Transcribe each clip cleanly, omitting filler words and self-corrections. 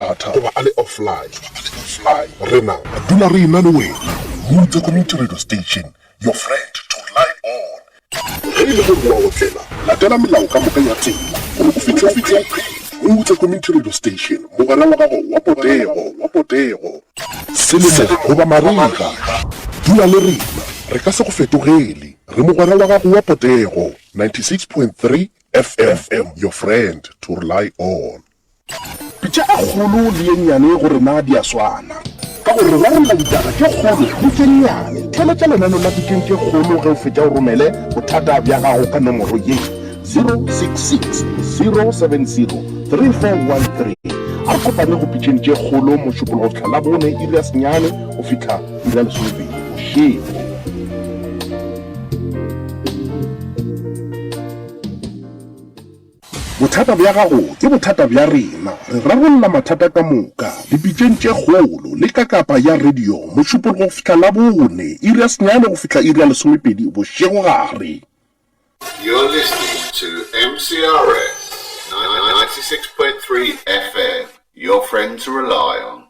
data goba a le offline, rena re dula re ena le wena. Mutse Community Radio Station, your friend to rely on. Ge e le gore o a otlela, latela melao ka moka ya tsela gore o fihle o phetše. Mutse Community Radio Station, mogwera wa gago wa potego, wa potego. Selemo goba marega, dula le rena, re ka se go fetogele. Re mogwera wa gago wa potego. 96.3 FM, your friend to rely on. Pitša e kgolo le ye nnyane go rena di a swana. Ka gore re rarolla ditaba tše kgolo le tše nnyane. Theeletša lenaneo la Pitšeng tše Kgolo ge o fetša o romele bothata bja gago ka nomoro ye, 066 070 3413. A re kopane go Pitšeng tše Kgolo Mošupologo go fihla Labone iri ya senyane go fihla iri ya lesomepedi bošego. Bothata bja gago ke bothata bja rena. Re rarolla mathata ka moka dipitšeng tše kgolo le ka kapa ya radio Mošupologo go fihla Labone, iri ya senyane go fihla iri ya lesomepedi bošegogare. You're listening to MCRS 96.3 FM, your friend to rely on.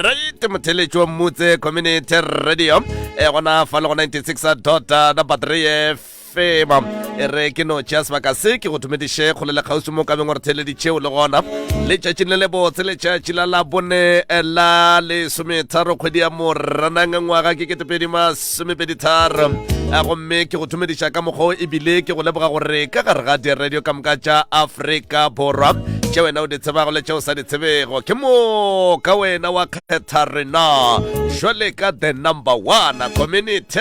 Alright, motheletši wa Mmutse Community Radio e gona fa le go 96 dot number 3 FM e re ke no tšea sebaka se ke go thomediše kgole le kgauswi mo kabeng gore theleditšeo le gona letšatšing le lebotse letšatši la labone la lesometharo kgwedi ya moranang ngwaga ke ketepedi masomepeditharo gomme ke go thomediša ka mokgwa o ebile ke go leboga gore ka gare ga diradio ka moka tša afrika borwa tše wena o di tsebago le tše o sa di tsebego ke moka wena wa kgetha rena jwale ka the number one community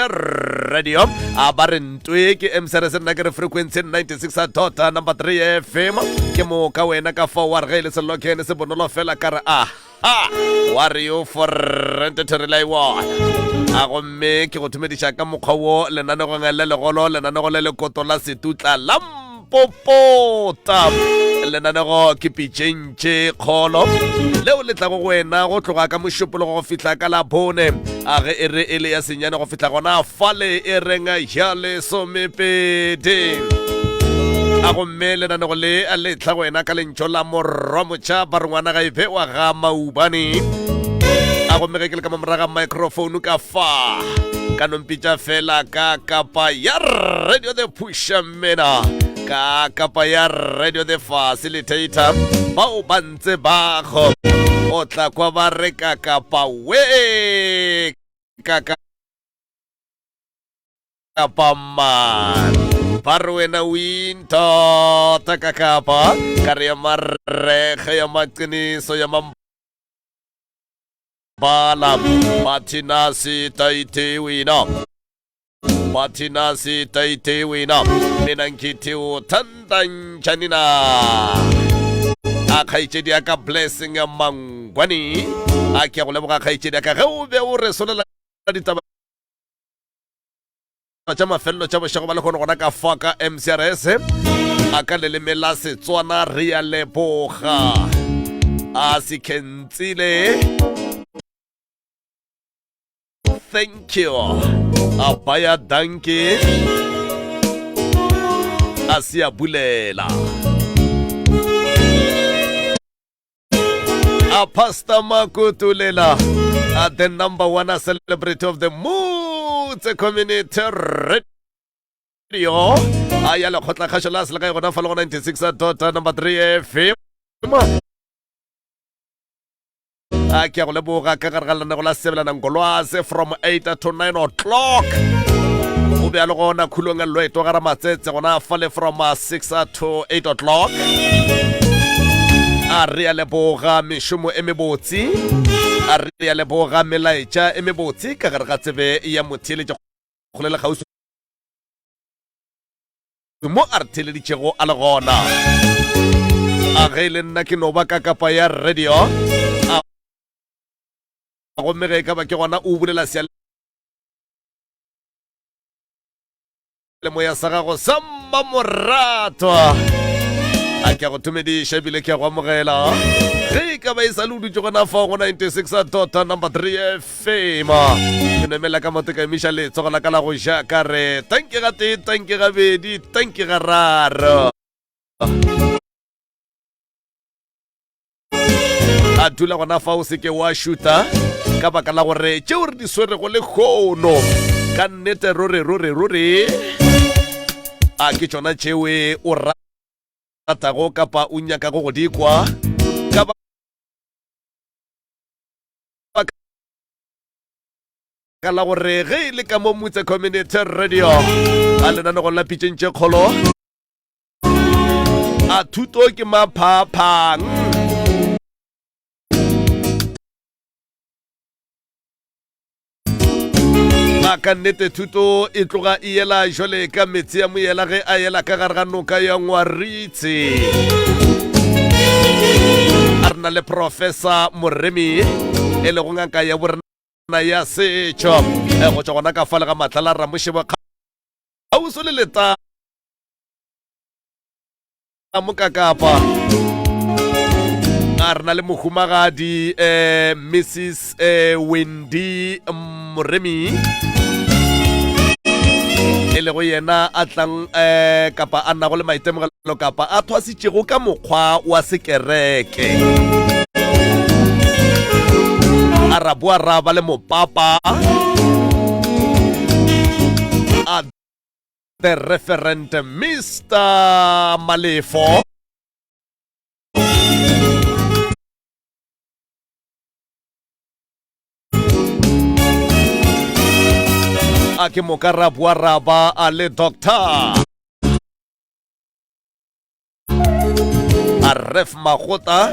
radio a ba re ntwe ke mcrs nna ke re frequency 96 dot number 3 fm ke moka wena ka fao wa re ge e le selokene se bonolo fela ka re a ha wa re yo forente therelaiwana a gomme ke go thomediša ka mokgwa wo lenanegong le legolo lenanego le lekoto la setutla la mpopota lenanego ke pitšeng tše kgolo leo le tlago go wena go tloga ka mošupologo go fihla ka labone a ge e re e le ya senyane go fihla gona fale e reng ya lesomepedi a gomme lenanego le le tla go wena ka lentšo la morwa motšha ba re ngwana ga e be wa ga maubane a gomme ge ke le ka mo moraga microphone ka fa ka nompitša fela ka kapa ya radio the pusha mena ka kapa ya radio the facilitator bao ba ntse bago o tla kwa ba re ka kapa we ka kapa man ba re wena o intota ka kapa ka re ya marege ya maqiniso ya mambala bathina sitaitewina bathina sitaitewina mina ngithi uthanda njani na a kgaetšedi ya ka blessing ya mangwane a ke go leboga kgaetšedi ya ka ge o be o re solela ditaba tša mafelelo tša bošego ba lekgono gona ka fa ka mcrs a ka leleme la setswana re ya leboga a se kentsile thank you a baya danke a se a bulela A Pastor Makutulela, uh, the number one celebrity of the Motse Community Radio. A ya lekgotla kgašo la selegae gona fa le go 96 dot number 3 FM. A ke a go leboga ka gare ga lenanego la sebelana ngolwase from 8 to 9 o'clock. O be a le gona khulong ya loeto gara matsetse gona fale from 6 to 8 o'clock. A re a leboga mešomo e mebotse, a re a leboga melaetša e mebotse ka gare ga tsebe ya motheeletša kgole le kgauswi mo a re theeleditšego a le gona. A ge e le nna ke no ba ka kapa ya radio. A gomme ge e ka ba ke gona o bulela seyalemoya sa gago sa mmamoratwa. A ke a go thomediša ebile ke a go amogela. Ge e ka ba e sa le o dutše gona fao go 96 dot number 3 FM. Ke no emela ka maoto ka emiša letsogo la ka la go ja ka re tanki ga tee, tanki gabedi, tanki gararo. A dula gona fa o seke wa šuta ka baka la gore tšeo re di swerego le kgono ka nnete ruri ruri ruri a ke tšona tšewe o ratago kapa o nyakago go di kwa ka baka la gore ge e le ka mo Motse Community Radio a lenanegong la pitšeng tše kgolo A thuto ke maphaphang. A ka nnete thuto e tloga e yela jwale ka metsi ya moyela ge a yela ka gare ga noka ya Ngwaritse. A re na le Professor Moremi e lego ngaka ya borena ya setšo eh, go tšwa gona ka fale ga Matlala Ramošebo kgauswi le leta mokakapa a re na le mohumagadi eh, mrs eh, wendy moremi e lego yena a tlang eh, kapa a nago le maitemogelo kapa a thwasitšego ka mokgwa wa sekereke a ra boa ra ba le mopapa a The Referent Mr. Malefo. A ke moka ra boa ra ba a le doctor. A ref magota.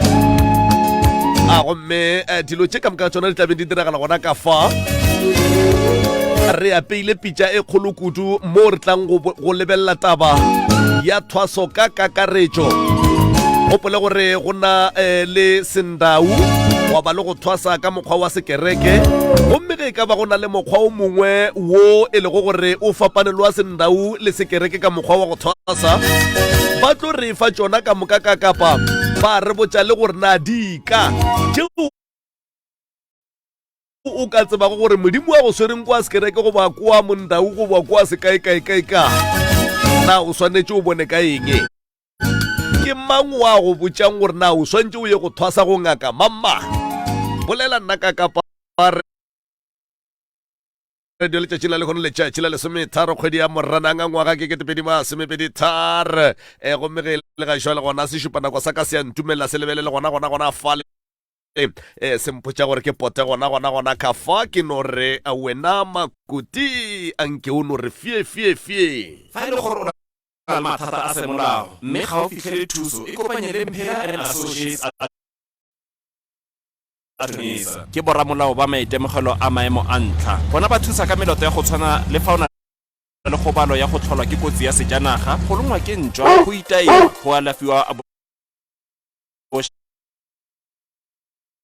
A gomme eh, dilo tše ka moka tsona di tlabeng di diragala gona ka fa. Re apeile pitša e kgolo kudu mo re tlang go, go lebelela taba ya thwaso ka kakaretšo. Gopole gore go na eh, le sendau wa ba le go thwasa ka mokgwa wa sekereke gomme ge e ka ba go na le mokgwa o mongwe wo e lego gore o fapane le wa sendau le sekereke ka mokgwa wa go thwasa ba tlo re fa tšona ka moka ka kapa ba re botša le gore na dika tšeo o ka tsebago gore modimo wa go swereng kwa sekereke goba kwa mondau goba kwa sekaekaekaeka na o swanetše o bone ka eng ke mang wa go botšang gore na o swantše o ye go thwasa go ngaka mamma bolela nna ka kapa radio letšatši la lehono letšatši la lesometharo kgwedi ya moranang a ngwaga ke ketepedi masomepedi thar e gomme ge e le ga jwale gona se šupa nako sa ka se ya ntumelela se lebelele gona gona gona fale e se mpotša gore ke pote gona gona gona ka fa ke no re wena makuti a nke o no re fie fie fie. Fa e le gore o na le mathata a semolao mme ga o fihlele thuso, ikopanye le Mphela and Associates Attorneys. Ke boramolao ba maitemogelo a maemo a ntlha. Bona ba thusa ka meloto ya go tshwana le fa o na le kgobalo ya go tlholwa ke kotsi ya sejanaga, go longwa ke ntšwa, go itaiwa, go alafiwa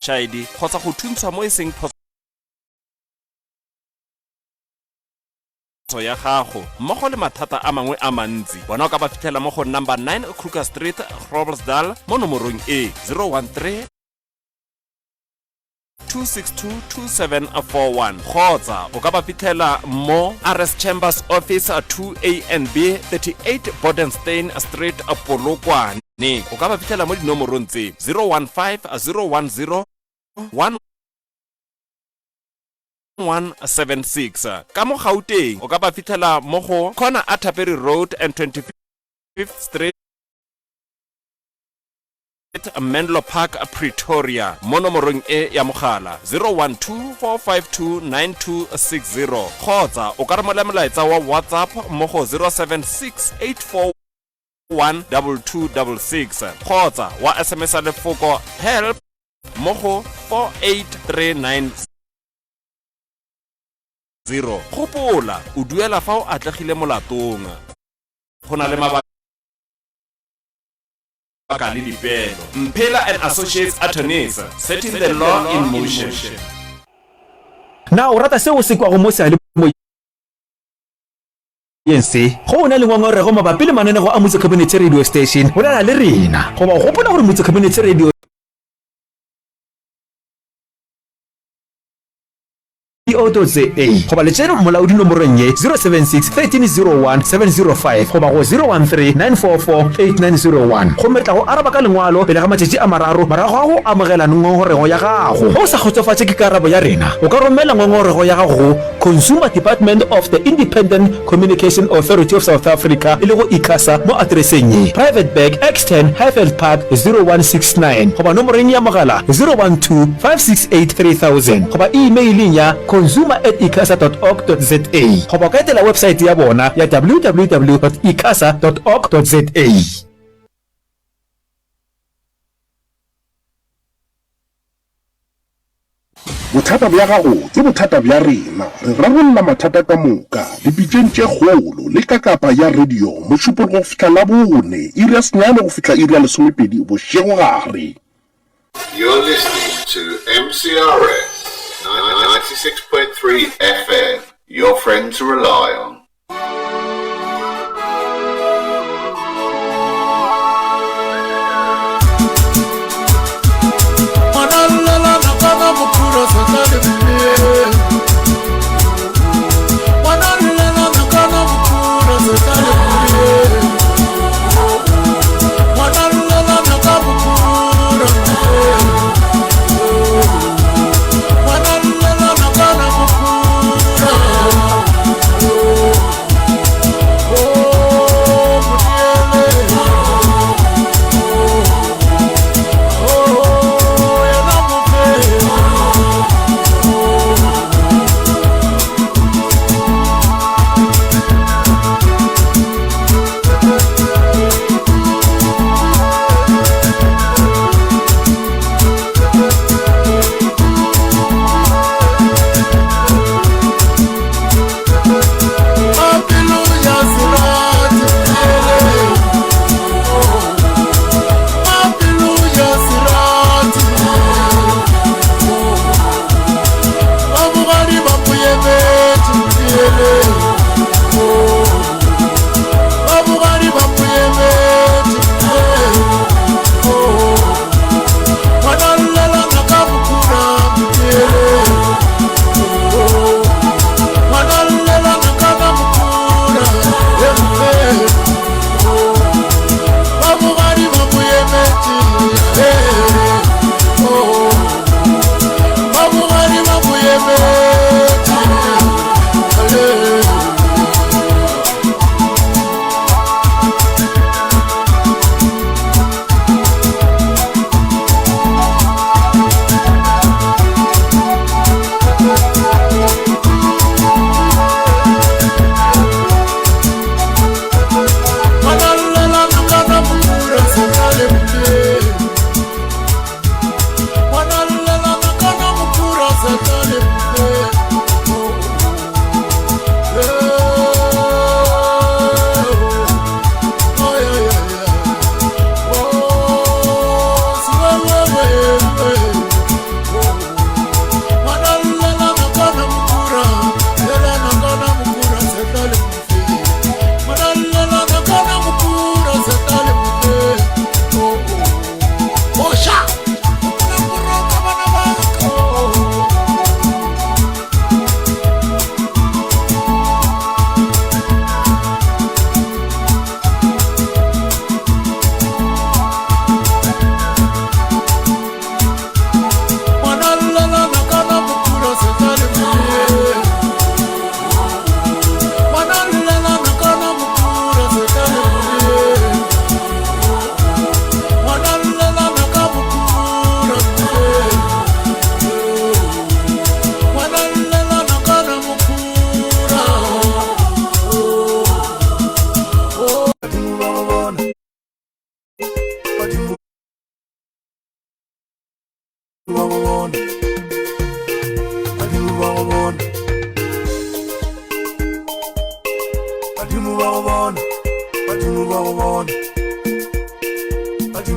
bošaedi kgotsa go thuntshwa mo e seng phoso ya gago, mmogo le mathata a mangwe a mantsi. Bona o ka ba fitlhela mo go number 9 Kruger Street, Groblersdal mo nomorong e 013 262 2741 kgotsa o ka ba fitlhela mo RS Chambers Office 2A and B 38 Bodenstein Street Polokwane. O ka ba fitlhela mo dinomorong tse 015 010 1176. Ka mo Gauteng o ka ba fitlhela mo go Corner Atterbury Road and 25th Street Menlo Park, Pretoria mo nomorong e ya mogala 012 452 9260 kgotsa o ka romela molaetsa wa WhatsApp mo go 076 841 2266 kgotsa wa SMS lefoko help mo go 48390. Gopola, o duela fa o atlegile molatong. Go na le mabaka. mabaka le dipeelo. Mphela and Associates Attorneys, setting the law in motion. Na o rata seo o se kwago mo seyalemoyeng se? Ge o na le ngongorego mabapi le mananego a Motse Community Radio Station, bolela le rena. Goba o gopola gore Motse Community Radio co.za goba letšere molaodi nomorong ye 076 1301 705 goba go 013 944 8901 gomme re tla go araba ka lengwalo pele ga matšatši a mararo morago ga go amogela ngongorego ya gago. Ge o sa kgotsofatše ke karabo ya rena, o ka romela ngongorego ya gago go Consumer Department of the Independent Communication Authority of South Africa e lego ICASA mo atereseng ye, Private Bag, X10, Highveld Park, 0169 goba nomoreng ya mogala 012 568 3000 goba imeileng ya consumer at icasa dot org dot za goba o ka etela websaete ya bona ya www dot icasa dot org dot za. Bothata bja gago ke bothata bja rena. Re rarolla mathata ka moka dipitšeng tše kgolo le ka kapa ya radio Mošupologo go fihla Labone, iri ya senyane go fihla iri ya lesomepedi bošegogare. You're listening to MCRS 96.3 FM, your friend to rely on.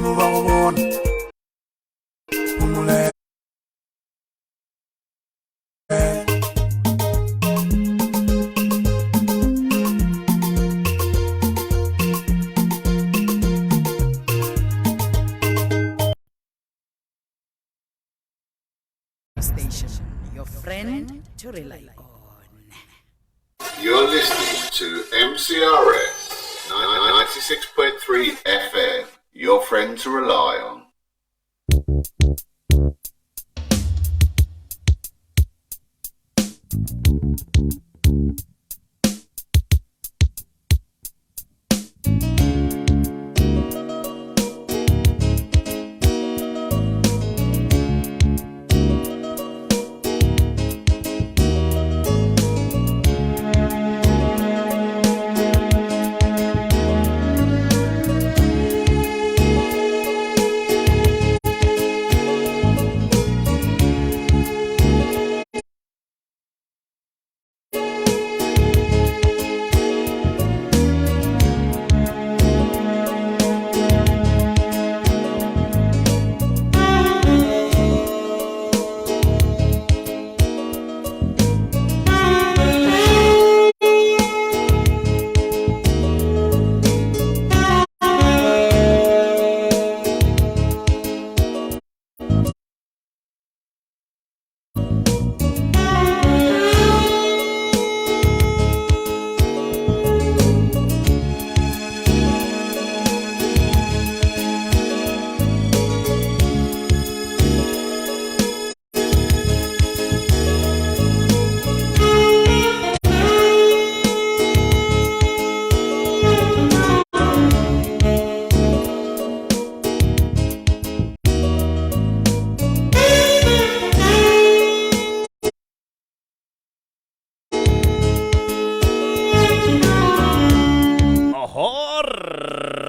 Badimo ba go bona. Homole. Station, your friend to rely on. You're listening to MCRS 96.3 FM, your friend to rely on.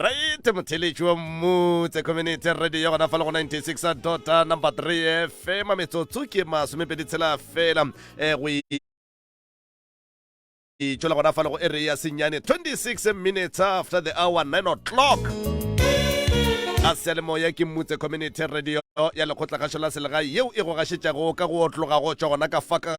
Right, motheletši wa mmutse community radio ya gona fa le go 96 dot number 3 fm metsotso ke masomepedi tshela fela eh, go e tšwela gona fa le go area ya senyane 26 minutes after the hour 9 o'clock a seyalemoya ke mmutse community radio ya lekgotlakgašo la selegae yeo e go gašetšago ka go otloga go tšwa gona ka fa ka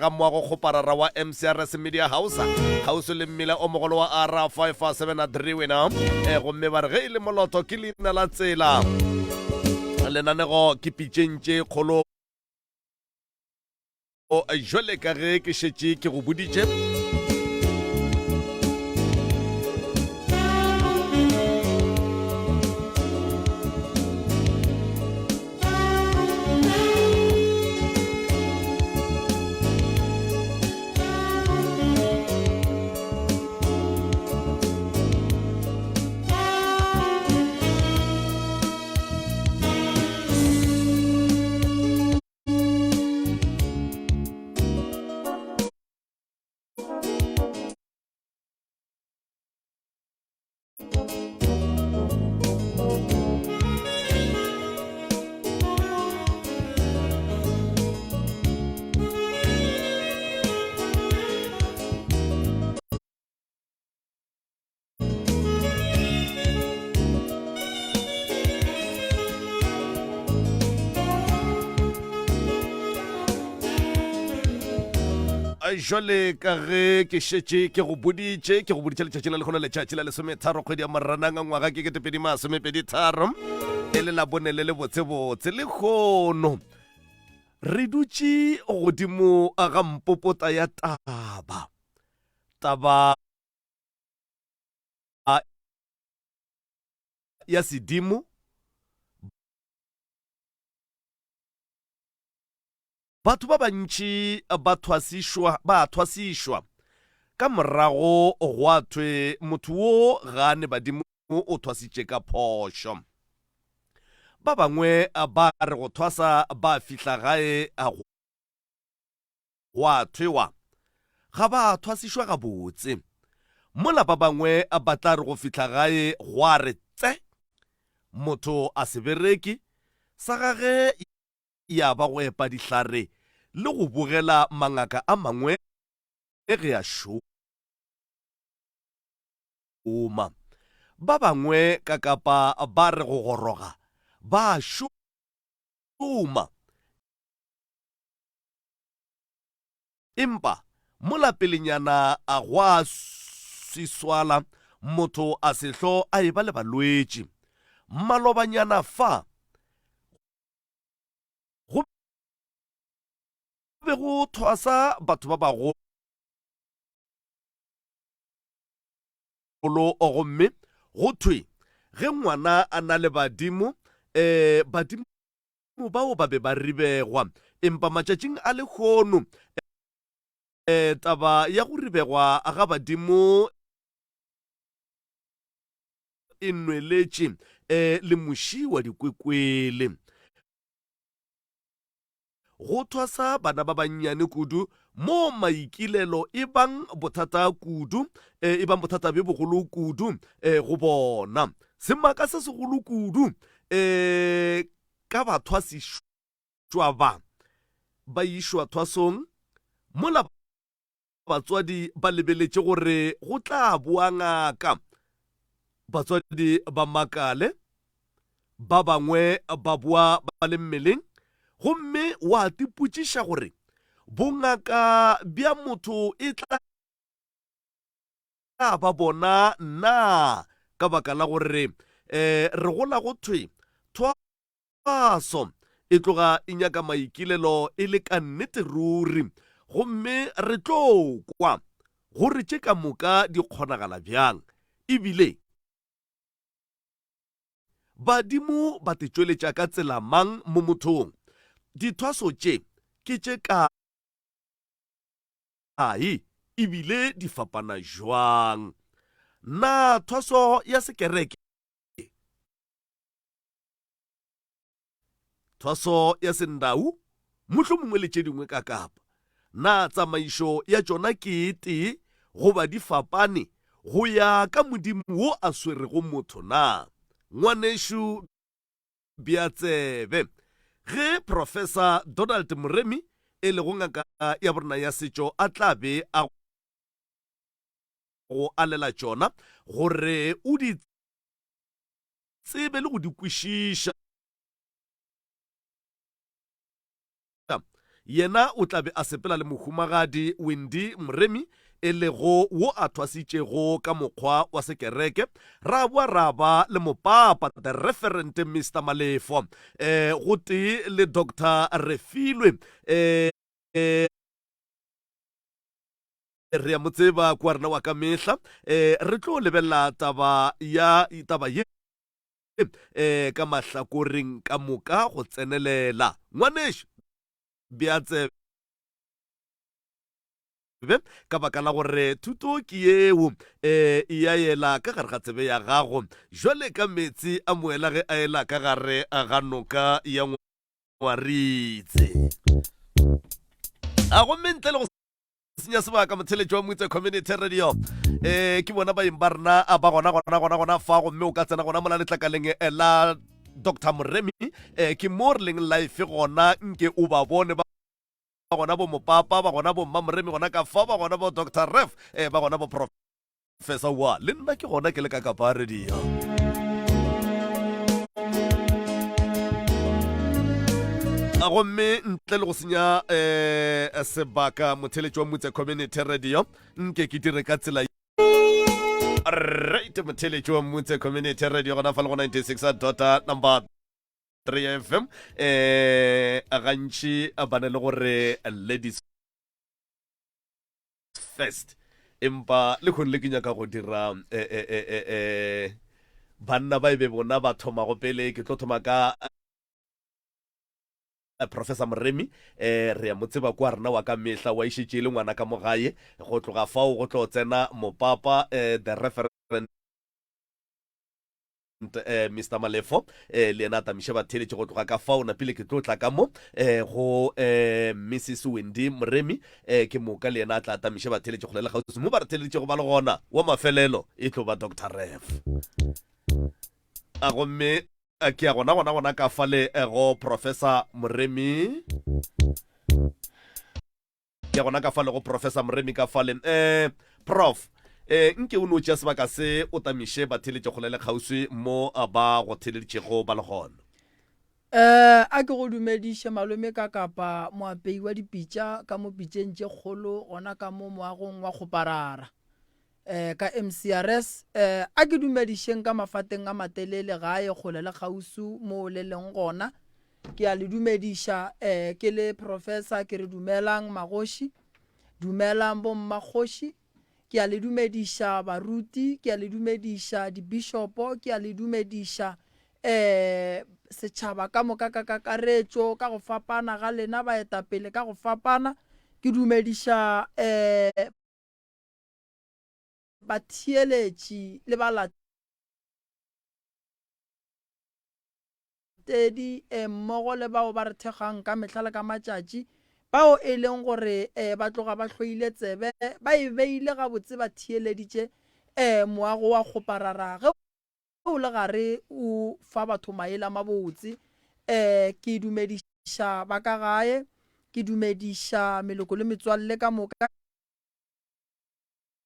ga moago kgoparara wa mcrs media house kgauswi le mmila o mogolo wa r 573 wena e gomme ba re ge e le moloto ke leina la tsela lenanego ke pitšeng tše kgolo Jwale ka ge ke šetše ke go boditše, Jwale ka ge ke šetše ke go boditše, ke go boditše letšatši la lehono, letšatši la lesometharo kgwedi ya Moranang ngwaga ke 2023, e le Labone le lebotsebotse. Lehono re dutše godimo ga mpopota ya taba, taba ya sedimo. Batho ba bantši ba thwasišwa, ba a thwasišwa. Ka morago gwa thwe motho wo ga a ne badimo o thwasitše ka phošo. Ba bangwe ba re go thwasa ba fihla gae gwa thwewa ga ba thwasišwa gabotse. Mola ba bangwe ba tla re go fihla gae gwa re tse! Motho a se bereke, sa gage ya ba go epa dihlare le go bogela mangaka a mangwe ge a šoma. Ba bangwe ka Kapa ba re go goroga ba a šoma, empa mola pelenyana a gwa swiswala motho a se hlo a eba le balwetši. Malobanyana fa go be go thwasa batho ba bagolo gomme go thwe ge ngwana a na le badimo, um badimo bao ba be ba ribegwa. Empa matšatšing a lehono, um taba ya go ribegwa ga badimo e nweletše um le muši wa dikwekwele. Go thwasa bana ba bannyane kudu moo maikilelo e bang bothata kudu, e bang bothata bjo bogolo kudu go bona. Semaka se segolo kudu ka bathwasišwa ba ba išwa thwasong mola batswadi ba lebeletše gore go tla boa ngaka. Batswadi ba makale, ba bangwe ba boa ba le mmeleng gomme wa tipotšiša gore bongaka bja motho e tla ba bona na ka baka la gore re gola go thwe Thwaso e tloga e nyaka maikilelo e le ka nnete ruri, gomme re tlo kwa gore tše ka moka di kgonagala bjang e bile badimo ba te tšweletša ka tsela mang mo mothong. Dithwaso tše ke tše kae e bile di fapana bjang? Na thwaso ya sekereke Thwaso ya Sendau, mohlomongwe le tše dingwe ka Kapa. Na tsamaišo ya tšona ke e tee goba di fapane go ya ka Modimo wo a swerego motho na? Ngwanešu bea tsebe ge Professor Donald Moremi e lego ngaka ya borena ya setšo a tla be a go alela tšona gore o di tsebe le go di kwešiša. Yena o tla be a sepela le Mohumagadi Wendy Moremi, e lego wo a thwasitšego ka mokgwa wa sekereke, ra boa ra ba le mopapa The Referent Mister Malefo eh, gotee le Doctor Refilwe eh, Re a mo tseba kua rena wa ka mehla. Eh, re tlo lebelela taba ya taba ye eh, ka mahlakoreng ka moka go tsenelela. Ngwanešu, bea tsebe ka baka la gore thuto ke yeo eh, e ya ela ka gare ga tsebe ya gago jwale ka meetse a moela ge a ela ka gare ga noka ya Ngwaritse. A gomme ntle le go senya sebaka motheletši wa Mutse Community Radio eh ke bona baeng ba rena a ba gona gona gona gona fa gomme o ka tsena gona mola letlakaleng eh, la Dr Moremi eh ke mo re leng live gona nke o ba bone ba gona bo mopapa ba gona bo mma Moremi gona ka fa ba gona bo Dr Ref eh ba gona bo Prof Fesa wa le nna ke gona ke le ka kapa radio. A gomme ntle le go senya um sebaka motheletši wa Mutse Community Radio nke ke dire ka tsela right motheletši wa Mutse Community Radio gona fa le go 96 dot number 3 FM eh gantši ba ne le gore ladies first empa le kgone le ke nyaka go dira eh, eh, eh, eh, eh, banna ba e be bona ba thomago pele ke tlo thoma ka eh, professor moremi eh re ya mo tseba kwa rena wa ka mehla wa išetše e le ngwana ka mo gae go tloga fao go tlo tsena mopapa eh, the referent eh, Mr Malefo eh, le yena a tamiše batheeletše go tloga ka fao napile ke tlo tla ka mo eh, go eh, Mrs Wendy Moremi eh, ke moka le yena a tla tamiše batheeletše kgole le kgauswi mo ba re theeleditšego ba le gona wa mafelelo e tlo ba Dr Rev a gomme ke ya gona gona gona ka fale eh, go Professor Moremi ke gona ka fale go Professor Moremi ka fale eh, Prof. Um nke o no tšea sebaka se o tamiše batheeletši kgole le kgauswi mo ba go theeleditšego ba le gona. Um a ke go dumediše malome ka kapa moapei wa dipitša ka mo pitšeng tše kgolo gona ka mo moagong wa kgoparara um ka MCRS. Um a ke dumedišeng ka mafateng a matelele gae kgole le kgauswi mo le leng gona. Ke a le dumediša um ke le Professor ke re dumelang magoši, dumelang bommakgoši, ke a le dumediša baruti, ke a le dumediša dibishopo, ke a le dumediša um setšhaba ka moka ka kakaretšo ka go fapana ga lena baetapele ka go fapana, ke dumediša um batheeletši le balatedi. Tedi, e, mmogo le bao ba re thekgang ka mehla le ka matšatši, bao e leng gore, e, ba tloga ba hloile tsebe, ba e beile gabotse ba theeleditše, e, moago wa kgoparara ge o le gare o fa batho maele a mabotse. E, ke dumediša ba ka gae, ke dumediša meloko le metswalle ka moka.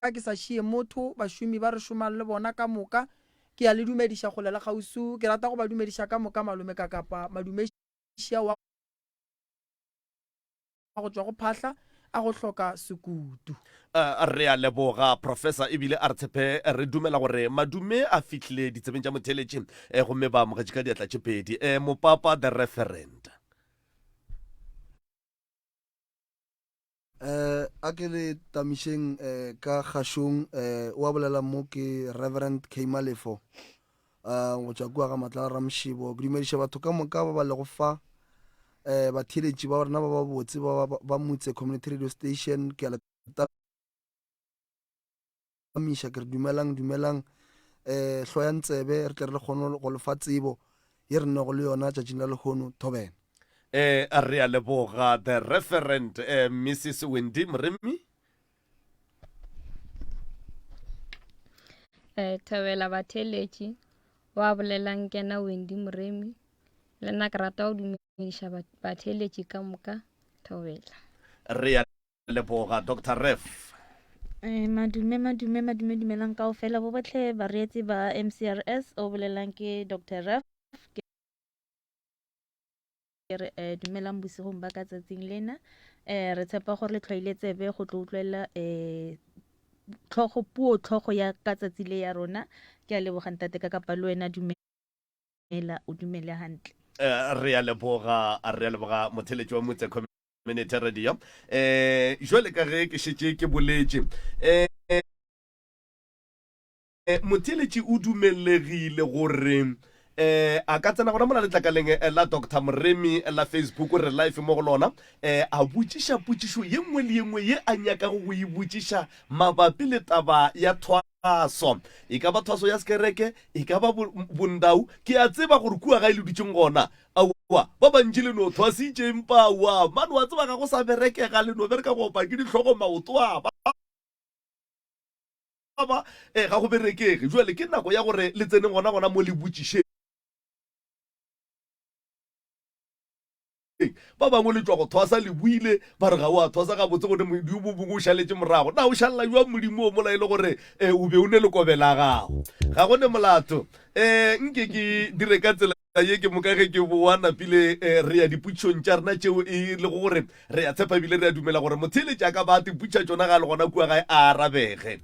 Ka ke sa šie motho, bašomi ba re šomang le bona ka moka, ke a le dumediša kgole le kgauswi. Ke rata go ba dumediša ka moka, malome Kakapa, madumeši ao a go tšwa go phahla a go hloka sekutu. Re a leboga, Professor, e bile a re tshepe re dumela gore madume a fihlile ditsebeng tša motheeletši gomme ba amogetše ka diatla tše pedi. Mopapa the Referend. Eh, a ke le tamišeng eh, ka kgašong eh, wa bolela mo ke Reverend K Malefo eh, go tšwa kua ga Matlala Ramšebo. Ke dumediša batho ka moka ba ba lego fa eh, batheeletši ba rena ba ba botse ba, ba, ba Mutse Community Radio Station. Ke a le tamiša ke re dumelang, dumelang eh, hloyang tsebe re tle re le kgone go le fa tsebo ye re nnego le yona tšatšing la lehono. Thobela. Eh, re a leboga the Referent eh, Mrs Wendy Moremi. Eh, thabela batheeletši wa bolelang kena Wendy Moremi le nna ke rata go dumediša batheeletši ka moka thobela. Re a leboga Doctor Ref. Eh, madume madume madume dumelang kaofela bo botlhe bareetsi ba MCRS o bolelang ke Doctor Ref ke Ke re eh, dumelang bosigong ba ka tsatsing lena. Eh, re tshepa gore le tlhwaile tsebe go tlo utlwela eh, tlhogo puo tlhogo ya ka tsatsi le ya rona. Ke a leboga ntate ka kapa le wena dumela o dumele hantle. Eh, re a leboga re a leboga motheletši wa motse community radio eh jwale ka ge ke šetše ke boletše eh Motheeletši o dumelegile gore um a ka tsena gona mola letlakaleng la Doctor Moremi la Facebook, re live mo go lona, um a botšiša potšišo ye nngwe le ye nngwe ye a nyakago go e botšiša mabapi le taba ya thwaso. E ka ba thwaso ya sekereke, e ka ba bondau. Ke a tseba gore kua gae le dutšeng gona, aowa, ba bantši le no thwasitše, empa aowa, mane wa tseba ga go sa berekega, le no bereka go opa ke dihlogo maoto a ba. Ba, e, ga go berekege. Bjale ke nako ya gore le tseneng gona gona mo le botšišeng. Ba bangwe le tšwa go thwasa le buile, ba re ga o a thwasa gabotse gone modimo bo bongwe o šaletše morago. Na o šalela bjang modimo o mola e le gore e, o be o ne lekobe la gago? Ga go ne molato. E, nke ke dire ka tsela ye ke moka ge ke boa napile eh, re ya dipotšišong tša rena tšeo e lego gore re a tshepa ebile re a dumela gore motheeletši a ka ba a tipotšiša tšona ga a le gona kua gae a arabege.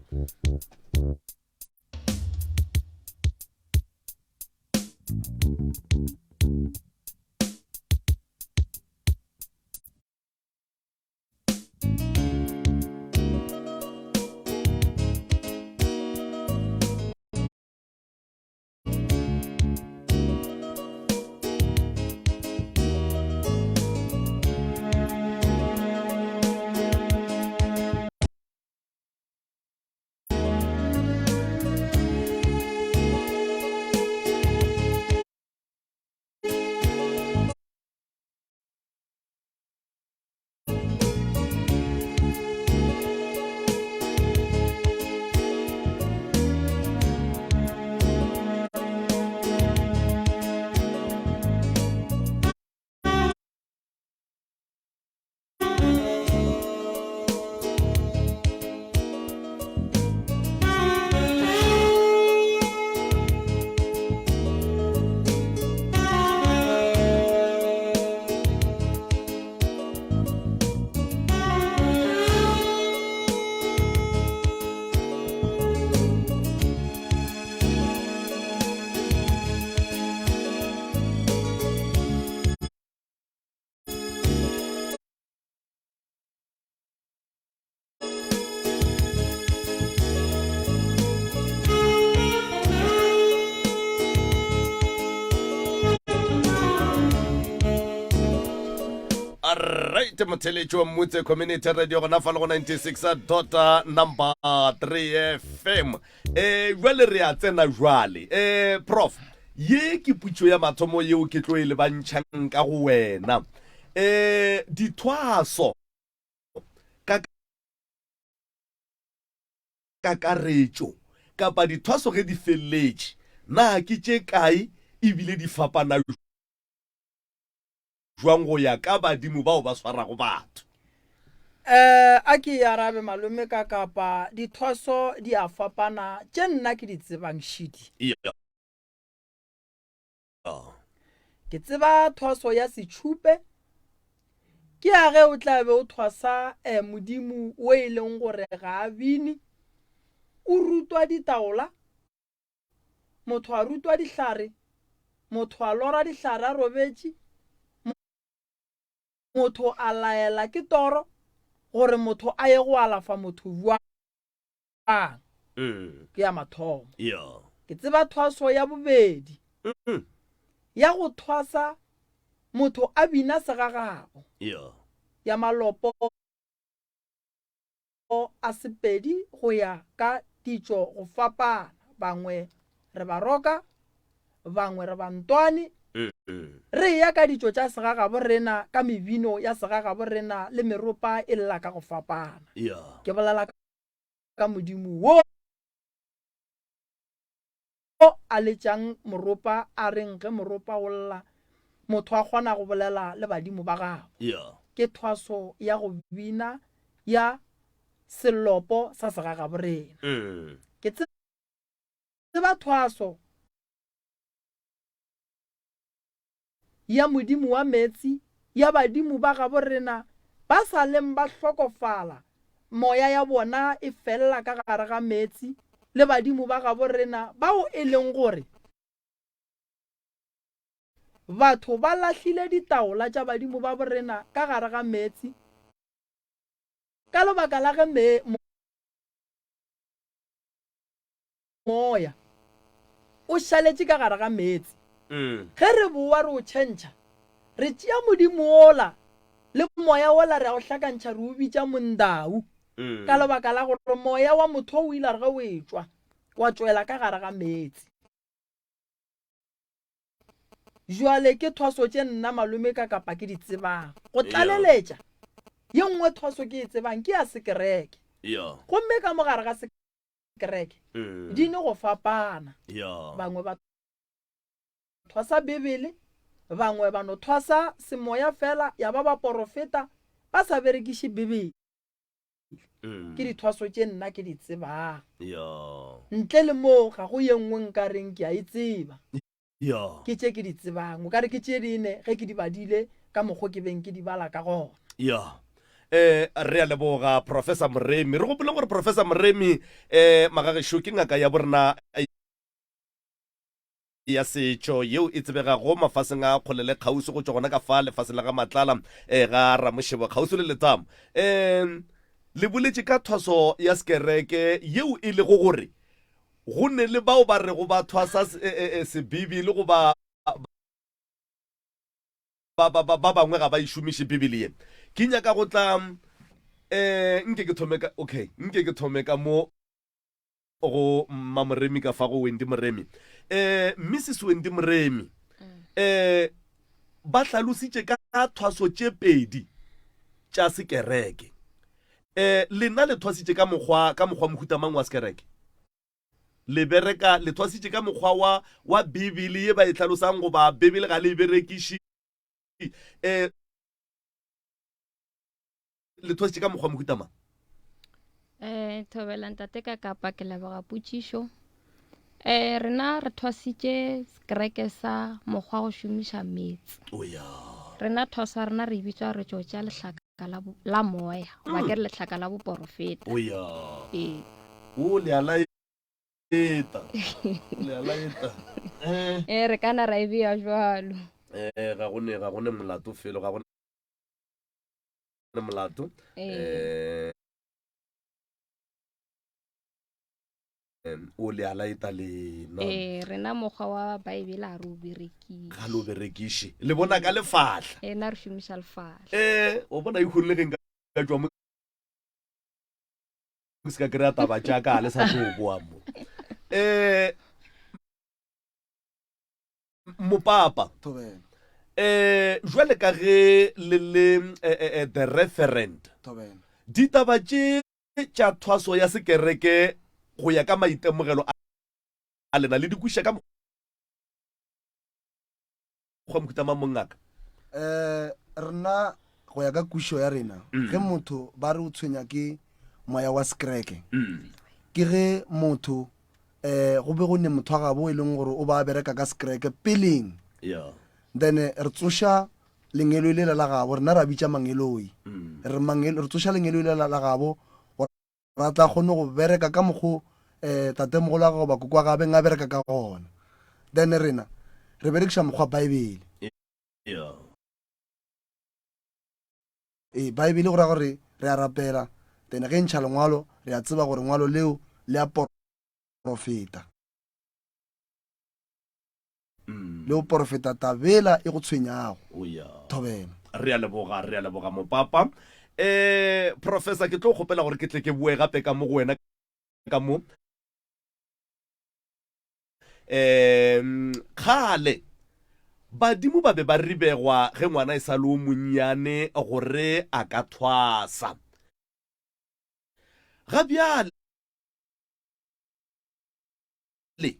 Alright, motheletši wa Mmutse Community Radio gona fa le go 96 dot number 3 FM. Eh jwale re a tsena jwale. Eh prof, ye ke putšo ya mathomo yeo ke tlo e lebantšhang ka go wena. Eh dithwaso ka kakaretšo kapa dithwaso ge di feleletše na ke tše kae ebile di fapana jwang go ya ka badimo bao ba swarago batho? Eh, a ke e arabe malome ka kapa dithwaso di a fapana tše nna ke di tsebang šidi. Yeah. Ke tseba thwaso ya setšhupe, ke ya ge o tla be o thwasa eh, modimo wo e leng gore ga a bine, o rutwa ditaola, Motho a rutwa dihlare, motho a lora dihlare a robetše, motho a laela ke toro gore motho a ye go alafa motho bjang. Ke ya mathomo. Ke tseba thwaso ya bobedi ya go thwasa motho a bina segagabo ya malopo. a Sepedi go ya ka ditšo go fapana, bangwe re Baroka, bangwe re Bantwane, re eya ka ditšo tša segagabo rena ka mebino ya segagabo rena le meropa e lla ka go fapana. Ke bolela ka Modimo wo a letšang moropa a reng ge moropa o lla motho a kgona go bolela le badimo ba gabo. Ke thwaso ya go bina ya selopo sa segagaborena. Ke tseba thwaso ya Modimo wa meetse, ya badimo ba gabo rena ba sa leng ba hlokofala, moya ya bona e fella ka gare ga meetse, le badimo ba gabo rena bao e leng gore batho ba lahlile ditaola tša badimo ba borena ka gare ga meetse ka lebaka la ge Moya o šaletše ka gare ga meetse. Ge re bowa re o tšhentšha, re tšea Modimo wola le moya wola re a o hlakantšha re o bitša Mondau, ka lebaka la gore moya wa motho o ile a re ge o etšwa wa tšwela ka gare ga meetse. Jwale ke thwaso tše nna malome ka kapa ke di tsebang. Go tlaleletša, ye nngwe thwaso ke e tsebang ke ya sekereke. Gomme ka mo gare ga kereke di ne go fapana. Bangwe ba thwasa Bibele, bangwe ba no thwasa semoya fela ya ba baporofeta ba sa berekiše Bibele. Ke dithwaso tše nna ke di tsebang. Ntle le moo ga go ye nngwe nka reng ke a e tseba. Ya. Ke tše ke di tsebang. O ka re ke tše dine ge ke di badile ka mokgo ke beng ke di bala ka gona. Ya. Eh, re a leboga Professor Moremi. Re gopoleng gore Professor Moremi eh magagešo ke ngaka ya borena ya setšo yeo e tsebegago mafaseng a kgole le kgauswi go tšwa gona ka fa lefaseng la ga Matlala eh ga Ramošebo kgauswi le Letamo. Eh le boletše ka thwaso ya sekereke yeo e lego gore Go ne le bao ba rego ba thwasa Sebibele goba ba, ba, ba, ba bangwe ga ba e šomiše Bibele ye. Ke nyaka go tla, um nke ke thome ka, okay, nke ke thome ka mo go Mma Moremi ka fa go Wendy Moremi. Um Mrs. Wendy Moremi, um ba hlalositše ka thwaso tše pedi tša sekereke. Um lena le thwasitše ka mokgwa, ka mokgwa mohuta mang wa sekereke? Le bereka, le thwasitše ka mokgwa wa, wa Bibele ye ba e hlalosang goba Bibele ga le e berekiše? Um le thwasitše ka mokgwa mohuta mang? Um thobela ntate ka kapa ke leboga potšišo. Um rena re thwasitše sekereke sa mokgwa go šomiša meetse. Oh, ya. Rena thwaso ya rena re e bitša re tšo tša lehlaka la, la moya goba ke re lehlaka la boporofeta. Oh, ya. Ee. O le a laeta. Le a laeta. Eh. Ee, re ka na ra e bea jwalo. Eh, ga go ne, ga go ne molato felo, ga go ne molato. Ee. Eh. O le a laeta lena. Ee, rena mokgwa wa Baebele a re o berekiše. Ga le o berekiše. Le bona ka lefahla. Ee, na re šomiša lefahla. Ee, o bona e le ge nka tšwa mo ke se ka kry-a taba tša ka le sa tlo boa mo. Ee, mopapa. Thobela. Ee, jwale ka ge le le eh, eh, the referent. Thobela. Ditaba tše tša thwaso ya sekereke go ya ka maitemogelo a lena le di kwešiša ka mokgwa mohuta mang mongaka? Um rena go ya ka kwešišo ya rena mm. ge motho ba re o tshwenya ke moya wa sekereke mm. ke ge motho um go be go ne motho wa gabo e leng gore o ba bereka ka sekereke peleng yeah. then re tsoša Lengeloi lela la gabo, rena ra bitša mangeloi. Re mangelo, re tsoša lengeloi lela la gabo gore a tla kgone go bereka ka mokgo um tatemogolo wa gagwe goba koko wa gagwe a beng a bereka ka gona. Then rena re berekiša mokgwa Baebele. Yeah. Ee, Baebele go ra gore re a rapela, then ge e ntšha lengwalo, re a tseba gore ngwalo leo le a porofeta. Le go porofeta tabela e go tshwenyago. Oh ya. Thobela. Re a leboga, re a leboga mopapa. Eh, Professor ke tlo kgopela gore ke tle ke boe gape ka mo go wena ka mo. Eh, kgale badimo ba be ba ribegwa ge ngwana e sa le o monnyane gore a ka thwasa. Ga bjale Le,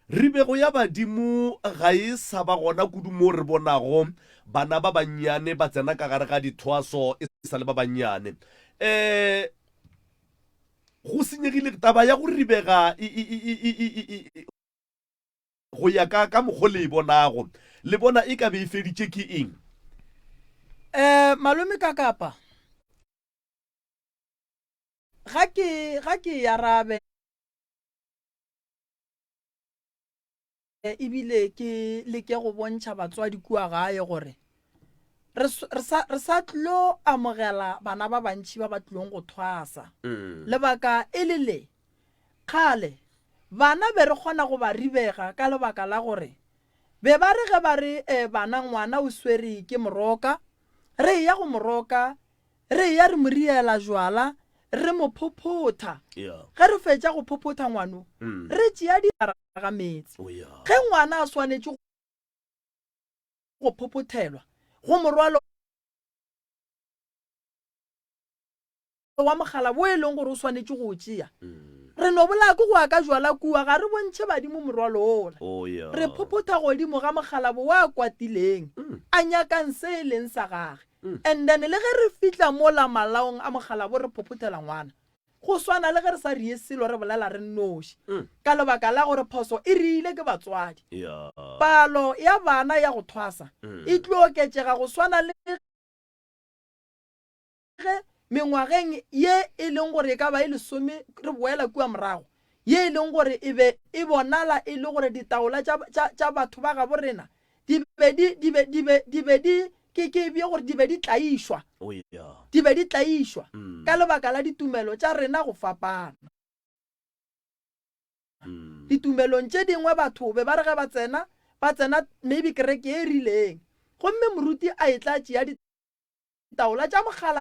ribego ya badimo ga e sa ba gona kudu moo re bonago bana ba bannyane ba tsena ka gare ga dithwaso e sa le ba bannyane. Um go senyegile taba ya go ribega e, e, e, e, e, e, e, go ya ka ka mokgo le e bonago. Le bona e ka be e feditše ke eng? Um malome Kakapa, ga ke ga ke e arabe. Ebile ke leke go bontšha batswadi kua gae gore re, re sa, re sa tlo amogela bana ba bantši ba ba tlilong go thwasa. Lebaka e le le, kgale bana be re kgona go ba ribega ka lebaka la gore be ba re ge ba re eh, bana ngwana o swere ke moroka, re eya go moroka Re eya re mo riela jwala, re mo phophotha. Ge re fetša go phophotha ngwano, re tšea di gare ga meetse. Ge ngwana a swanetše go phophothelwa go morwalo wa mogala wo e leng gore o swanetše go o tšea, re no bolaya ke go aka jwala kua, ga re bontšhe badimo morwalo wola. Re phophotha godimo ga mogalabo wa a kwatileng, a nyakang se e leng sa gage. And then le ge re fihla mola malaong a mogalabo re phophothela ngwana, go swana le ge re sa rie selo re bolela re nnoši, ka lebaka la gore phoso e riile ke batswadi. Palo ya bana ya go thwasa e tlo oketšega go swana le ge mengwageng ye e leng gore e ka ba e lesome re boela kua morago, ye e leng gore e be e bonala e le gore ditaola tša, tša, tša batho ba gabo rena di be di, di be, di be, di be di, ke, ke bje gore di be di tlaišwa. Oh, yeah. Di be di tlaišwa mm. ka lebaka la ditumelo tša rena go fapana. Mm. Ditumelong tše dingwe batho be ba re ge ba tsena, ba tsena maybe kereke e rileng, gomme moruti a e tla tšea ditaola tša mogala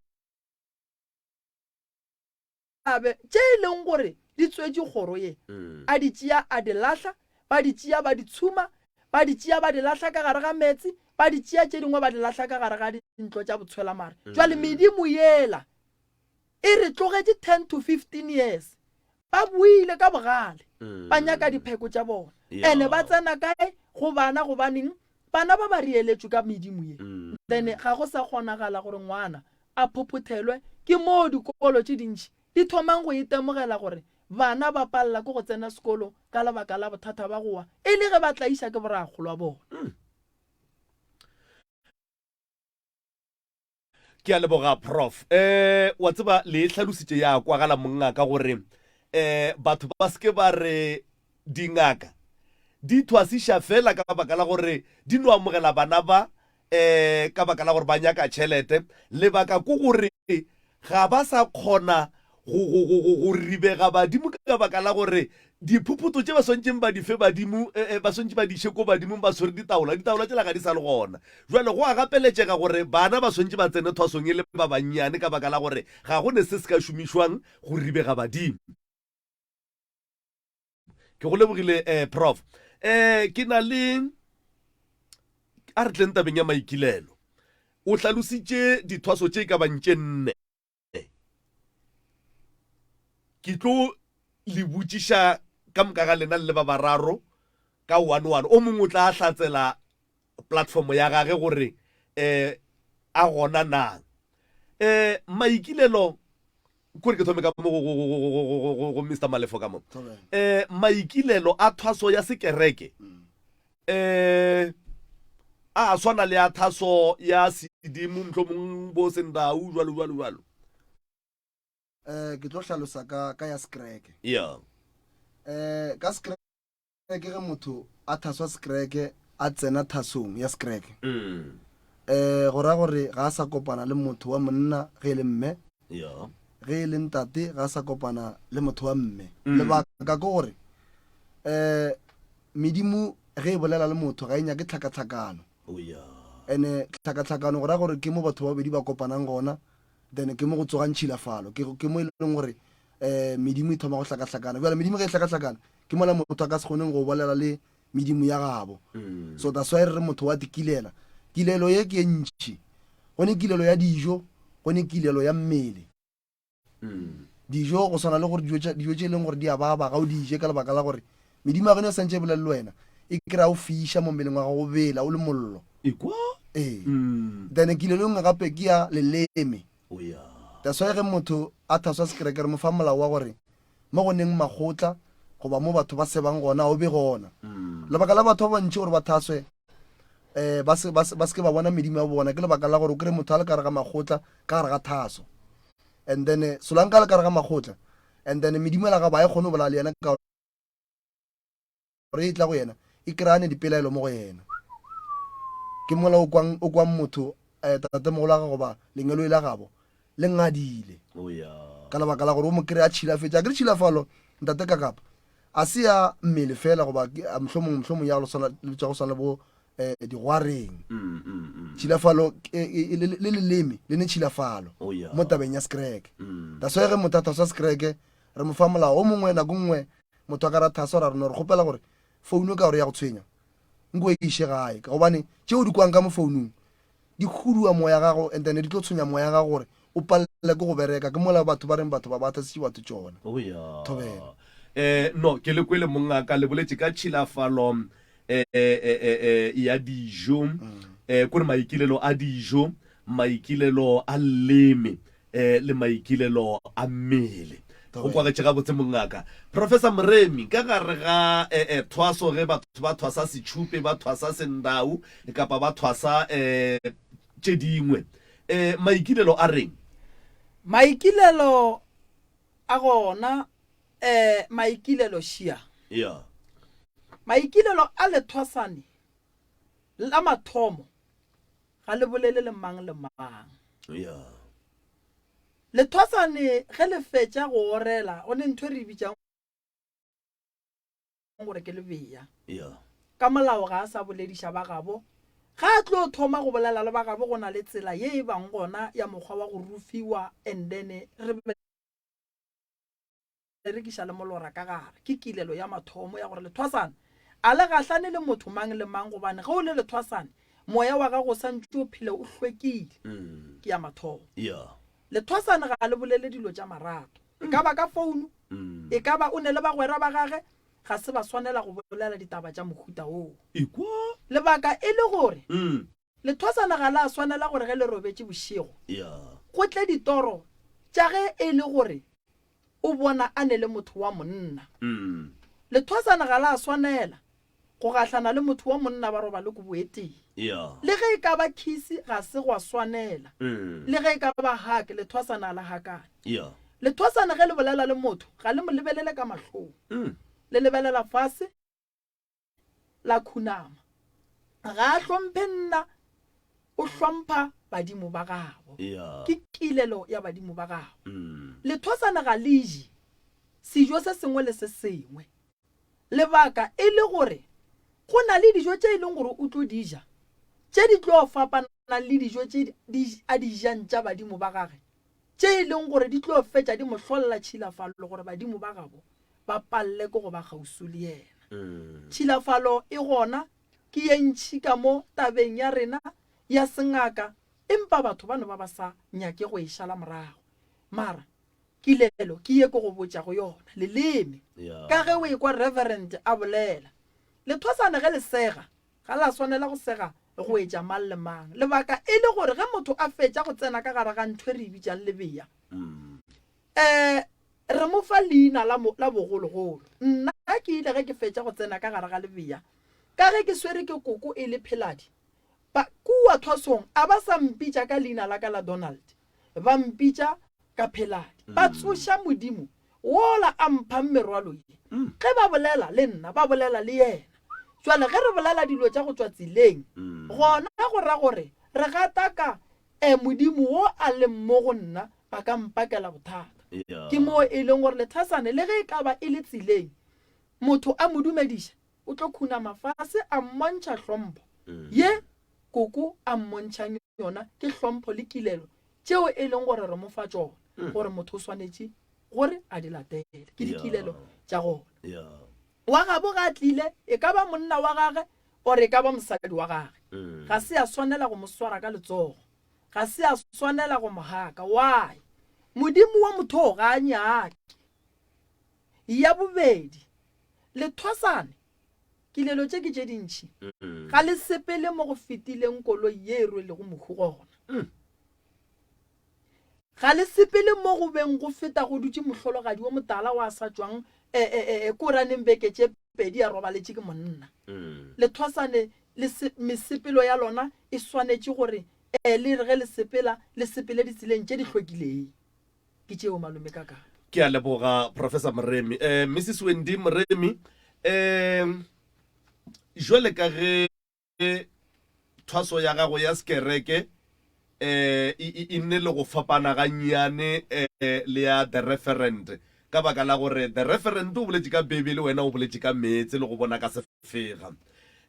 Abe, tše e leng gore di tswetše kgoro ye, a di tšea a di lahla, ba di tšea ba di tshuma, ba di tšea ba di lahla ka gare ga meetse, ba di tšea tše dingwe ba di lahla ka gare ga dintlo tša botshwelamare. Jwale medimo yela e re tlogetše 10 to 15 years, ba boile ka bogale, ba nyaka dipheko tša bona. Ene ba tsena kae? Go bana, gobaneng? Bana ba ba rieletšwe ka medimo ye. Then ga go sa kgonagala gore ngwana a phophothelwe. Ke moo dikolo tše dintši di thomang go itemogela gore bana ba palela ke go tsena sekolo ka lebaka la bothata ba go wa e le ge ba tlaiša ke borakgolo wa bona. Ke a leboga Prof. Eh, wa tseba le e hlalositše ya kwagala mongaka gore eh batho ba se ke ba re dingaka di thwasiša fela ka baka la gore di no amogela bana ba eh ka baka la gore ba nyaka tšhelete. Lebaka ke gore ga ba sa kgona. Go, go, go, go, go ribega badimo ka baka la gore diphuphuto tše ba swantšeng ba di fe badimo, eh, eh, ba swantše ba di iše ko badimong ba swere ditaola, ditaola tšela ga di sa le gona. Bjale go a gapeletšega gore bana ba swantše ba tsene thwasong e le ba bannyane ka baka la gore ga go ne se se ka šomišwang go ribega badimo. Ke go lebogile eh, Prof. Eh, ke na le a re tleng tabeng ya maikilelo. O hlalositše dithwaso tše e ka bang tše nne. Ke tlo le botšiša ka moka ga lena le le ba bararo ka one one. O mongwe o tla hlatsela platform ya gage gore um a gona na. Um maikilelo kore ke thome ka mo go Mister Malefo ka mo. Um maikilelo a thwaso ya sekereke um a swana le a thaso ya sedimo mohlomong bo sendau jwalo jwalo jwalo. Um ke tlo hlalosa ka ka ya sekereke. Yeah. Um ka sekereke ke ge motho a thaswa sekereke a tsena thasong ya sekereke. Mm. Um go ra gore ga a sa kopana le motho wa monna ge e le mme. Yeah. Ge e le ntate ga a sa kopana le motho wa mme. Mm. Lebaka ke gore um Medimo ge e bolela le motho ga e nyake tlhakatlhakano. Ene tlhakatlhakano go raya gore ke mo batho ba babedi ba kopanang gona, then ke mo go tsogang tšhilafalo, ke, ke mo e leng gore um medimo e thoma go hlakahlakana. Bjale medimo ge e hlakahlakana, ke mola motho a ka se kgoneng go bolela le medimo ya gabo. So that's why re re motho wa tikilela. Kilelo ye ke e ntši. Go ne kilelo ya dijo, go ne kilelo ya mmele. Dijo go swana le gore dijo tša dijo tše e leng gore di a baba ga o di je ka lebaka la gore medimo ya geno e santše e bolele le wena e kry-a o fiša mo mmeleng wa gago o bela o le mollo. Ekwa? Ee. Then kilelo e nngwe gape ke ya leleme. O ya. That's why ge motho a thaswa sekereke re mo fa molao wa gore mo go neng makgotla goba mo batho ba sebang gona o be gona. Lebaka la batho ba bantši gore ba thaswe um ba se ba se ba se ke ba bona medimo ya bona ke lebaka la gore o kry motho a le ka gare ga makgotla ka gare ga thaso. And then eh, solanka a le ka gare ga makgotla and then medimo ela ga ba e kgone go bolaya le yena ka gore e tla go yena e kry-ane dipelaelo mo go yena. Ke mola o kwang o kwang motho eh, tatemogolo wa gagwe goba lengeloi la gabo le ngadile Oh ya. ka lebaka la gore o mo kry-a a tšhilafetše. A ke re tšhilafalo ntate Kakapa a se ya mmele fela goba ke- a mohlomong mohlomong ya go swana le tša go swana le bo eh, digwareng. Mm, mm, mm. Tšhilafalo e, e, e, le le leleme le ne tšhilafalo Oh ya. mo tabeng ya sekereke. Mm. That's why ge motho a thaswa sekereke re mo fa molao o mongwe nako nngwe motho a ka ra thaswa ra re no re kgopela gore founu ka gore ya go tshwenya nko e iše gae ka gobane tšeo di kwang ka mo founung di hudua moya gago and then di tlo tshwenya moya gago gore o palele ke go bereka ke mola batho ba reng batho ba ba thasitše batho tšona. Oh ya. Thobela. Eh no ke le kwele mongaka le boletše ka tšhilafalo eh eh eh eh ya dijo eh kore maikilelo a dijo maikilelo a leleme eh le maikilelo a mmele. Go kwagetše gabotse mongaka. Professor Moremi ka gare ga eh eh thwaso ge batho ba thwasa setšhupe ba thwasa sendau kapa ba thwasa eh tše dingwe eh maikilelo a reng? Maikilelo a gona eh maikilelo šia. Yeah. Maikilelo a lethwasane la mathomo ga le bolele le mang le mang. Yeah. Lethwasane ge le fetša go orela go ne ntho e re e bitšang gore ke lebea. Yeah. Ka molao ga a sa bolediša ba gabo. Ga a tlo thoma go bolela le ba gabo go na le tsela ye e bang gona ya mokgwa wa go rufiwa and then re berekiša le molora ka gare. Ke kilelo ya mathomo ya gore lethwasane a le gahlane le motho mang le mang gobane ge o le lethwasane moya wa gago o sa ntše o phela o hlwekile. Ke ya mathomo. Yeah. Lethwasane ga le bolele dilo tša marato. E ka ba ka founu, e ka ba o ne le bagwera ba gage, ga se ba swanela go bolela ditaba tša mohuta woo. Ekwa. Lebaka e le gore lethwasana ga la swanela gore ge le robetše bošego go tle ditoro tša ge e le gore o bona a ne le motho wa monna. Lethwasana ga la swanela go gahlana le motho wa monna ba robale kobo e tee. Le ge e ka ba khisi ga se gwa swanela. Le ge e ka ba hug, lethwasana a le hakane. Lethwasana ge le bolela le motho ga le mo lebelele ka mahlong. Le lebelela fase la khunama. Ga a hlomphe nna. O hlompha badimo ba gabo. Ke kilelo ya badimo ba gabo. Lethosana ga le je sejo se sengwe le se sengwe. Lebaka e le gore go na le dijo tše e leng gore o tlo di ja tše di tlo fapanang le dijo tše a di jang tša badimo ba gage tše e leng gore di tlo fetša di mo hlolla tšhilafalo gore badimo ba gabo ba palele ke go ba kgauswi le yena. Tšhilafalo e gona ke ye ntši ka mo tabeng ya rena ya sengaka empa batho ba no ba ba sa nyake go e šala morago. Mara kilelo ke ye ke go botšago yona, leleme. Ka ge o ekwa Reverend a bolela, lethosane ge le sega, ga la swanela go sega go etša mang le mang. Lebaka e le gore ge motho a fetša go tsena ka gare ga ntho e re e bitšang lebea, um re mo fa leina la, la bogologolo. Nna ke ile ge ke fetša go tsena ka gare ga lebea, ka ge ke swere ke koko e le pheladi, ba, kua thwasong a ba sa mpitša ka leina la ka la Donald, ba mpitša ka pheladi. Ba tsoša Modimo wola a mphang merwalo ye. Ge ba bolela le nna, ba bolela le yena. Jwale ge re bolela dilo tša go tšwa tseleng, gona go ra gore re gataka e Modimo wo a leng mo go nna, ba ka mpakela bothata. Ke moo e leng gore lethasane le ge e ka ba e le tseleng, motho a mo dumediša, o tlo khunama fase a mmontšha hlompho ye koko a mmontšhang yona ke hlompho le kilelo tšeo e leng gore re mo fa tšona mm. gore motho o swanetše gore a di latele ke dikilelo tša gona wa gabo ga a tlile e ka ba monna wa gage or e ka ba mosadi wa gage mm. ga se a swanela go mo swara ka letsogo ga se a swanela go mo haka why modimo wa motho ga a nyake ya bobedi lethwasane Kilelo tše ke tše dintši. Ga le sepele mo go fetileng koloi ye e rwelego mohu gona. Ga le sepele mo go beng go feta go dutše mohlologadi wo motala wa sa tšwang e, e, e, e, koraneng beke tše pedi a robaletše ke monna. Lethwasane le se, mesepelo ya lona e swanetše gore e, le re ge le sepela, le sepele ditseleng tše di hlwekileng. Ke tšeo malome ka ka. Ke a leboga Professor Moremi. Eh, Mrs Wendy Moremi, eh, jwale ka ge thwaso ya gago ya sekereke eh, e, e, e nne le go fapana gannyane eh, le ya the referend ka baka la gore the referend o boletše ka Bibele wena o boletše ka meetse le go bona ka sefega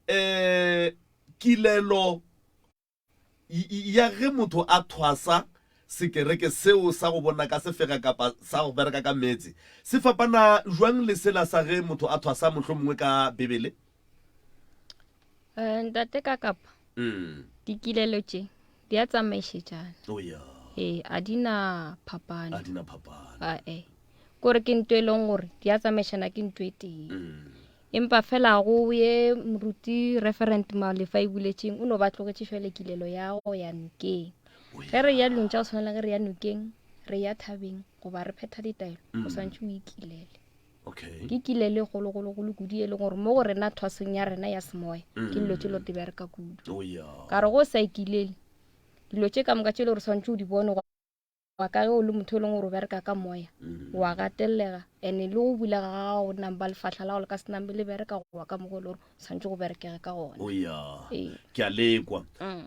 eh, kilelo Ya ge motho a thwasa sekereke seo sa go bona ka sefega kapa sa go bereka ka meetse, se fapana jwang le sela sa ge motho a thwasa mohlomongwe ka Bibele? Eh, ntate ka kapa mm. dikilelo tše di a tsamaišetšana. Oh, yeah. Ee, a di na phapano. A di na phapano. Ae. Kore ke nto e leng gore di a tsamaišana ke nto e tee. Mm. Empa fela go ye moruti Referent Malefa e buletšeng o no ba tlogetše fela kilelo ya go ya nokeng. Ge re ya dilong tša go tshwana le ge re ya nokeng, re ya thabeng goba re phetha ditaelo, o swantše o ikilele. Okay. Ke kilelo e kgologologolo kudu e leng gore mo go rena thwasong ya rena ya semoya ke dilo tše lo di bereka kudu. Oh yeah. Ka re go sa ikilele dilo tše ka moka tše e le gore swantše o di bone wa ka ge o le motho e leng gore o bereka ka moya mm. wa gatelega and-e le go bulega ga gago namba lefahla la go le ka se nambe le bereka goba ka mokgwa e le gore o tshwanetse go berekege ka gona oh, ee. ke a lekwa um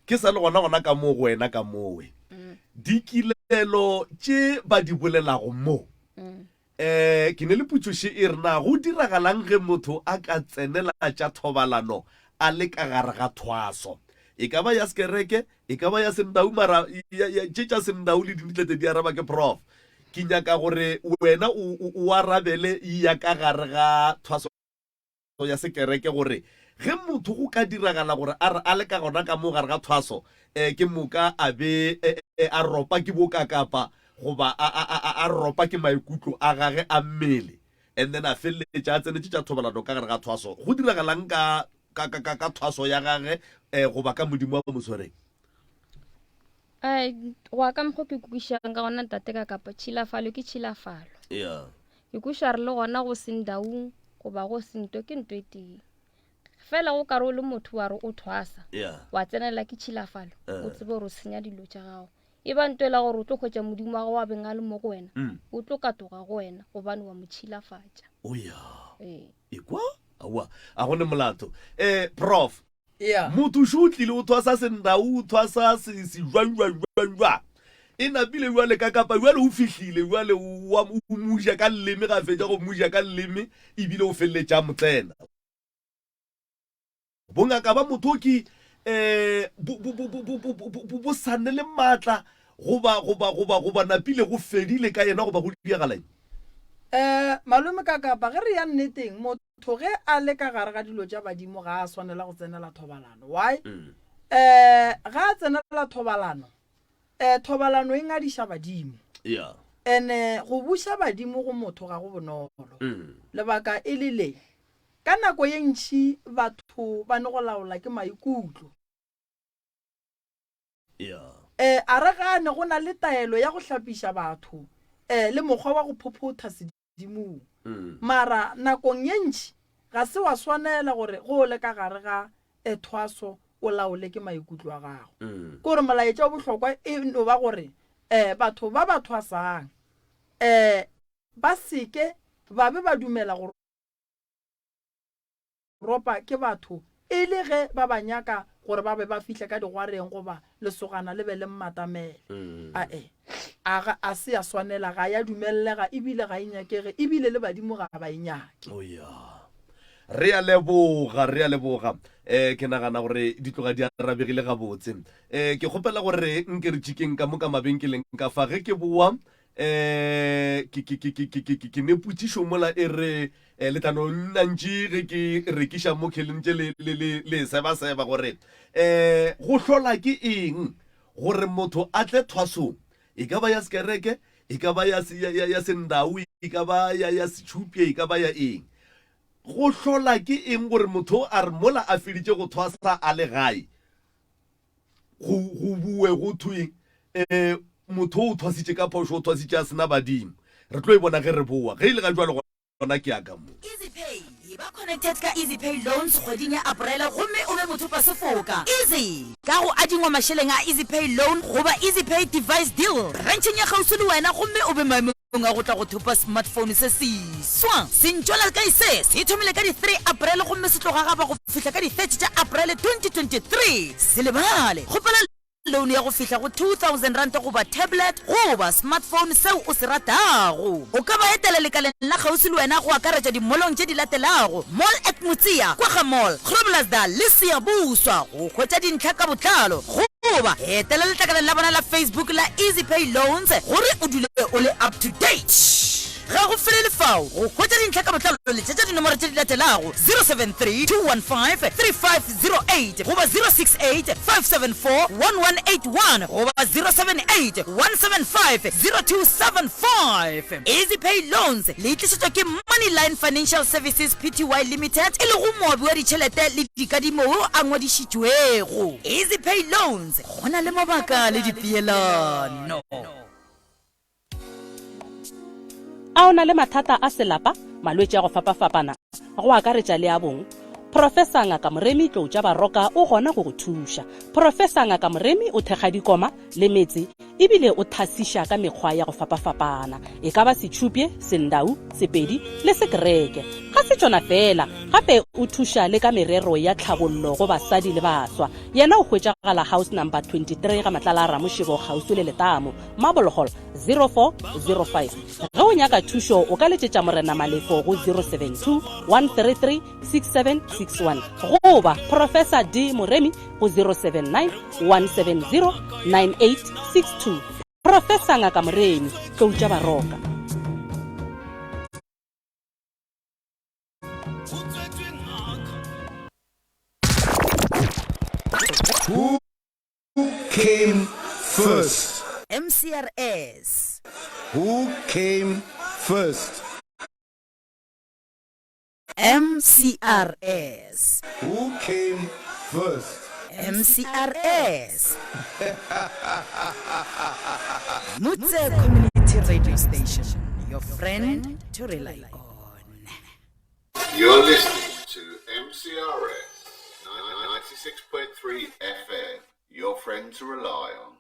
ke sa le gona gona ka moo go wena ka mowe mm. dikilelo tše ba di bolelago mo mm. Um ke ne le potšoše e re na go diragalang ge motho a ka tsenela tša thobalano a le ka gare ga thwaso? E ka ba ya sekereke, e ka ba ya sendau, mara tše tša sendau le dinitlete di araba ke prof. Ke nyaka gore wena o, o, o arabele ya ka gare ga thwaso ya sekereke gore ge motho go ka diragala gore a re a le ka gona ka mo gare ga thwaso um ke moka a be a ropa ke bokakapa goba a, a, a, a ropa ke maikutlo a gage a mmele and then a feleletša a tsenetše tša thobalano ka gare ga thwaso, go diragalang ka, ka, ka, ka, ka thwaso ya gage um goba ka Modimo wa mo swereng? Um go ya ka mokgwa ke kwešišang ka gona ntate ka kapa tšhilafalo ke tšhilafalo. Yeah. Ke kwešiša re le gona go seng daung goba go seng nto ke nto e tee. Fela go kare o le motho wa re o thwasa Yeah. wa tsenela ke tšhilafalo o Uh. tsebe gore o senya dilo tša gago. E ba nto e la gore o tlo hwetša modimo wa gago wa beng a le mo go wena Mm. o tlo katoga go wena gobane wa mo tšhilafatša. Oh yeah. Ee. Ekwa? Aowa, a go ne molato. Eh, prof. Yeah. Motho šo o tlile o thwasa sendau, o thwasa se sejwanjwanjwanjwa. E napile bjale ka kapa bjale o fihlile bjale o o mo ja ka leleme ga fetša go mo ja ka leleme ebile o feleletša a mo tsena. Bongaka ba motho ke um bo bo bo bo bo bo bo bo sa ne le maatla goba goba goba goba napile go fedile ka yena goba go diagala eng? Um malome ka kapa ge re ya nneteng motho ge a le ka gare ga dilo tša badimo ga a swanela go tsenela thobalano. Why? Um ga a tsenela thobalano um thobalano e ngadiša badimo. Yeah. Ene go buša badimo go motho ga go bonolo. Lebaka e le le, Ka nako ye ntši batho ba ne go laola ke maikutlo. E, a re gane go na le taelo ya go hlapiša batho e, le mokgwa wa go phophotha sedimong. Mara nakong ye ntši ga se wa swanela gore ge o le ka gare ga e, thwaso o laole ke maikutlo a gago. Ke gore molaetša o bohlokwa e no ba gore e, batho ba ba thwasang e, ba se ke ba be ba dumela go ropa ke batho e le ge ba ba nyaka gore ba be ba fihle ka digwareng goba lesogana le be le mmatamele. Ae, a ga a se ya swanela, ga ya dumellega ebile ga e nyakege ebile le badimo ga ba e nyake. Oh ya. Re a leboga, re a leboga. Eh, ke nagana gore di tloga di arabegile gabotse. Eh, ke kgopela gore nke re tšikeng ka mo ka mabenkeleng ka fa ge ke boa eh ke ke ke ke ke ke ke ne potšišo mola e re eh, le tla no nna ntši ge ke rekiša mo kheleng tše le le le le seba seba gore eh go hlola ke eng gore motho a tle thwasong e ka ba ya sekereke e ka ba ya ya ya, ya sendau e ka ba ya ya setšhupye e ka ba ya eng go hlola ke eng gore motho a re mola a feditše go thwasa a le gae go go bue go thwe um motho o thwasitše ka phošo o thwasitše a sena badimo re tlo e bona ge re boa ge e le ga jalo gona ke ya ka mo. EasyPay, Eba connected ka EasyPay Loans kgweding ya Aprele gomme o be mothopasefoka. Easy! Ka go adingwa mašeleng a EasyPay Loan goba EasyPay Device Deal brancheng ya kgauswi le wena gomme o be maemong a go tla go thopa smartphone se seswa. Sentšwelakae se se thomile ka di 3 April gomme se tlo gagaba go fihla ka di 30 tša April 2023. Se lebale, kgopela loan ya go fihla go R2000 goba tablet goba smartphone seo o se ratago. O ka ba etela lekaleng la kgauswi le wena go akaretša dimolong tše di latelago, Mall at Motseya, Kwagga Mall, Groblersdal le Siyabuswa go hwetša dintlha ka botlalo. Goba etela letlakaleng la bona la Facebook la EasyPay Loans gore o dule o le up to date. Ga go felele fao, go hwetša dintlha ka botlalo letšetša dinomoro tše di latelago, 073 215 3508 goba 068 574 1181 goba 078 175 0275. EasyPay Loans le tlišetšwa ke Moneyline Financial Services Pty Limited e lego moabi wa ditšhelete le dikadimo wo a ngwadišitšwego. EasyPay Loans, go na le mabaka le dipeelano. A o na le mathata a selapa, malwetši a go fapafapana, go akaretša le a bong? Professor Ngaka Moremi Tloutša Baroka o gona go go thuša. Professor Ngaka Moremi o thekga dikoma le metse ebile o thasiša ka mekgwa ya go fapafapana, e ka ba setšhupye, sendau, sepedi le sekereke. Ga se tšona feela, gape o thuša le ka merero ya tlhabollo go basadi le baswa. Yena o hwetšagala house number 23 ga Matlala a Ramošebo kgauswi le letamo, Marble Hall, 0405. Ge o nyaka thušo o ka letšetša Morena Malefo go 072 133 6761 goba Professor D Moremi go 079 170 9862. Professor Ngaka Moremi, Tlou tša Baroka. Who came first? MCRS. Who came first? MCRS. Who came first? MCRS. Mutse Community Radio Station, your friend to rely on. You're listening to MCRS 96.3 FM, your friend to rely on.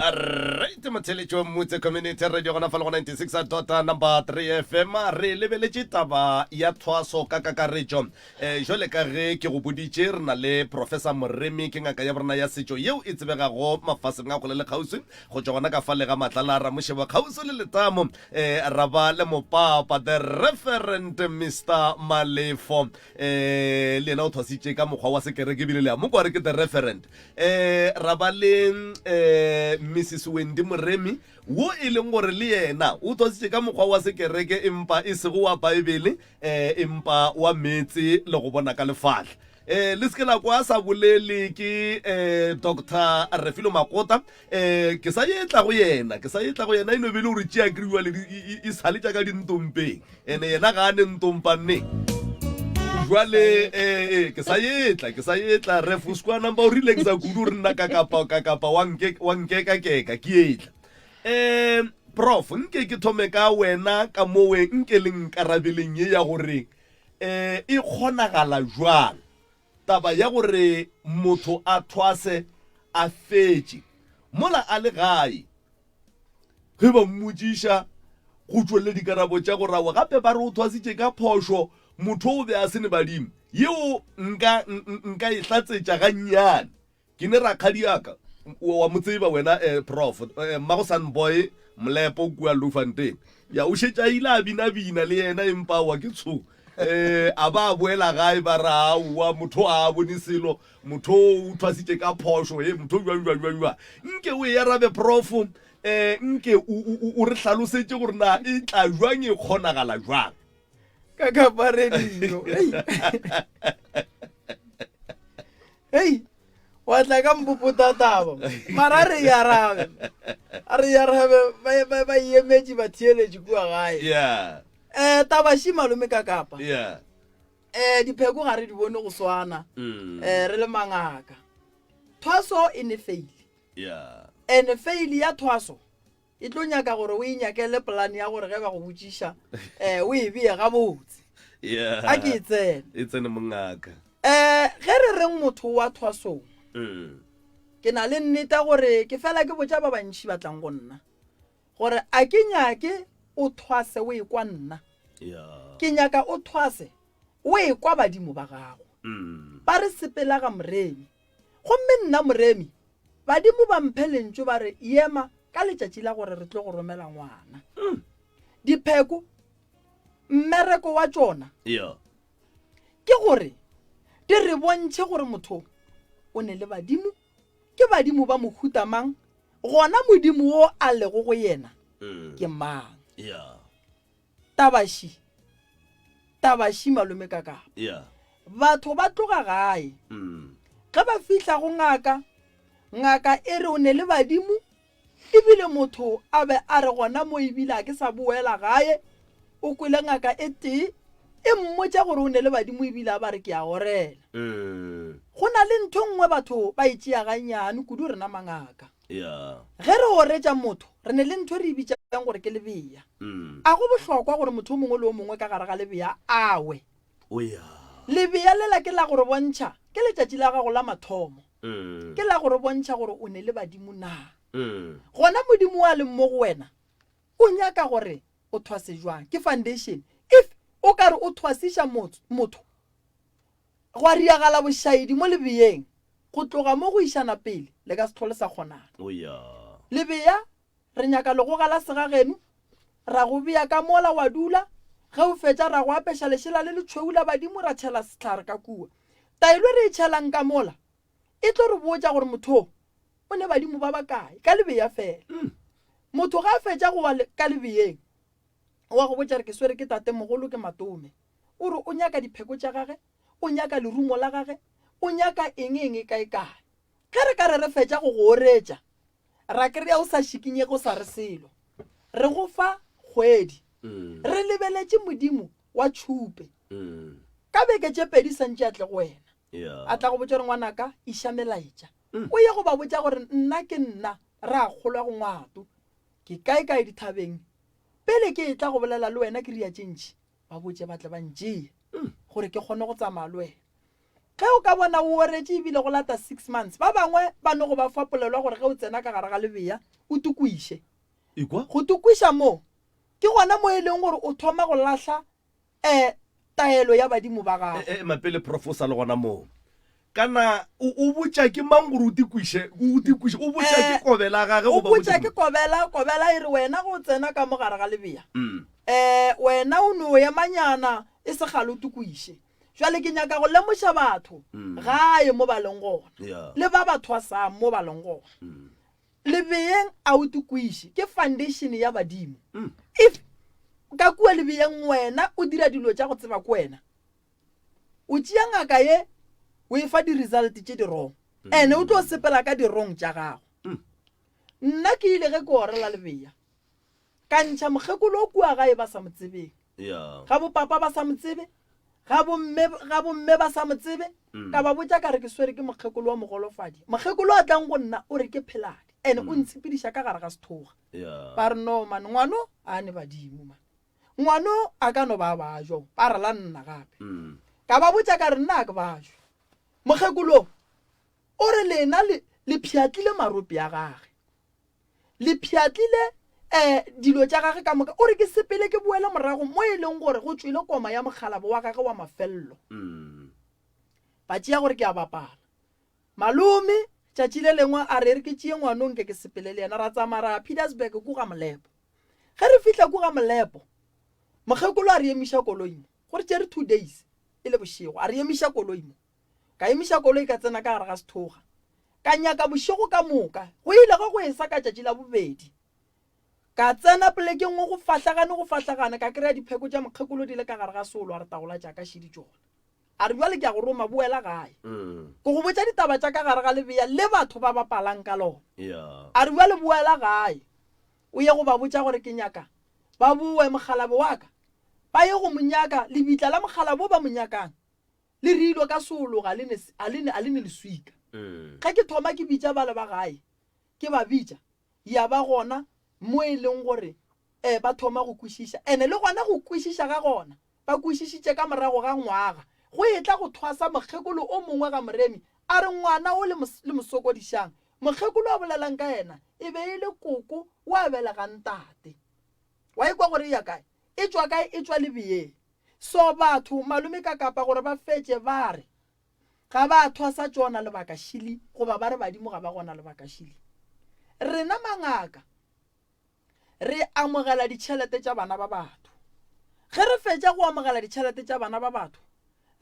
Right, motheletši wa Mmutse Community Radio gona fa le go 96 dot number 3 FM re lebeletše taba ya thwaso ka kakaretšo. Eh, jwale ka ge ke go boditše re na le Professor Moremi ke ngaka ya borena ya setšo yeo e tsebegago mafaseng a kgole le kgauswi go tšwa gona ka fale ga Matlala Ramošebo kgauswi le Letamo eh, ra ba le mopapa the Reverend Mr Malefo eh, le yena o thwasitše ka mokgwa wa sekereke ebile le a mo kwa re ke the Reverend eh ra ba le eh Mrs Wendy Moremi wo e leng gore le yena o twasitše ka mokgwa wa sekereke empa e sego wa Baebele eh empa wa meetse le go bona ka lefahla eh le seke la kwa sa bolele ke eh Dr Refilo Makota eh ke sa etla go yena ke sa etla go yena e no be le gore tšea kriwa le e sale tša ka dintompeng ene yena ga a ne ntompanneng jwale eh, eh, ke sa etla ke sa etla ref o sekwa namba o rile ke sa kudu re nna kakapa kakapa wa nke wa nkeka keka ke etla um prof nke ke thome ka wena ka mowe nke le nkarabeleng ye ya gore um e kgonagala jwang taba ya gore motho a thwase a fetše mola a le gae Ge ba mmotšiša, go tšwelele dikarabo tša go rawa. Gape ba re o thwasitše ka phošo, motho o be a se ne badimo. Yeo nka, nka e hlatsetša gannyane. Ke ne rakgadiaka, wa mo tseba wena, eh, Prof. Eh, mmago Sunboy Mlepo kua Loufontein. Ya, o šetše a ile a binabina le yena, empa aowa ke tsho. Eh, a ba a boela gae ba re aowa, motho ga a bone selo. Motho o thwasitše ka phošo, he motho jwang jwang jwang jwang. Nke o e arabe prof, eh, nke o, o, o re hlalosetše gore na e tla jwang e kgonagala jwang. Ka kapa radio. Hei. Hei. Wa tla ka mpopota taba. Mara a re e arabe. A re e arabe ba ba ba emetše batheeletši kua gae. Yeah. Eh taba shi malome ka kapa. Yeah. um dipheko ga re di bone go swana um re le mangaka thwaso e ne faile yeah and faile ya thwaso e tlo nyaka gore o e nyakele polane ya gore ge ba go botšiša um o e beye gabotse yeah a ke e tsene e tsene mongaka um ge re reng motho wa thwasong mm. ke na le nneta gore ke fela ke botša ba bantšhi ba tlang go nna Gore a ke nyake o thwase o ekwa nna. Ke nyaka o thwase o ekwa badimo ba gago. Ba re sepela ga Moremi. Gomme nna Moremi, badimo ba mphe lentšu ba re yema ka letšatši la gore re tlo go romela ngwana. Dipheko, mmereko wa tšona ke gore di re bontšhe gore motho o ne le badimo Ke badimo ba mohuta mang, gona Modimo wo a lego go yena mm. ke mang? Yeah. Tabaši, tabaši malome kakapa. Yeah. Batho ba tloga gae. Mm. Ge ba fihla go ngaka, ngaka e re o ne le badimo Ebile motho a be a re gona mo ebile a ke sa boela gae, o kwele ngaka e tee e mmotša gore o ne le badimo ebile a ba re ke a orela. Go na le ntho e nngwe batho ba e tšea gannyane kudu rena mangaka. Ge re oretša motho re ne le ntho e re e bitšang gore ke lebea. A go bohlokwa gore motho o mongwe le o mongwe ka gare ga lebea a we. Lebea lela ke la go re bontšha ke letšatši la gago la mathomo. Ke la go re bontšha gore o ne le badimo na. Gona Modimo wa leng mo go wena o nyaka gore o thwase jwang? Ke foundation. If o ka re o thwasiša motho gwa riagala bošaedi mo lebeyeng, go tloga mo go išana pele le ka se hlole sa kgonana. Lebeya Re nyaka legoga la segageno, ra go bea ka mola wa dula, ge o fetša ra go apeša lešela le letšhweu la badimo ra tšhela sehlare ka kua. Taelo e re e tšhelang ka mola e tlo re botša gore motho o o ne badimo ba bakae ka lebeya fela. Motho ge a fetša go wa ka lebeyeng o a go botša re ke swere ke tatemogolo ke matome. O re o nyaka dipheko tša gage, o nyaka lerumo la gage, o nyaka eng eng e kae kae. Ge re ka re re fetša go go oretša Ra kry-a o sa šikinyege o sa re selo. Re go fa kgwedi. Re lebeletše Modimo wa tšhupe. Ka beke tše pedi santše a tle go wena. A tla go botša gore ngwanaka iša melaetša. O ye go ba botša gore nna ke nna rakgolo wa go Ngwato. Ke kaekae dithabeng. Pele ke etla go bolela le wena ke ria tše ntši. Ba botše ba tle ba ntšee gore ke kgone go tsamaya le wena. Ge o ka bona o oretše ebile go lata 6 months, ba bangwe ba no go ba fa polelo ya gore ge o tsena ka gare ga lebea o tukwiše. Ekwa? Go tukwiša mo ke gona mo e leng gore o thoma go lahla um taelo ya badimo ba gago. E, ema pele Prof o sa le gona moo. Kana o, o botša ke mang gore o tikwiše, o tikwiše, o botša ke Eh, kobela gage o goba botša modimo? ke kobela, kobela e re wena ge o tsena ka mo gare ga lebea, Mm. um wena o no emanyana e se kgale o tukwiše. Jwale ke nyaka go lemoša batho Mm. gae mo ba leng gona, Yeah. le ba ba thwasang mo ba leng gona. Mm. Lebeyeng a o tikwiše, ke foundation ya badimo. Mm. If ka kua lebeyeng wena o dira dilo tša go tseba ke wena, o tšea ngaka ye o e fa di-result tše di wrong, ene o tlo sepela ka di-wrong tša gago. Mm. Nna ke ile ge ke orela lebeya, ka ntšha mokgekolo o kua gae ba sa mo tsebeng. Yeah. Ga bo papa ba sa mo tsebe, ga bomme, ga bomme ba sa mo tsebe, Mm. ka ba botša ka re ke swere ke mokgekolo wa mogolofadi. Mokgekolo a tlang go nna o re ke pheladi, ene o Mm. ntshepediša ka gare ga sethoga. Yeah. Ba re no man, ngwano a ne badimo man. Ngwano a ka no ba bajwa, ba re la nna gape. Mm. Ka ba botša ka re nna a ke bajwe. Mokgekolo o re lena le, le pšhatlile marope a gage. Le pšhatlile um dilo tša gage ka moka. O re ke sepele ke boele morago mo e leng gore go tšwele koma ya mokgalabo wa gage wa mafello. Ba tšea gore ke a bapala. Malome tšatši le lengwe a re e re ke tšee ngwano nke ke sepele le yena. Ra tsamaya ra ya Pietersburg ku ga Molepo. Ge re fihla ku ga Molepo, mokgekolo a re emiša koloi mo. Go re tšere 2 days e le bošego. A re emiša koloi mo. Ka emiša koloi ka tsena ka gare ga sethoga. Ka nyaka bošego ka moka. Go ile gwa go esa ka tšatši la bobedi. Ka tsena polekeng nngwe go fahlagane go fahlagane ka kry-a dipheko tša mokgekolo di le ka gare ga seolo a re taola tša ka šidi tšona. A re bjale ke a go roma boela gae. Ke go botša ditaba tša ka gare ga lebea le batho ba bapalang ka lona. A re bjale boela gae o ye go ba botša gore ke nyaka ba boe mokgalabje wa ka ba ye go mo nyaka lebitla la mokgalabje wo ba mo nyakang Le reilwe ka seolo, ga le ne, a le ne, a le ne leswika. Ge ke thoma ke bitša bale ba gae, ke ba bitša, ya ba gona mo e leng gore eh, ba thoma go kwešiša. Ene le gona go kwešiša ga gona, ba kwešišitše ka morago ga ngwaga. Go etla go thwasa mokgekolo o mongwe ga Moremi, a re ngwana o le mo, le mo sokodišang. Mokgekolo a bolelang ka yena e be e le koko wa belegang tate. Wa ekwa gore e ya kae? E tšwa kae? E tšwa Lebeyeng. So batho malome ka kapa gore ba fetše ba re ga ba thwasa tšona lebaka šili goba ba re badimo ga ba gona lebaka šili. Rena mangaka re amogela ditšhelete tša bana ba batho. Ge re fetša go amogela ditšhelete tša bana ba batho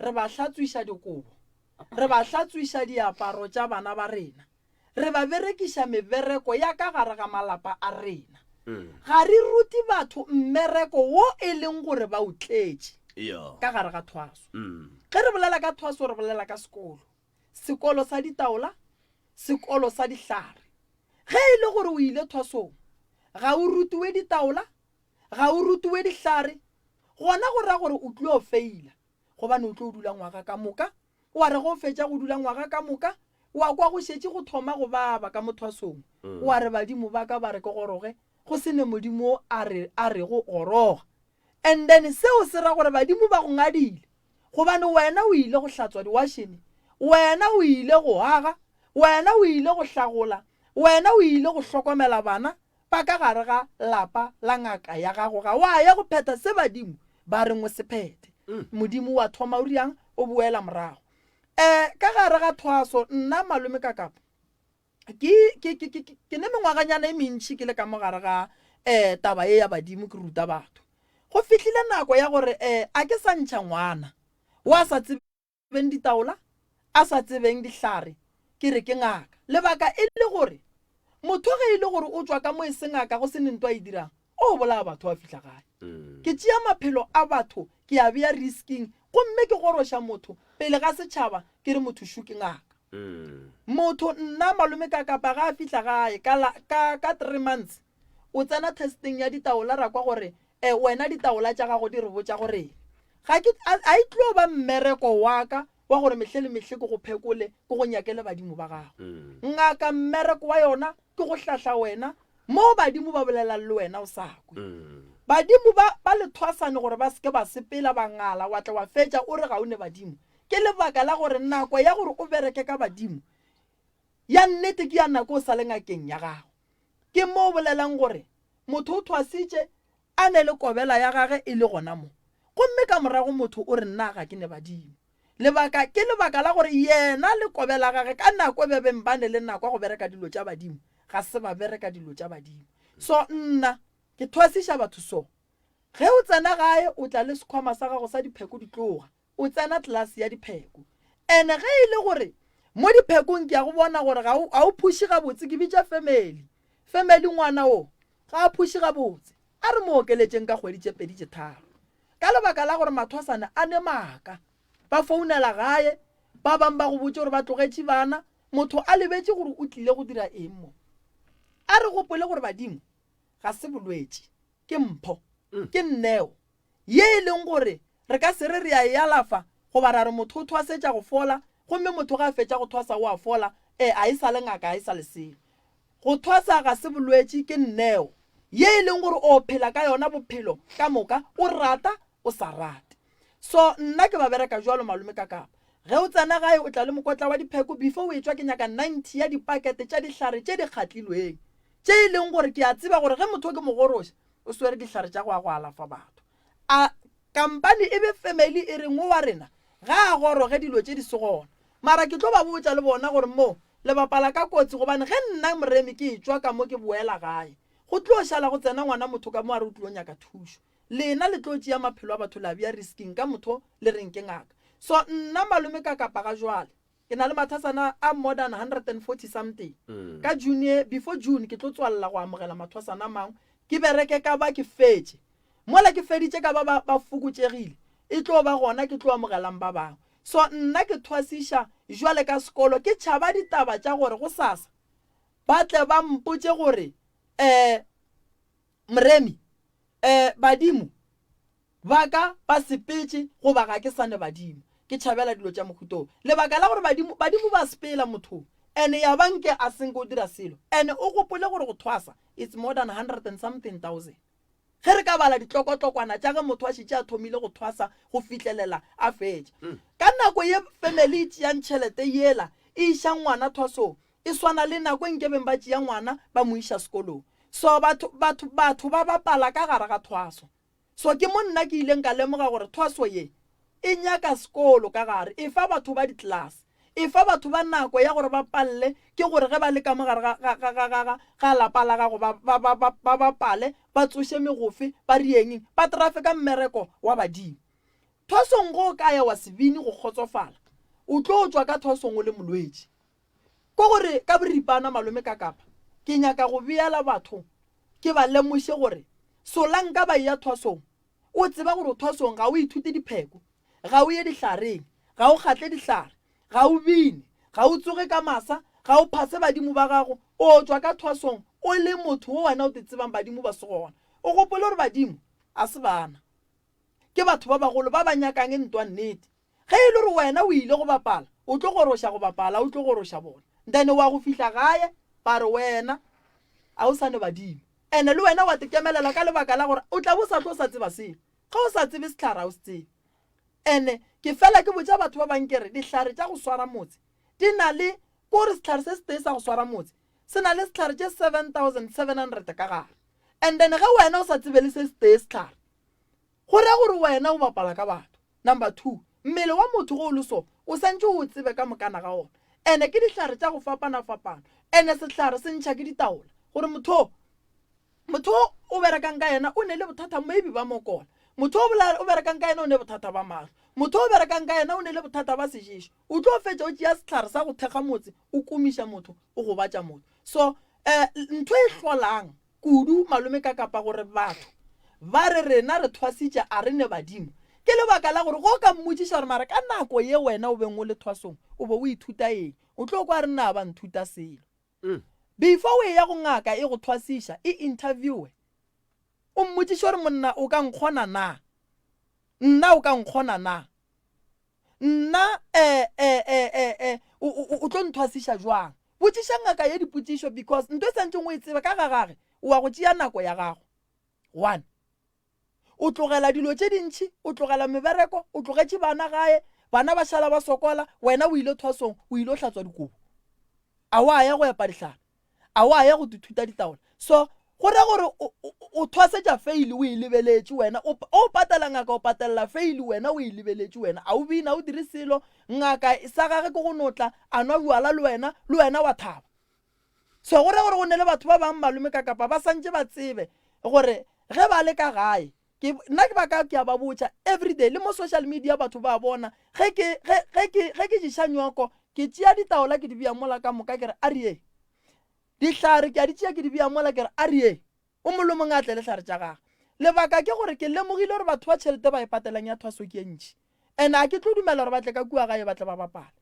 re ba hlatswiša dikobo, re ba hlatswiša diaparo tša bana ba rena. Re ba berekiša mebereko ya ka gare ga malapa a rena. Ga re rute batho mmereko wo e leng gore ba o tletše ka gare ga thwaso. Ge re bolela ka thwaso re bolela ka sekolo, sekolo sa ditaola, sekolo sa dihlare. Ge e le gore o ile thwasong ga o rutiwe ditaola, ga o rutiwe dihlare, gona go ra gore o tlo feila gobane o tlo dula ngwaga ka moka Wa re ge o fetša go dula ngwaga ka moka, wa kwa go šetše go thoma go baba ka mo thwasong. Wa re, Badimo ba ka ba re ke goroge, go se ne Modimo o a re, a rego goroga. And then seo se ra gore badimo ba go ngadile, gobane wena o ile go hlatswa diwašene, wena o ile go aga, wena o ile go hlagola, wena o ile go hlokomela bana, ba ka gare ga lapa la ngaka ya gago ga wa ya go phetha se badimo ba reng o se phethe. Modimo wa thoma o riang o boela morago. Um ka gare ga thwaso nna malome ka kapa ke ke ke ke ke ne mengwaganyana e mentši ke le ka mo gare ga um taba ye ya badimo ke ruta batho. Go fihlile nako ya gore um a ke sa ntšha ngwana wa sa tsebe tsebeng ditaola, a sa tsebeng dihlare, ke re ke ngaka. Lebaka e le gore, motho ge e le gore o tšwa ka mo e se ngaka go se ne nto a e dirang, o bolaya batho a fihla gae. Ke tšea maphelo a batho ke a bea risking gomme ke goroša motho pele ga setšhaba ke re motho šo ke ngaka. Motho nna malome ka kapa ga a fihla gae ka la, ka, ka three months o tsena testing ya ditaola ra kwa gore E, wena ditaola tša gago di re botša gore ga ke, a, a e tlo ba mmereko wa ka wa gore mehle le mehle ke go phekole, ke go nyakele badimo ba gago. Ngaka mmereko wa yona ke go hlahla wena moo badimo ba bolelang le wena o sa kwe. Badimo ba, ba le thwasane gore ba se ke ba sepela ba ngala, wa tla wa fetša o re ga o ne badimo. Ke lebaka la gore nako ya gore o bereke ka badimo ya nnete ke ya nako o sa le ngakeng ya gago. Ke mo o bolelang gore motho o thwasitše a ne le kobela ya gage e le gona mo. Gomme ka morago motho o re nna ga ke ne badimo. Lebaka ke lebaka la gore yena le kobela gage ka nako e be beng ba ne le nako ya go bereka dilo tša badimo, ga se ba bereka dilo tša badimo. So nna ke thwasiša batho so. Ge o tsena gae o tla le sekhwama sa gago sa dipheko di tloga, o tsena tlelase ya dipheko. Ene ge e le gore mo diphekong ke ya go bona gore ga o, ga o phuše gabotse, ke bitša family. Family ngwana o ga a phuše gabotse, a re mo okeletšeng ka kgwedi tše pedi tše tharo. Ka lebaka la gore mathwasana a ne maaka, ba founela gae, ba bang ba go botše gore ba tlogetše bana, motho a lebetše gore o tlile go dira eng mo. A re gopole gore badimo ga se bolwetši. ke mpho, ke nneo ye e leng gore re ka se re re a e alafa goba ra re motho o thwasetša go fola gomme motho ge a fetša go thwasa o a fola, ee, a e sa le ngaka, a e sa le selo. Go thwasa ga se bolwetši, ke nneo ye e leng gore o phela ka yona bophelo ka moka, o rata o sa rate. So nna ke ba bereka jwalo malome ka kapa. Ge o tsena gae o tla le mokotla wa dipheko, before o etšwa ke nyaka 90 ya dipakete tša dihlare tše di kgatlilweng. Tše e leng gore ke a tseba gore ge motho ke mo goroša, o swere dihlare tša go ya go alafa batho. A kampane e be family e re ngwe wa rena ga a goroge dilo tše di se gona. Mara ke tlo ba botša le bona gore mo le bapala ka kotsi gobane ge nna Moremi ke etšwa ka mo ke boela gae, go tlo šala go tsena ngwana motho ka mo a re o tlilo nyaka thušo. Lena le tlo tšea maphelo a batho la bea risking ka motho le reng ke ngaka. So nna malome ka kapa ga jwale Ke na le mathasana a more than 140 something. Mm. Ka June ye, before June ke tlo tswalela go amogela mathwasana a mangwe. Ke bereke ka ba ke fetše. Mola ke feditše ka ba ba, ba fokotšegile, e tlo ba gona ke tlo amogelang ba bangwe. So nna ke thwasiša jwale ka sekolo ke tšhaba ditaba tša gore gosasa ba tle ba mpotše gore eh Moremi eh badimo Ba ka ba sepetše goba ga ke sa ne badimo. Ke tšhabela dilo tša mohuta wo. Lebaka la gore badimo, badimo ba sepela mothong and ya ba nke a senke o dira selo and o gopole gore go thwasa it's more than hundred and something thousand. Ge re ka bala ditlokotlokwana tša ge motho a šetše a thomile go thwasa go fihlelela a fetša. Ka nako ye family e tšeang tšhelete yela e iša ngwana thwasong e swana le nako e nkebeng ba tšea ngwana ba mo iša sekolong. So batho, batho, batho ba bapala ka gare ga thwaso. So ke mo nna ke ileng ka lemoga gore thwaso ye e nyaka sekolo ka gare, e fa batho ba ditlelase, e fa batho ba nako ya gore ba palle, ke gore ge ba le ka mo gare ga, ga, ga, ga, ga, ga, ga lapa la gago ba, ba, ba, ba, ba bapale, ba tsoše megofe, ba riengeng, ba trafe ka mmereko wa badimo. Thwasong ge o ka ya wa se bine go kgotsofala, o tlo tšwa ka thwasong o le molwetši. Ko gore ka boripana malome ka kapa ke nyaka go beela batho ke ba lemoše gore solanka ba eya thwasong o tseba gore o thwasong ga o ithute dipheko ga o ye dihlareng ga o kgatle dihlare ga o bine ga o tsoge ka masa ga o phase badimo ba gago o tšwa ka thwasong o le motho wo wena o te tsebang badimo ba se gona o gopole gore badimo a se bana ke batho ba bagolo ba ba nyakang ntwa nnete Ge e le gore wena o ile go bapala, o tlo goroša go bapala, o tlo goroša bona. Then wa go fihla gae, ba re wena a o sa ne badimo. Ene le wena wa te kemelela ka lebaka la gore o tla bo sa tlo sa tseba selo. Ge o sa tsebe sehlare a o se tsebe. Ene ke fela ke botša batho ba bang ke re dihlare tša go swara motse di na le ko re sehlare se setee sa go swara motse se na le sehlare tše 7700 ka gare. And then ge wena o sa tsebe le se setee sehlare go ra gore wena o bapala ka batho. Number 2, mmele wa motho ge o le so, o santše o o tsebe ka mokana ga ona. Ene ke dihlare tša go fapana-fapana. Ene sehlare se ntšha ke ditaola. Gore motho o, motho o o berekang ka yena o ne le bothata maybe ba mokola. Motho o o berekang ka yena o ne bothata ba mahlo. Motho o berekang ka yena o ne le bothata ba seješo. O tlo fetša o tšea sehlare sa go thekga motse, o komiša motho, o gobatša motho. So, eh, ntho e hlolang kudu malome ka kapa gore batho ba re rena re thwasitše a re ne badimo ke lebaka la gore go ka mmotšiša gore mara ka nako ye wena o beng o le thwasong o be o ithuta eng o tlo kwa re na ba nthuta selo mm. before o eya go ngaka e go thwasiša e interviewe o mmotšiše gore monna o ka nkgona na nna o ka nkgona na Nna, eh, eh, eh, eh, eh, o, o, o tlo nthwasiša jwang? Botšiša ngaka ye dipotšišo because nto e santšeng o e tsebe ka ga gage, o wa go tšea nako ya gago. One. O tlogela dilo tše dintši, o tlogela mebereko, o tlogetše bana gae. Bana ba šala ba sokola, wena o ile thwasong, o ile hlatswa dikobo. A wa ya go epa dihlare? A wa ya go dithuta ditaola? So go ra gore o thwasetša fail o e lebeletše wena, o o patela ngaka o patelela fail wena o e lebeletše wena. A o bina, a o dire selo, ngaka sa gage ke go no tla a nwa bjala le wena, le wena wa thaba. So go ra gore go ne le batho ba bang malome ka kapa ba santše ba tsebe gore ge ba le ka gae ke nna ke ba ka ke a ba botša everyday le mo social media batho ba bona ge ke ge ge ke ge ke ješa nywako ke tšea ditaola ke di bea mola ka moka ke re a re ye dihlare ke a di tšea ke di bea mola ke re a re ye o mongwe le mongwe a tle le hlare tša gagwe lebaka ke gore ke lemogile gore batho ba tšhelete ba e patelang ya thwaso ke e ntši and a ke tlo dumela gore ba tle ka kua gae ba tle ba bapala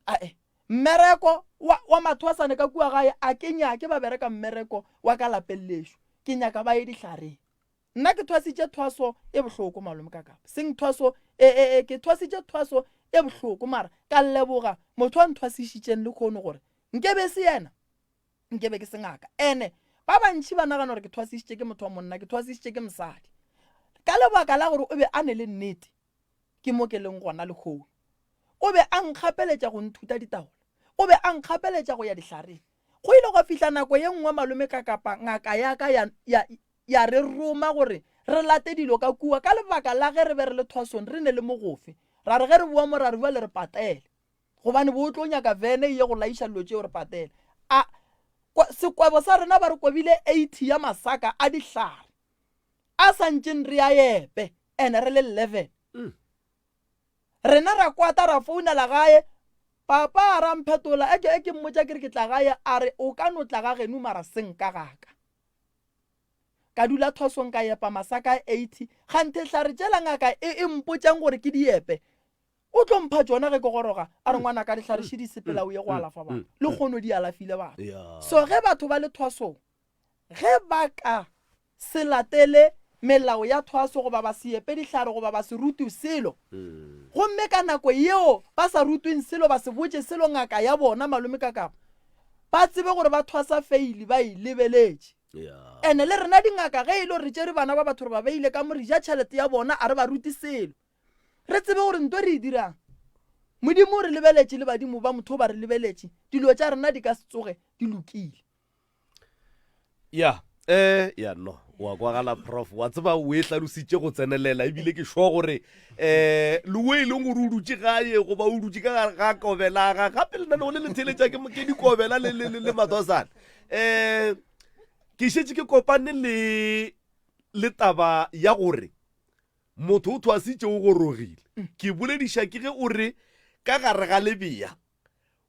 ae mmereko wa, wa mathwasane ka kua gae a ke nyake ba bereka mmereko wa ka lapeng lešo ke nyaka ba ye dihlareng Nna ke thwasitše thwaso e bohloko malome ka kapa seng thwaso e, e, e, ke thwasitše thwaso e bohloko mara ka leboga motho a nthwasišitšeng lekhono gore nkebe se yena nkebe ke se ngaka ene ba bantši ba nagana gore ke thwasišitše ke motho wa monna ke thwasišitše ke mosadi ka lebaka la gore o be a ne le nnete ke mo ke leng gona lehono. O be a nkgapeletša go nthuta ditaola. O be a nkgapeletša go ya dihlareng. Go ile gwa fihla nako ye nngwe malome ka kapa ngaka ya ka ya, ya, ya re roma gore re late dilo ka kua ka lebaka la ge re be re le thwasong re ne le mogofe. Ra re ge re boa mo ra re bjale re patele gobane bo o tlo nyaka vene e ye go laiša dilo tšeo re patele. A, sekwebo sa rena ba re kwebile 80 ya masaka a dihlare. a sa ntšeng re a epe ene re le 11 mm. rena ra kwata ra founela gae papa a ra mphetola eke e ke mmotša ke re ke tla gae a re o ka no tla ga geno mara seng ka gaka ka dula thosong ka epa masaka a 80 ganthe hlare tšela ngaka e e mpotšang gore ke diepe o tlo mpha tšona ge ke goroga a re ngwana ka dihlare še di sepela o ye go alafa batho le kgono di alafile batho so ge batho ba le thwasong Ge ba ka se latele melao ya thwaso goba ba se epe dihlare goba ba se rutwe selo, gomme ka nako yeo ba sa rutweng selo ba se botše selo ngaka ya bona, malome ka kapa, ba tsebe gore ba thwasa feili ba e lebeletše. Ene le rena dingaka ge e le gore re tšere bana ba batho re ba beile ka mo re ja tšhelete ya bona a re ba rute selo. Re tsebe gore nto re e dirang Modimo o re lebeletše le badimo ba motho ba re lebeletše, dilo tša rena di ka se tsoge di lokile. Ya, eh, ya no, wa kwagala prof, wa tseba o e hlalositše go tsenelela ebile ke sure gore eh le o e leng gore o dutše gae goba o dutše ka gare ga kobela ga gape lenaneo le le theletša ke ke dikobela le le le mathwasana. Eh ke šetše ke kopane le le taba ya gore motho o thwasitše o gorogile. Ke bolediša ke ge o re ka gare ga lebea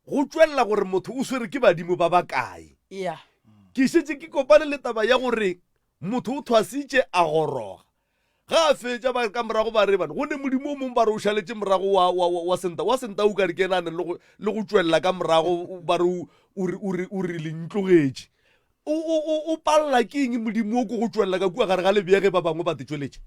go tšwelela gore motho o swere ke badimo ba bakae. Yeah. Ke šetše ke kopane le taba ya gore motho o thwasitše a goroga. Ga a fetša ba ka morago ba re bana go ne modimo o mongwe ba re o šaletše morago wa, wa, wa, wa senta wa senta o ka re ke ena a neng le go, le go tšwelela ka morago ba re o, o re, o re, o re le ntlogetše. O, o, o, o palela ke eng modimo o ko go tšwelela ka kua gare ga lebea ge ba bangwe ba te tšweletše?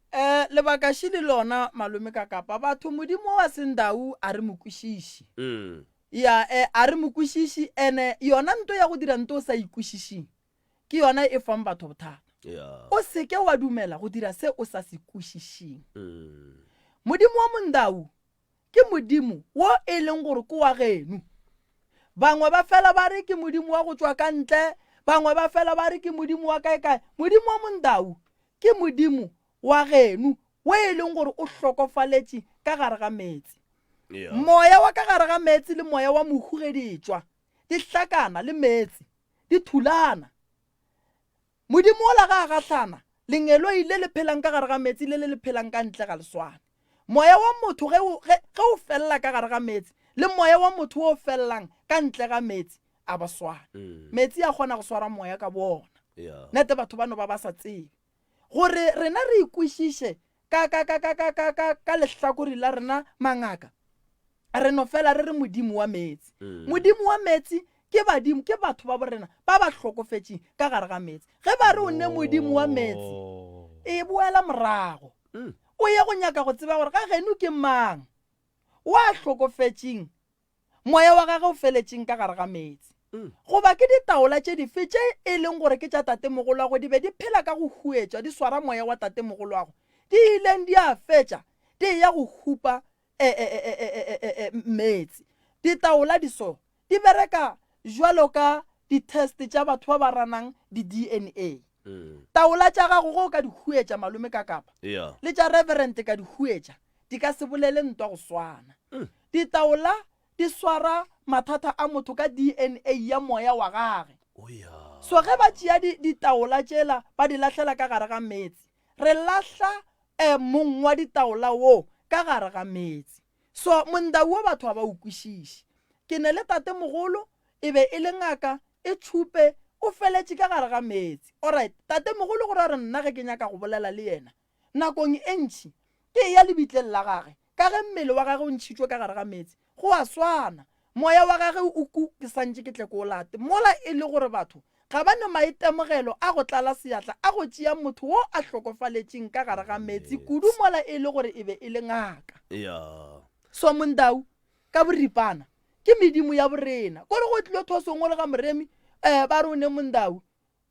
Um lebaka še le lona malome ka kapa batho modimo wa sendau a re mo kwešiši. Mm. Ya eh, a re mo kwešiši ene yona nto ya go dira nto o sa ikwešišing ke yona e fang batho bothata. Yeah. O seke wa dumela go dira se o sa se kwešišing. Mm. Modimo wa mondau Ke Modimo wo e leng gore ke wa geno. Bangwe ba fela ba re ke Modimo wa go tšwa ka ntle, bangwe ba fela ba re ke Modimo wa kaekae. Modimo wa Mondau ke Modimo wa geno wo e leng gore o hlokofaletše ka gare ga meetse. Moya wa ka gare ga meetse le moya wa mohu ge di etšwa, di hlakana le meetse, di thulana. Modimo wola ga a gahlana, lengeloi le le phelang ka gare ga meetse le le le phelang ka ntle ga le swane. Moya wa motho ge o, ge, ge o felela ka gare ga meetse, le moya wa motho wo o felelang ka ntle ga meetse, a ba swane. Meetse a kgona go swara moya ka boona. Yeah. Nete batho ba no ba ba sa tsebe. Gore rena re ikwešiše ka, ka, ka, ka, ka, ka, ka, ka lehlakore la rena mangaka, re no fela re re Modimo wa meetse. Modimo wa meetse ke badimo, ke batho ba borena ba ba hlokofetšeng ka gare ga meetse. Ge ba re o ne Modimo wa meetse, e boela morago o ye go nyaka go tseba gore ga geno ke mang wa hlokofetšeng Moya wa gagwe o feletšeng ka gare ga meetse? Goba ke ditaola tše dife tše e leng gore ke tša tatemogolwagwe di be di phela ka go huetšwa di swara moya wa tatemogolwagwe, di ileng di a fetša di eya go hupa eh, eh, eh, eh, eh, eh, eh, meetse. Ditaola di so di bereka jwalo ka di-test tša batho ba ba ranang di-DNA. Taola tša gago ge o ka di huetša malome ka kapa Yeah. le tša reverend ka di huetša di ka se bolele ntwa go swana. Ditaola di swara mathata a motho ka DNA ya moya wa gage. So ge ba tšea di, ditaola tšela ba di lahlela ka gare ga meetse, re lahla eh, mong wa ditaola wo ka gare ga meetse. So mondau wo batho ga ba o kwešiše. Ke ne le tatemogolo, e be e le ngaka, e tšhupe, o feletše ka gare ga meetse. Alright, tatemogolo go ra gore nna ge ke nyaka go bolela le yena, Nakong e ntši, ke eya lebitleng la gage, ka ge mmele wa gage o ntšhitšwe ka gare ga meetse. Go a swana, moya wa gage o ku, ke sa ntše ke tle ke o late. Mola e le gore batho ga ba ne maitemogelo a go tlala seatla a go tšea motho wo a hlokofaletšeng ka gare ga meetse, kudu mola e le gore e be e le ngaka. Somondau, ka boripana, ke medimo ya borena. Kore go tlilo thosong o le ga Moremi, um ba re o ne Mondau.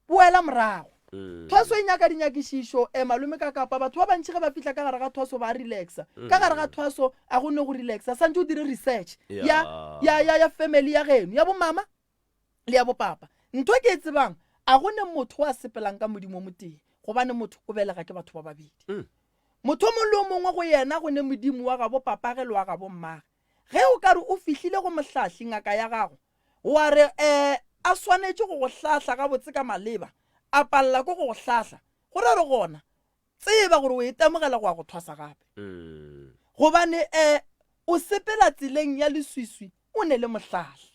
Boela morago. Thwaso e nyaka dinyakišišo. E, malome ka kapa batho ba bantši ge ba fihla ka gare ga thwaso ba a relaxa. Ka gare ga thwaso a go ne go relaxa. Santše o dire research ya, ya, ya, ya family ya geno, ya bomama le ya bopapa. Ntho e ke e tsebang, a go ne motho a sepelang ka Modimo o motee, gobane motho o belega ke batho ba babedi. Motho o mongwe le o mongwe go yena go ne Modimo wa gabo papage le wa gabo mmage. Ge o ka re o fihlile go mohlahli, ngaka ya gago, Wa re, E, a swanetše go go hlahla gabotse ka maleba, a palela ko go go hlahla, go ra gore gona tseba gore o itemogela go ya go thwasa gape. Gobane, e, o sepela tseleng ya leswiswi o ne le mohlahli.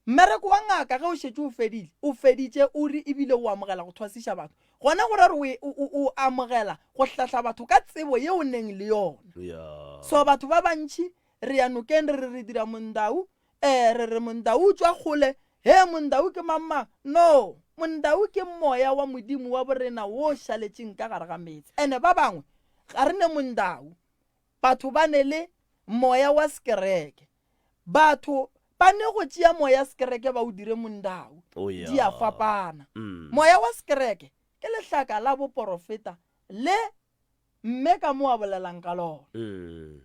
Mmereko wa ngaka ge o šetše o fedile, o feditše o re ebile o amogela go thwasiša batho, gona go ra gore o, o, o amogela go hlahla batho ka tsebo ye o neng le yona. So batho ba bantši re ya nokeng re re re dira mondau, Ee, re re Mondau o tšwa kgole. Hee, Mondau ke mang-mang? No, Mondau ke moya wa Modimo wa borena wo o šaletšeng ka gare ga meetse. Ene ba bangwe ga re ne Mondau. Batho ba ne le moya wa sekereke. Batho ba ne go tšea moya sekereke ba o dire Mondau. Oh, yeah. Di a fapana. Mm. Moya wa sekereke ke lehlaka la boporofeta le Mme ka mo a bolelang ka lona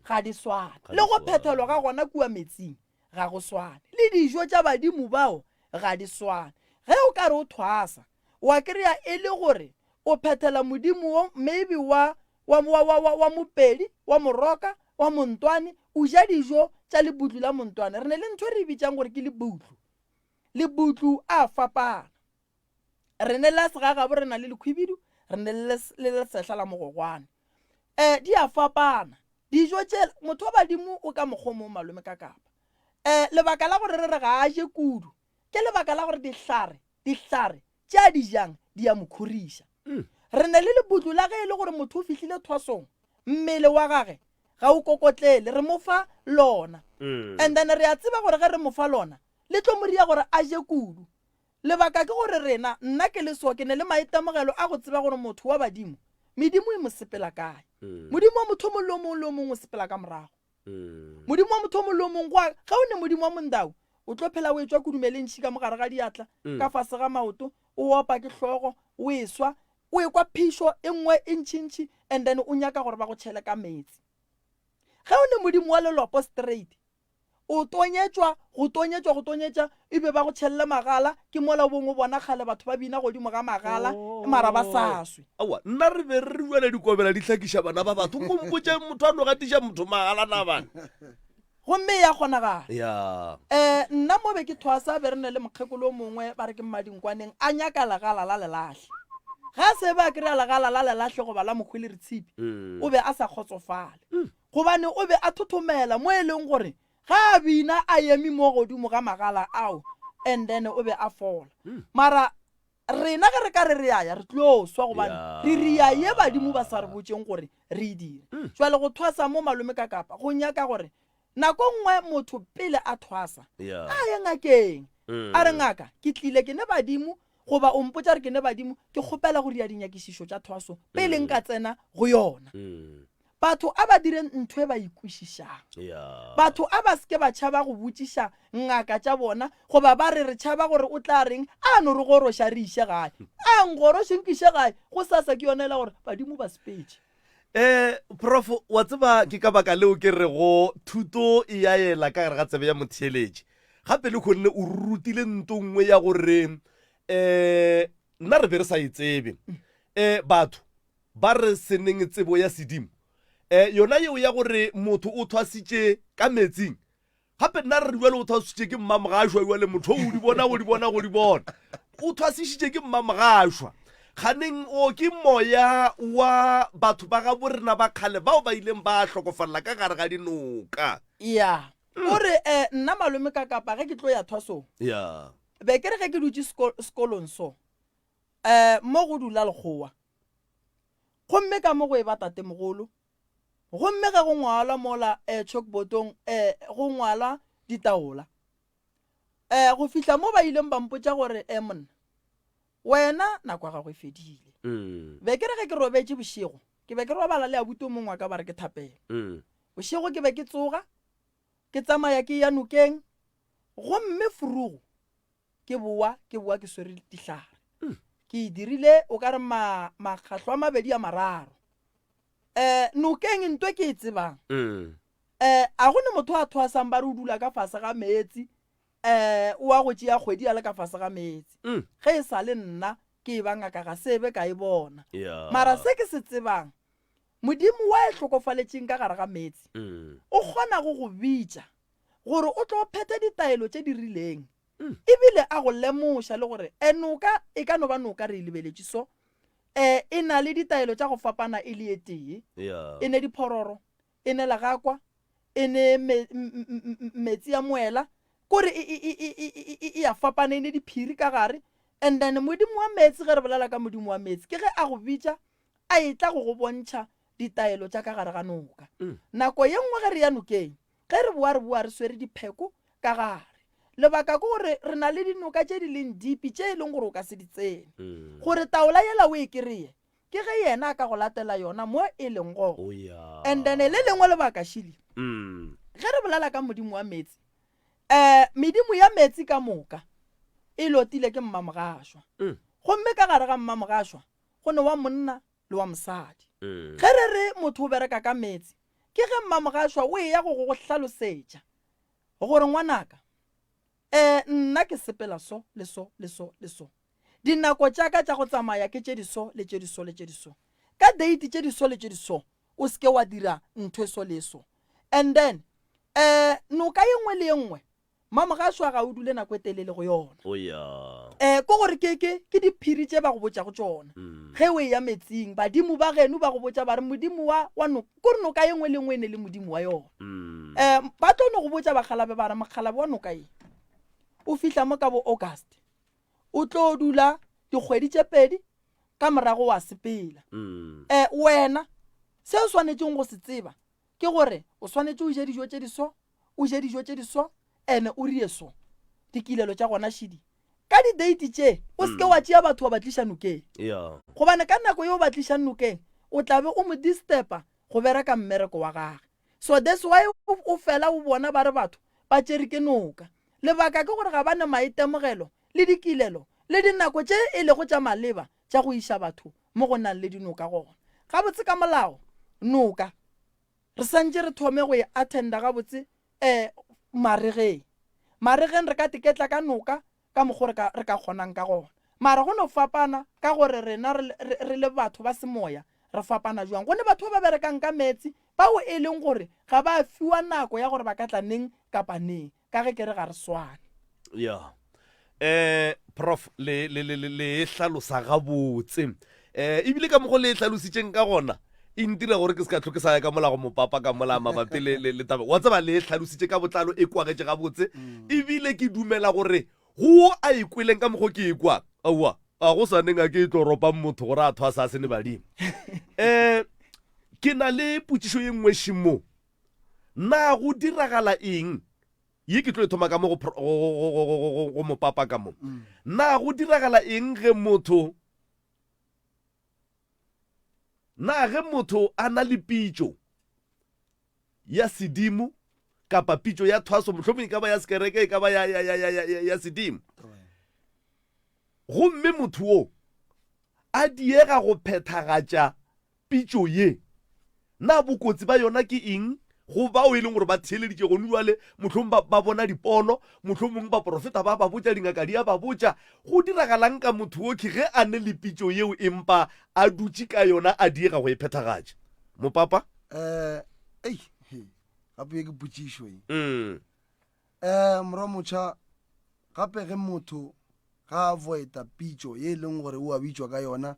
ga di swane, le go phethelwa ga gona kua metsing ga go swane, le dijo tša badimo bao ga di swane. Ge o ka re o thwasa, wa kry-a e le gore o phethela modimo wo maybe wa, wa, wa, wa, wa, wa Mopedi, wa Moroka, wa Montwane, o ja dijo tša lebutlu la Montwane. Re ne le ntho e re e bitšang gore ke lebutlu. Lebutlu a fapana. Re ne la segagabo re na le lekhwibidu, re ne le lesehla la mogogwane. Um di a fapana dijo tše, motho wa badimo o ka mokgwa o mongwe malome ka kapa. Um lebaka la gore re re ga a je kudu ke lebaka la gore dihlare, dihlare tše a di jang di a mo khoriša. Re ne le lebutlu la ge e le gore motho o fihlile thwasong, mmele wa gage ga o kokotlele, re mo fa lona. And then re a tseba gore ge re mo fa lona le tlo mo ria gore a je kudu. Lebaka ke gore rena, nna ke le so, ke ne le maitemogelo a go tseba gore motho wa badimo, medimo e mo sepela kae. Modimo wa motho o mongwe le o mongwe le o mongwe o sepela ka morago. Modimo wa motho o mongwe le o mongwe, go a, ge o ne modimo wa mondau, o tlo phela o etšwa kudume le ntšhi ka mo gare ga diatla, ka fase ga maoto, o opa ke hlogo, o eswa, o ekwa phišo e nngwe e ntšhintšhi, and then o nyaka gore ba go tšhele ka meetse. Ge o ne modimo wa lelopo straight, O tonyetšwa, go tonyetšwa, go tonyetša, e be ba go tšhelele magala, ke mola o bong o bona kgale batho ba bina godimo ga magala, mara ba sa swe. Aowa, nna re be re bjale dikobela di hlakiša bana ba batho, ko mpotše motho a no gatiša motho magala na bana. Gomme e a kgonagala. Ya. Eh, nna mo be ke thwasa, be re ne le mokgekolo o mongwe, ba re ke Mmadinkwaneng, a nyaka legala la lelahle. Ge a se be a kry-a legala la lelahle goba la mokgweleretšhipi, o be a sa kgotsofale. Gobane o be a thothomela mo e leng gore ge a bina a eme mo godimo ga magala ao and then o be a fola. Mara rena ge re ka re re a ya re tlo swa gobane re ria ye badimo ba sa re botšeng gore re e dire. Jwale go thwasa mo malome ka kapa go nyaka gore nako nngwe motho pele a thwasa a ye ngakeng a re ngaka ke tlile ke ne badimo goba o mpotša gore ke ne badimo ke kgopela go ria dinyakišišo tša thwaso pele nka tsena go yona. Batho a ba dire ntho e ba e kwešišang. Batho a ba se ke ba tšhaba go botšiša ngaka tša bona goba ba re re tšhaba gore o tla reng, a no re goroša re iše gae. A nkgoroše nkiše gae, gosasa ke yona e la gore badimo ba sepetše. Eh, prof, wa tseba ke ka baka leo ke rego thuto e ya ela ka gare ga tsebe ya motheeletši. Gape le kgonne o rutile nto nngwe ya gore eh nna re be re sa e tsebe. Eh batho ba re seneng tsebo ya sedimo. Eh yona yeo ya gore motho o thwasitše ka metsing Gape nna re re bjale o thwasitše ke mmamogašwa bjale motho o di bona go di bona go di bona. O thwasišitše ke mmamogašwa. Kganeng o ke moya wa batho ba gabo rena ba kgale bao ba ileng ba hlokofalela ka gare ga dinoka. Ya. O re, eh, nna malome ka Kapa ge ke tlo ya thwasong. Ya. Be ke re ge ke dutše seko, sekolong so, eh, mo go dula lekgowa. Gomme ka mo go eba tatemogolo. Gomme ge go ngwalwa mola eh, chalkboardong eh, go ngwalwa ditaola. Eh, go fihla mo ba ileng ba mpotša gore, eh, monna, wena nako ya gago e fedile. Mm. Be ke re ge ke robetše bošego, ke be ke robala le abuti o mongwe wa ka ba re ke thapelo. Mm. Bošego ke be ke tsoga, ke tsamaya ke ya nokeng, gomme furugo ke boa, ke boa ke swere dihlare. Mm. Ke e dirile o ka re ma, makgahlo a mabedi a mararo. Eh, nokeng nto ke e tsebang. Mm. Eh, a go ne motho a thwasang ba re o dula ka fase ga meetse, eh, o a go tšea kgwedi a le ka fase ga meetse. Mm. Ge e sa le nna ke e ba ngaka ga se be ka e bona. Yeah. Mara se ke se tsebang, Modimo wa e hlokofaletšeng ka gare ga meetse, Mm. o kgona go go bitša gore o tlo phethe ditaelo tše di rileng, ebile a go lemoša le gore e noka e ka no ba noka re e lebeletše so, E, e na le ditaelo tša go fapana e le e tee. Yeah. E ne diphororo, e ne legakwa, e ne me, m, m, m, metsi a moela, kore e, e, e, e, e, e, e a fapana, e ne diphiri ka gare. And then Modimo wa meetse, ge re bolela ka Modimo wa meetse, ke ge a go bitša, a etla go go bontšha ditaelo tša ka gare ga noka. Mm. Nako ye nngwe ge re ya nokeng, Ge re boa re boa re swere dipheko ka gare. Lebaka ke gore re na le dinoka tše di leng dipi tše e leng gore o ka se di tsene. Gore taola yela o e kereye ke ge yena a ka go latela yona mo e leng gona. And then le lengwe lebaka šili, ge re bolela ka modimo wa meetse, um medimo ya meetse ka moka e lotile ke mmamogašwa. Gomme ka gare ga mmamogašwa go ne wa monna le wa mosadi. Ge re re motho o bereka ka meetse, ke ge mmamogašwa o eya go go hlalosetša gore ngwanaka, eh, nna ke sepela so le so le so le so. Dinako tša ka tša go tsamaya ke tše di so le tše di so le tše di so. Ka date tše di so le tše di so, o se ke wa dira ntho e so le e so. And then, eh, noka ye nngwe le ye nngwe Mamogašwa ga o dule nako e telele go yona. O ya. Eh, ko gore ke, ke, ke diphiri tše ba go botšago tšona. Ge o eya metsing, badimo ba geno ba go botša ba re modimo wa, wa no, ko re noka ye nngwe le nngwe e ne le modimo wa yona. Eh, ba tlo no go botša bakgalabe ba re mokgalabe wa noka ye o fihla mo ka bo August, o tlo dula dikgwedi tše pedi, ka morago wa sepela. Eh, wena se o swanetšeng go se tseba ke gore o swanetše o je dijo tše di so, o je dijo tše di so ene o rie so. Dikilelo tša gona šidi. Ka di-date tše o se ke wa tšea batho wa ba tliša nokeng. Yeah. Gobane ka nako ye o ba tlišang nokeng o tla be o mo disturba go bereka mmereko wa gage. So that's why o fela o bona ba re batho ba tšere ke noka. Lebaka ke gore ga ba ne maitemogelo le dikilelo le dinako tše e lego tša maleba tša go iša batho mo go nang le dinoka gona. Gabotse ka molao noka Re santše re thome go e attenda gabotse eh maregeng. Maregeng re ka teketla ka noka ka mokgo re ka, re ka kgonang ka gona. Mara go no fapana ka gore rena re, re, re le batho ba semoya re fapana jwang. Go ne batho ba ba berekang ka meetse bao e leng gore ga ba fiwa nako ya gore ba ka tla neng kapa neng, ka ge ke re ga re swane. Ya. Eh, Prof, le, le, le, le, le e hlalosa gabotse. Eh, ebile ka mokgo le e hlalositšeng ka gona, e ntira gore ke se ka tlho ke sa ya ka mola go mopapa ka mola mabapi le, le, le taba. Wa tseba, le e hlalositše ka botlalo, e kwagetše gabotse. Ebile ke dumela gore go wo a e kweleng ka mokgo ke e kwa, aowa, a go sa neng a ke e tlo ropang motho gore a thwasa a se ne badimo. Eh, ke na le potšišo ye nngwe šimo. Na go diragala eng Ye ke tlo e thoma ka mo go, go, go, go, go, go, go mopapa ka mo. Mm. Na go diragala eng ge motho na ge motho a na le pitšo ya sedimo kapa pitšo ya thwaso mohlomong e ka ba ya sekereke e ka ba ya, ya, ya, ya, ya, ya sedimo gomme motho wo a diega go phethagatša pitšo ye. Na bokotsi ba yona ke eng go bao e leng gore ba theeleditše gonu bjale? Mohlomong ba, ba bona dipono, mohlomong baporofeta ba ba botša, dingaka di a ba botša. Go diragalang ka motho okhwi ge a ne le pitšo yeo empa a dutše ka yona a diega go e phethagatša? Mopapa? Eh, ei, he, gape ye ke potšišo ye. Mm. Eh, morwa motšha, gape ge motho ga a voeta pitšo ye e leng gore o a bitšwa ka yona,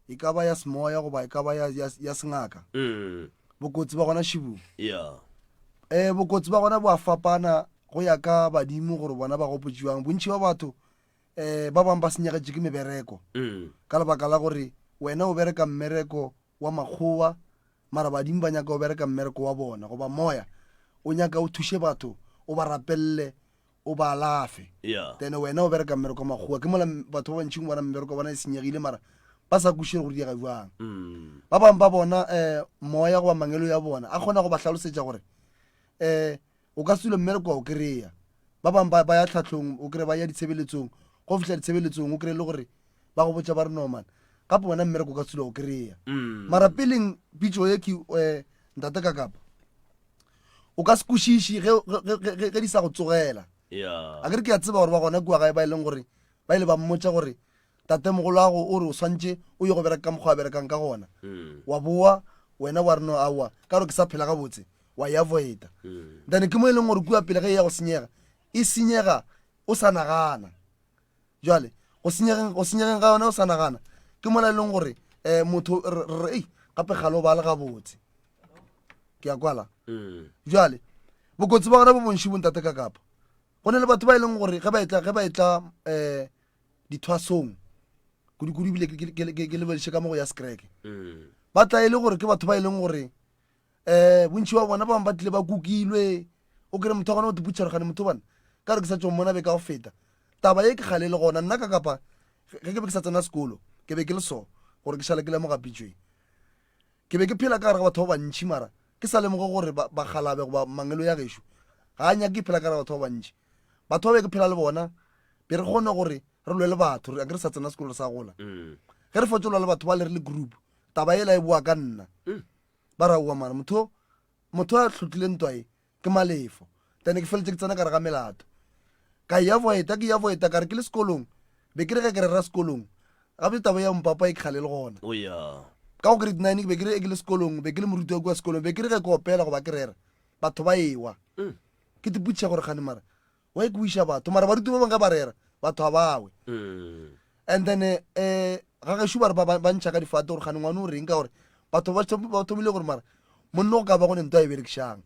e ka ba ya semoya goba e ka ba ya, ya, ya sengaka, Mm. bokotsi ba gona šibung. Yeah. Eh, bokotsi ba gona bo a fapana go ya ka badimo gore bona ba gopotšiwang. Bontši ba batho eh, ba bangwe ba senyegetše ke mebereko Mm. ka lebaka la gore wena o bereka mmereko wa makgowa mara badimo ba nyaka o bereka mmereko wa bona goba moya o nyaka o thuše batho o ba rapelele o ba alafe Yeah. then wena o bereka mmereko wa makgowa ke mola batho ba bantši bona mmereko wa bona e senyegile mara ba sa kwešiše gore diega jwang Mm. ba bangwe ba bona um moya goba mangelo ya bona a kgona go ba hlalosetša gore um o ka se dule mmereko wa o kry-a ba bangwe ba, ba ya tlhatlhong o kry ba ya ditshebeletsong go fihla ditshebeletsong o kry-e le gore ba go botša ba re no man gape wena mmereko o ka se dule o kry-a Mm. mara peleng pitšo ye ke um ntate ka kapa o ka se kwešiše ge, ge, ge, ge, ge di sa go tsogela Yeah. a kere ke a tseba gore ba gona kua gae ba e leng gore ba ile ba mmotša gore tatemogoloago o re o swantše o ye go bereka ka mokgwa a berekang ka gona Mm. wa boa wena wa re no aowa ka gore ke sa phela gabotse wa e avoida Mm. then ke mo e leng gore kua pele ge e ya go senyega e senyega o sa nagana jale go senyegeng go senyegeng ga yona o sa nagana ke mola e leng gore um motho re re ei gape gale o ba le gabotse ke a kwala Mm. jale bokotsi ba gona bo bontši bontate ka kapa go ne le batho ba e leng gore ge ba etla ge ba etla um dithwasong kudu-kudu ebile ke lebediše ka mo go ya sekereke Mm. ba tla e le gore ke batho ba e leng gore um bontši ba bona ba bangwe ba tlile ba kukilwe o kry motho wa gona o teputšharogane motho bana ka re ke sa tšo mmona be ka go feta taba ye ke gale le gona nna ka kapa ge ke be ke sa tsena sekolo ke be ke le so gore ke šale ke lemoga pitšo e ke be ke phela ka gare ga batho ba bantši mara ke sa lemoge gore bakgalabe goba mangelo ya gešo ga a nyake ke phela ka gare ga batho ba bantši batho ba be ke phela le bona be re kgone gore re lwe le batho re ke re sa tsena sekolo re sa gola mm. ge re fotse lwa le batho ba le re le group taba ela e boa ka nna mm. ba ra oa mara motho motho a tlhotlile ntwa e ke malefo then ke feletse ke tsena ka re ga melato ka e avoida ke e avoida ka re ke le sekolong be ke re ge ke rera sekolong gape taba ya mpapa e kgale le gona oh, yeah. ka go grade nine ke be ke re ke le sekolong be ke le moruti wa kua sekolong be ke re ge ke opela goba ke rera batho ba ewa mm. ke tipotšiša gore gane mara wa e ke wiša batho mara baruti ba bangwe ge ba rera batho ga bawe mm. and then um ga gešo ba re ba ntšha ka difate gore gane ngwane o reng ka gore batho ba thomile gore mara monno go ka ba go ne nto a e berekišang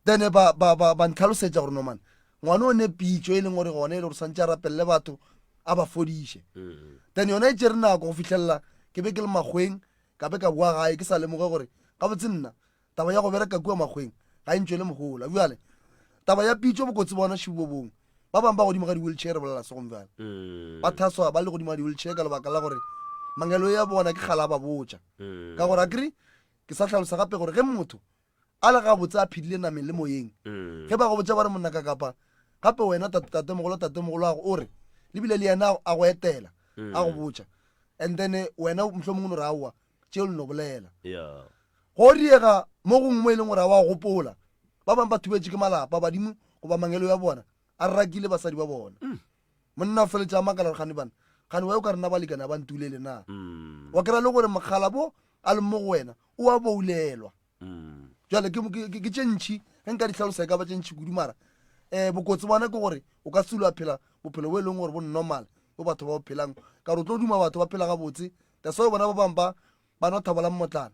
then ba ba ba ba ntlhalosetša gore nomane ngwane o ne pitšo e leng gore gone e le gore swantse a rapelele batho a ba fodiše mm. then yona e tšere nako go fitlhelela ke be ke le makgweng ka be ka boa gae ke sa lemoge gore gabotse nna Taba ya go bereka kua makgweng ga e ntšwele mohola. Bjale, taba ya pitšo bokotsi bona šibo bongwe. Ba bangwe ba godimo ga di-wheelchair re bolela segong bjale. Mm. Ba thaswa ba le godimo ga di-wheelchair ka lebaka la gore mangelo ya bona ke kgale a ba botša. Mm. Ka gore akere ke sa hlalosa gape gore ge motho a le gabotse a phedile nameng le moyeng, Mm. ge ba go botša ba re monna ka kapa gape wena tate tatemogolo tatemogolo ago o re le bile le yena a go etela a go botša and then eh, wena mohlomongwe o no re aowa tšeo le no bolela yeah. Go diega mo gongwe mo e leng gore ga wa gopola. Ba bangwe ba thubetše ke malapa, badimo goba mangelo ya bona a rakile basadi ba bona. Mm. Monna o feletša a makala gore gane bana, gane wa o ka rena balekane ga ba ntulele na? Mm. Wa kry-a le gore mokgala bo a leng mo go wena o a boulelwa. Mm. Jwale ke, ke, ke, ke tše ntši ge nka di hlalosa e ka ba tše ntši kudu mara um bokotsi bona ke gore o ka se dule wa phela bophelo bo e leng gore bo normal bo batho ba bo phelang ka gore o tlo duma batho ba phela gabotse that's why bona ba bangwe ba ba nwa thabo la mmotlana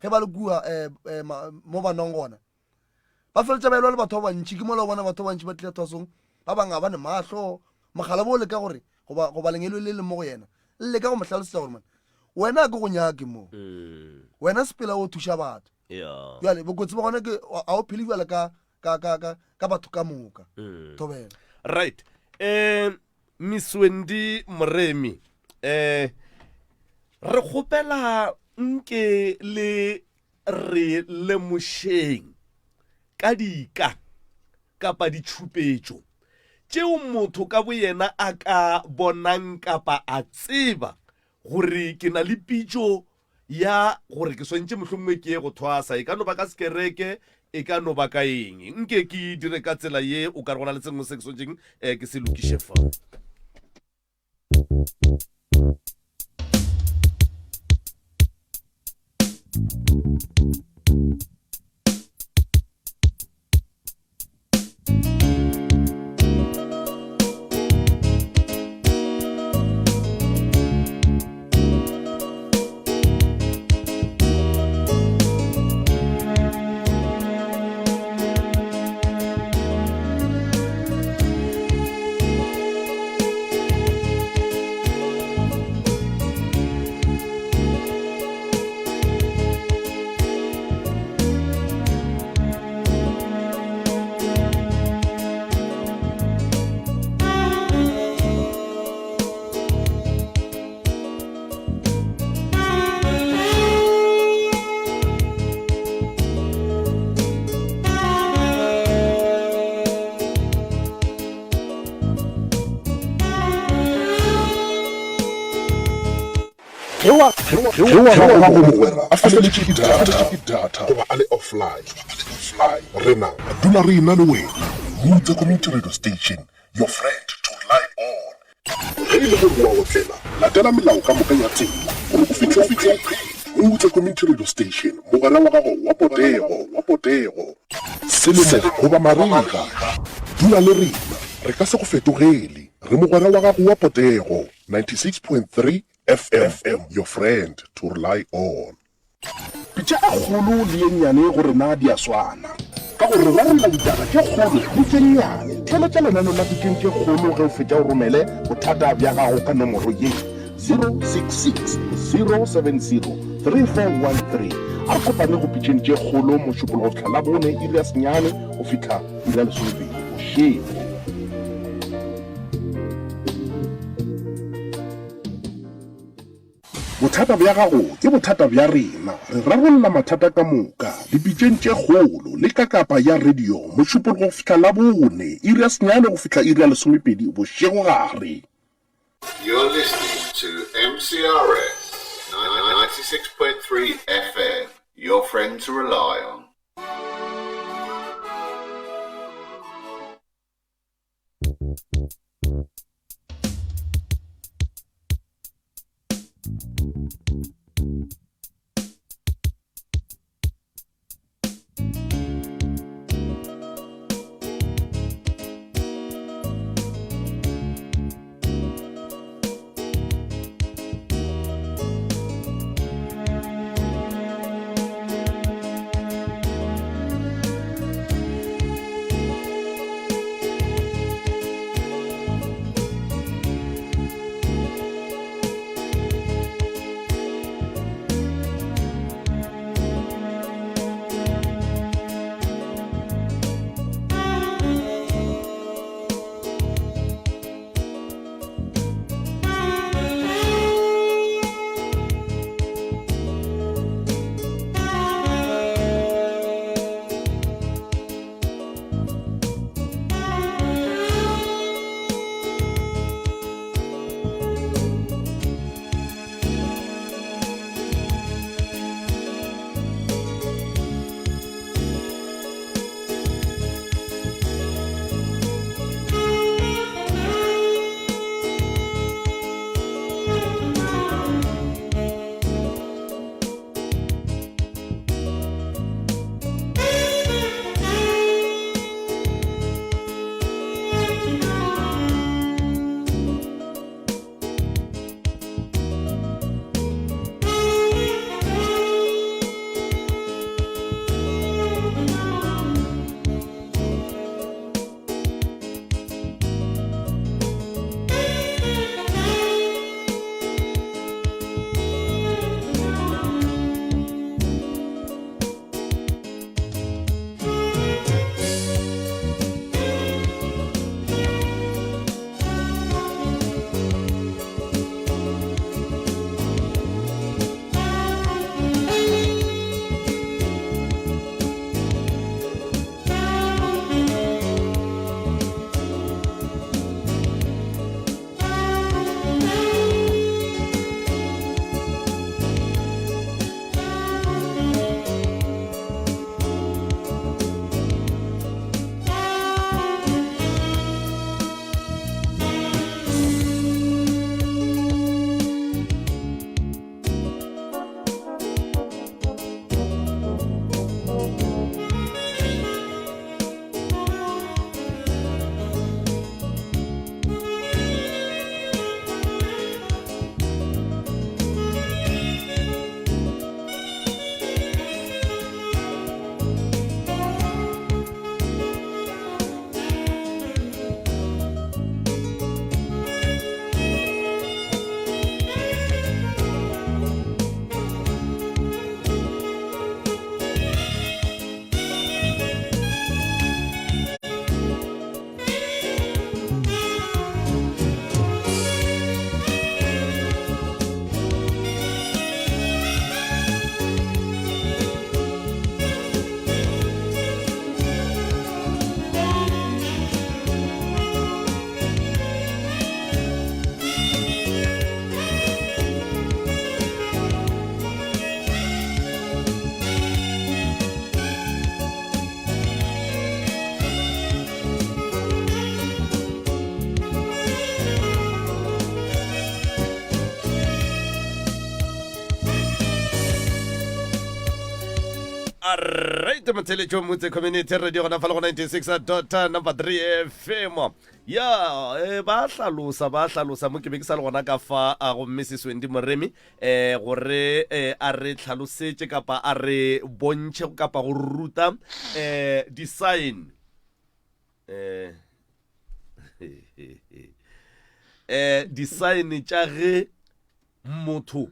ge ba le kua um mo ba nwang gona ba feletša ba elwa le batho ba bantši ke mola o bona batho ba bantši ba tlile thwasong ba bangwe ga ba ne mahlo mogala bo leka gore goba goba lengelo le leng mo go yena le leka go mo hlalosetša gore man wena a ke go nyake mo mm. wena sepela o thuša batho jale bokotsi ba gona ke a o phele bjale ka ka ka ka ka batho ka moka mm. thobela right um Miss Wendy Moremi, eh, re kgopela nke le re lemošeng ka dika kapa ditšhupetšo tšeo motho ka boyena a ka bonang kapa a tseba gore ke na le pitšo. ya gore ke swantše mohlomongwe ke ye go thwasa, e ka no ba ka sekereke, e ka no ba ka eng. Nke ke e dire ka tsela ye, o ka re go na le sengwe se ke swantšeng eh, ke se lokiše fa. Ge wa ge wa gago mogwera a feletše ke data goba a le offline, rena re dula re ena le wena. Mutse Community Radio Station, your friend to rely on. Ge e le gore o a otlela, latela melao ka moka ya tsela gore o fihle o phela. Mutse Community Radio Station, mogwera wa gago wa potego, wa potego. Selemo goba marega, dula le rena, re ka se go fetogele. Re mogwera wa gago wa potego. 96.3 FM, your friend to rely on. Pitša e kgolo le ye nnyane go rena di a swana. Ka gore re rarolla ditaba tše kgolo le tše nnyane. Theeletša lenaneo la Pitšeng tše Kgolo ge o fetša o romele bothata bja gago ka nomoro ye, 066 070 3413. A re kopane go Pitšeng tše Kgolo Mošupologo go fihla Labone iri ya senyane go fihla iri ya lesomepedi bošego. Bothata bja gago ke bothata bja rena. Re rarolla mathata ka moka dipitšeng tše kgolo le ka kapa ya radio Mošupologo go fihla Labone, iri ya senyane go fihla iri ya lesomepedi bošegogare. You're listening to MCRS 96.3 FM, your friend to rely on. Alright, motheletšo Motse Community Radio gona fa le go 96 dot number 3 FM. Ya, eh, ba hlalosa, ba hlalosa mo ke be ke sa le gona ka fa a go Mrs Wendy Moremi eh gore eh a re hlalosetše kapa a re bontšhe kapa go ruta eh design eh eh design tša ge motho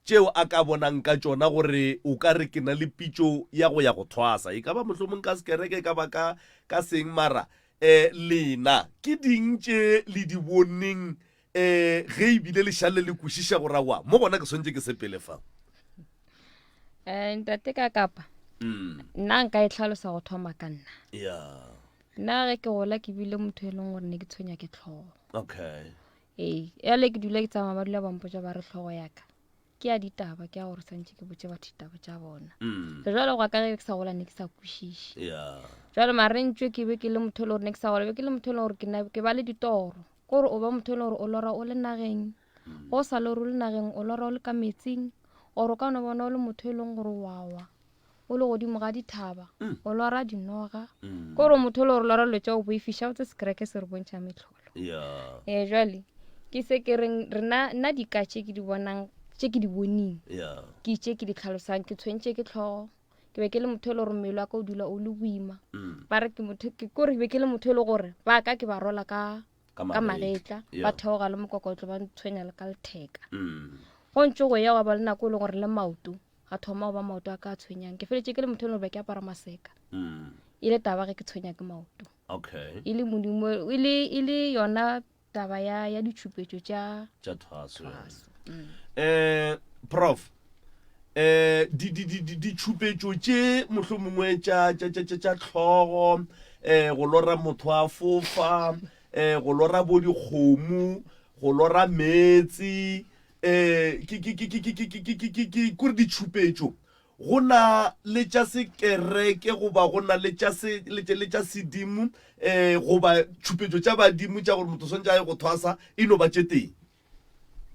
tšeo a ka bonang ka tšona gore o ka re ke na le pitšo ya go ya go thwasa, e ka ba mohlomong ka sekereke, e ka ba ka, ka seng, mara um lena ke ding tše le di boneng um ge e bile le šale le kwešiša gore aowa mo gona ke swantše ke sepele fa? Um ntate ka kapa Mm. nna nka e tlhalosa go thoma ka nna. Yeah. Nna ge ke gola ke bile motho e leng gore ne ke tshwenya ke tlhogo. Okay. Ee, yale ke dula ke tsamaya ba dula ba mpotša ba re hlogo ya ka ke ya ditaba ke ya gore santše ke botše batho ditaba tša bona. Mm. So jwale go ya ka ge ke sa gola ne ke sa kwešiše. Yeah. Jwale mare ntšwe ke be ke le motho e le gore ne ke sa gola be ke le motho e le gore ke na ke ba le ditoro. Ke gore o ba motho e le gore o lora o le nageng. Go sa lore o le nageng o lora o le ka metsing or o ka no bona o le motho e leng gore wa wa. o le godimo ga dithaba mm. o lora dinoga mm. ko gore motho o le gore lora dilo tša go boifiša o tse sekereke se re bontšha metlholo yeah. ee jale ke se ke reng rena nna dika tše ke di bonang tše ke di boning yeah. ke tše ke di tlhalosang ke tshwentše ke tlhogo ke be ke le motho e le gore mmele wa ka o dula o le boima mm. ba re ke motho ke kore ke be ke le motho e le gore ba ka ke ba rola ka ka magetla ba theoga le mokokotlo ba ntshwenya le ka letheka mm. go ntse go ya wa ba le nako e le gore le maoto ga thoma go ba maoto a ka a tshwenyang ke feletše ke le motho e le gore ke apara maseka mm. e le taba ge ke tshwenya ke maoto okay e le modimo e le e le yona taba ya ya ditšhupetšo tša tša thwaso mm. eh prof eh di di di ditšhupetšo tše mohlomongwe tša tša tša tša tlhogo eh go lora motho a fofa eh go lora bo dikgomo go lora meetse um ke, ke, ke, ke, ke, ke, ke, ke, ke, ke, ke, kore ditšhupetšo go na le tša sekereke goba go na le tša se, le tša, le tša sedimo um goba tšhupetšo tša badimo tša gore motho o swantše a ye go thwasa e no ba tše tee.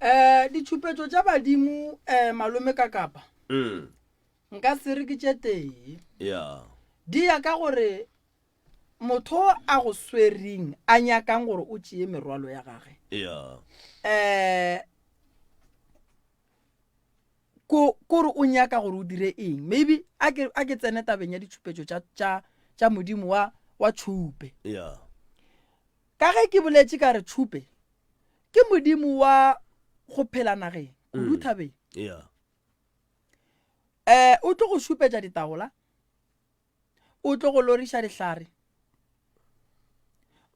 Um ditšhupetšo tša badimo um malome ka kapa Mm. nka se re ke tše tee. Yeah. Di ya ka gore Motho a go swereng a nyakang gore o tšee merwalo ya gage. Yeah. Eh ko kore o nyaka gore o dire eng maybe a ke a ke tsene tabeng ya ditšhupetšo tša tša tša modimo wa wa tšhupe yeah ka ge ke boletše ka re tšhupe ke modimo wa go phela nageng kudu mm. thabeng yeah eh o tlo go šupetša ditaola O tlo go loriša dihlare.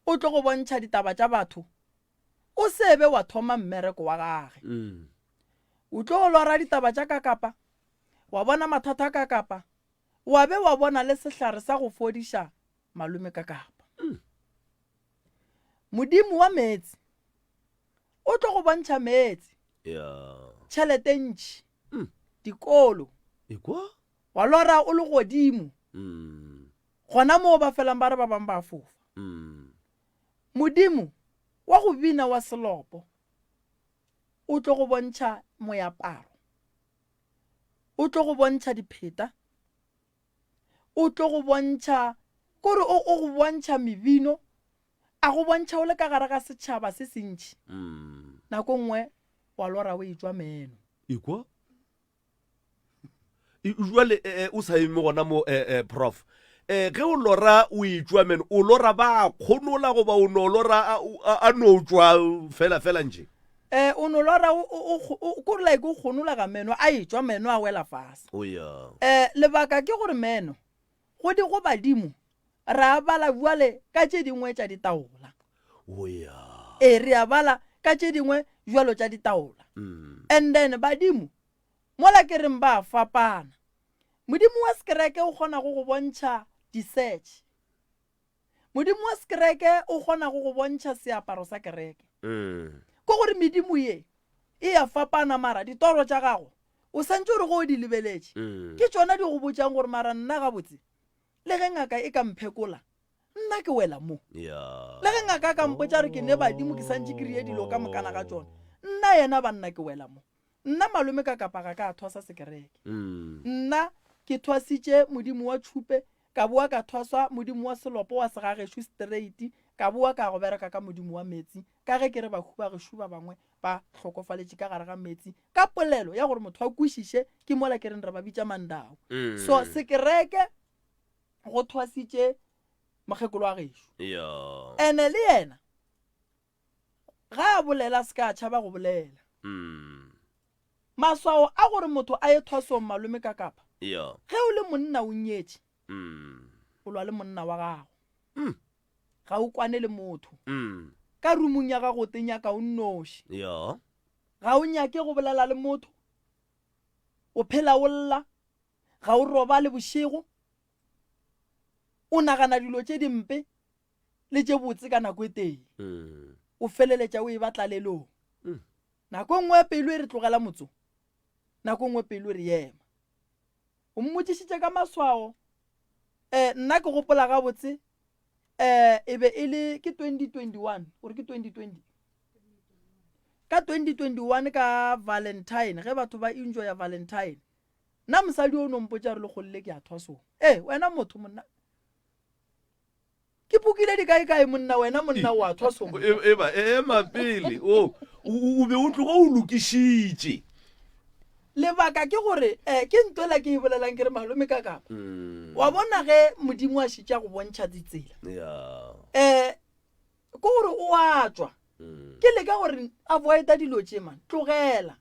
O tlo go bontšha ditaba tša batho. O se be wa thoma mmereko wa gage. O tlo go lora ditaba tša kakapa, wa bona mathata a kakapa, wa be wa bona le sehlare sa go fodiša malome kakapa. Modimo wa meetse o tlo go bontšha meetse, tšhelete ntši, dikolo. Wa lora o le godimo. Gona moo ba felang ba re ba bangwe ba a fofa. Modimo wa go bina wa selopo o tlo go bontšha moaparo, o tlo go bontšha dipheta, o tlo go bontšha kore o o go bontšha mebino, a go bontšha o le ka gare ga setšhaba se sentši. Nako nngwe wa lora o etšwa meno. Ekwa? Jwale eh, eh, o sa eme gona mo eh, eh, prof eh, ge o lora o etšwa men o lora ba kgonola goba o no lora a, a, a no tšwa fela fela nje Eh, o no lora o, o, o, o, kore like o kgonola ga meno a etšwa meno a wela fase o ya eh lebaka ke gore meno go di go badimo re a bala bjale ka tše dingwe tša ditaola o ya ee re a bala ka tše dingwe jwalo tša ditaola mm. and then badimo Mola ke reng ba a fapana. Modimo wa sekereke o kgona go go bontšha di-search. Modimo wa sekereke o kgona go go bontšha seaparo sa kereke. Ke gore medimo ye e a fapana mara ditoro tša gago o santše o re ge o di lebeletše ke tšona di go botšang gore mara nna gabotse le ge ngaka e ka mphekola nna ke wela mo. Le ge ngaka a ka mpotša gore ke ne badimo ke santše ke rie dilo ka mokana ga tšona nna yena banna ke wela mo. Nna malome ka kapa ga ka thwasa sekereke. Nna. Ke thwasitše modimo wa tšhupe, ka boa ka thwaswa modimo wa selopo wa segagešo straight, ka boa ka go bereka ka modimo wa meetse, ka ge ke re bahu ba gešo ba bangwe ba hlokofaletše ka gare ga meetse, ka polelo ya gore motho a kwešiše, ke mola ke reng re ba bitša mandau. So sekereke go thwasitše mokgekolo wa gešo. Ene le yena ga a bolela a se ka a tšhaba go bolela. Maswao a gore motho a ye thwasong malome ka kapa. Ge o le monna o nyetše, o lwa le monna wa gago. Ga o kwane le motho. Ka rumong ya gago o te nyaka o nnoši. Ga o nyake go bolela le motho. O phela o lla. Ga o robale bošego. O nagana dilo tše dimpe le tše botse ka nako e tee. O feleletša o eba tlalelong. Nako e nngwe pelo e re tlogela motso, nako e nngwe pelo e re ema. O mmotšišitše ka maswao. Eh, nna ke gopola gabotse eh, e be e le ke 2021 gore ke 2020 ka 2021 ka Valentine ge batho ba enjoya Valentine nna mosadi o no mpotša gore lekgolle ke a thwasong ee wena motho monna Ke pukile dikaekae monna wena monna o a thwasong. E, eba ema pele o o be o tloga o lokišitše. Lebaka ke gore eh, ke ntwela ke e bolelang ke re malome ka kapa. Mm. Wa bona ge Modimo a šitša go bontšha ditsela. Yeah. Eh, ke gore o a tšwa. Mm. Ke leka gore avoida dilo tše man, tlogela.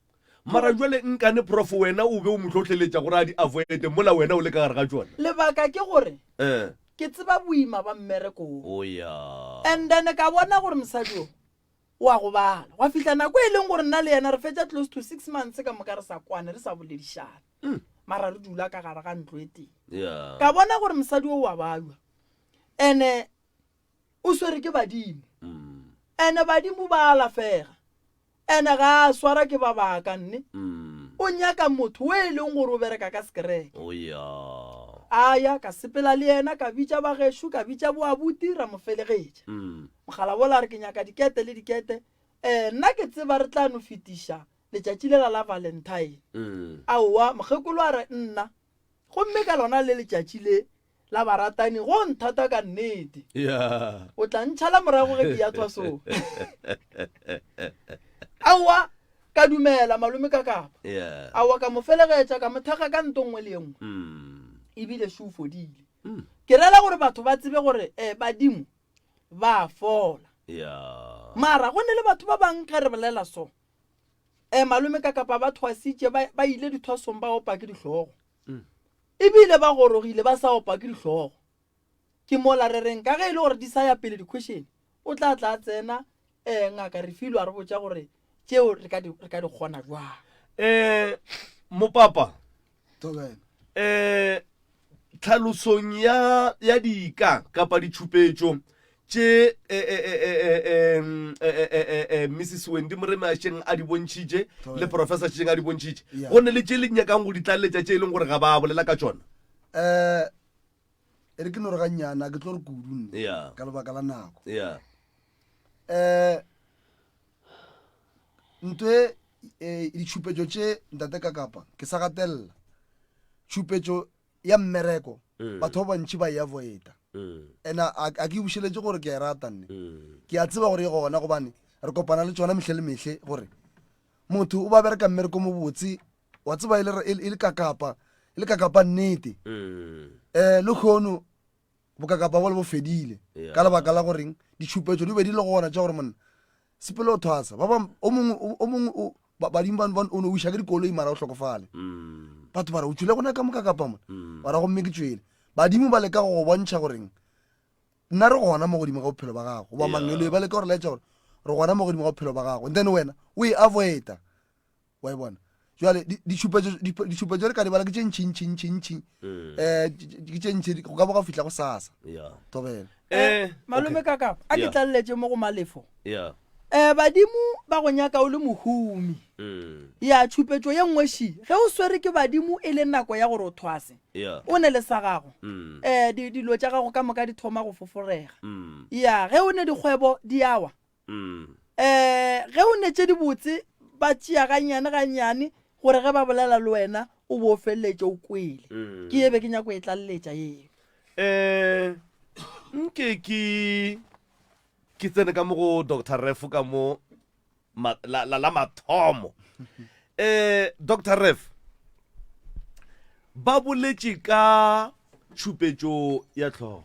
Mara jwale nkane prof wena o be o mo hlohleletša gore a di avoide mola wena o le ka gare ga tšona? Lebaka ke gore Eh. ke tseba boima ba mmereko wo. Oh ya. And then ka bona gore mosadi o o a gobala. Gwa fihla nako e leng gore nna le yena re fetša close to six months ka moka re sa kwane, re sa boledišane. Mara re dula ka gare ga ntlo e tee. Yeah. Ka bona gore mosadi o o a babja. And o swere ke badimo. And badimo ba alafega. Ene ga a swara ke ba baka nne. O nyaka motho o e leng gore o bereka ka sekereke. Oh ya. A ya, ka sepela le yena, ka bitša ba gešo, ka bitša boabuti, ra mo felegetša. Mogala wola a re ke nyaka dikete le dikete. Eh, nna ke tseba re tla no fetiša letšatši lela la Valentine. Aowa, mokgekolo a re nna. Gomme ka lona le letšatši le la baratani go nthata ka nnete. Yeah. O tla ntšhala morago ge ke ya thwasong. Aowa, ka dumela malome ka kapa. Yeah. Aowa ka mo felegetša ka mo thekga ka nto nngwe le ye nngwe. Mm. Ebile šo o fodile. Ke rela gore batho ba tsebe gore eh, badimo ba fola. Yeah. Mara go ne le batho ba bang ge re bolela so. Eh, malome ka kapa ba thwasitše ba, ba ile dithwasong ba opa ke dihlogo. Ebile ba gorogile ba sa opa ke dihlogo. Ke mola re reng ka ge e le gore di sa ya pele di-question, o tla tla a tsena um ngaka Refilwe a re botša gore tšeo re ka di, re ka di kgona jwang. Um mopapa Thobela. um tlhalosong ya ya dika kapa ditšhupetšo tše Mrs Wendy Moremi a šeng a di bontšhitše le Professor šeng a di bontšhitše, go ne le tše le nyakang go di tlaleletša tše e leng gore ga ba bolela ka tšona? Um e re ke no re gannyane, a ke tlo re kudu nne ka lebaka la nako. Um nto e eh, ditšhupetšo tše ntate Kakapa ke sa gatelela tšhupetšo ya mmereko mm. batho ba bantši ba e avoida mm. and a ke bušeletše gore ke a e rata nne mm. ke a tseba gore e gona gobane re kopana le tsona mehle le mehle gore motho o ba bereka mmereko mo botse wa tseba e le e e kakapa e le kakapa nnete um le kgono bokakapa bole bo fedile ka lebaka la goreng ditšhupetšo di be di le gona tša gore monna sepele o thwasa ba bang o mongwe o mongwe o badimo ba o no wiša ke dikoloi mara o hlokofale mm. batho ba re o tšwile gona ka moka kapa mona mm. mara gomme ke tšwele badimo ba leka go go bontšha goreng nna re gona mo godimo ga bophelo ba gago goba mangeloi ba leka gore laetša gore re gona mo godimo ga bophelo ba gago and then wena o e avoida wa e bona jale ditšhupetšo re ka di bala ke tše ntšhintšhintšhintšhi um eh, ke tše ntšhi go ka bo ga fihla go sasa tobela eh, malome ka kapa a ke tlaleletše mo go malefo um badimo ba go nyaka o le mohumi mm. ya tšhupetšo ye nngwe ši ge o swere ke badimo e le nako ya gore o thwase o ne le sa gago um dilo tša gago ka moka di thoma go foforega mm. ya ge o ne dikgwebo di awa um ge o ne tše dibotse ba tšea gannyane gannyane gore ge ba bolela le wena. o bo o feleletše o kwele. Mm. Ke ye be ke nyako e tlaleletša yeo. Eh, nke ke ke tsene ka mo go Doctor Ref ka mo ma, la, la, la mathomo. Eh, Doctor Ref, ba boletše ka tšhupetšo ya hlogo.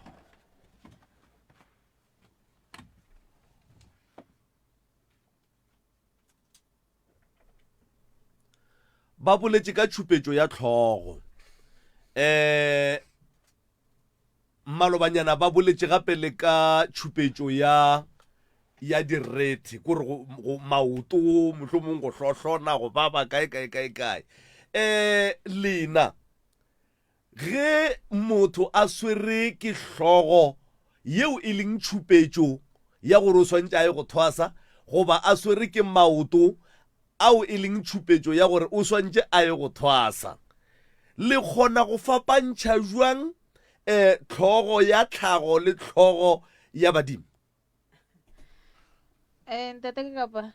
Ba boletše ka tšhupetšo ya hlogo. Eh, malobanyana ba boletše gape le ka tšhupetšo ya ya direthe kore go, go maoto mohlomong go hlohlona go baba kae kae kae kae eh lena ge motho a swere ke hlogo yeo e leng tšhupetšo ya gore o swantše a ye go thwasa goba a swere ke maoto ao e leng tšhupetšo ya gore o swantše a ye go thwasa. Le kgona go fapantšha bjang um hlogo ya tlhago le hlogo ya badimo? Um ntate ka kapa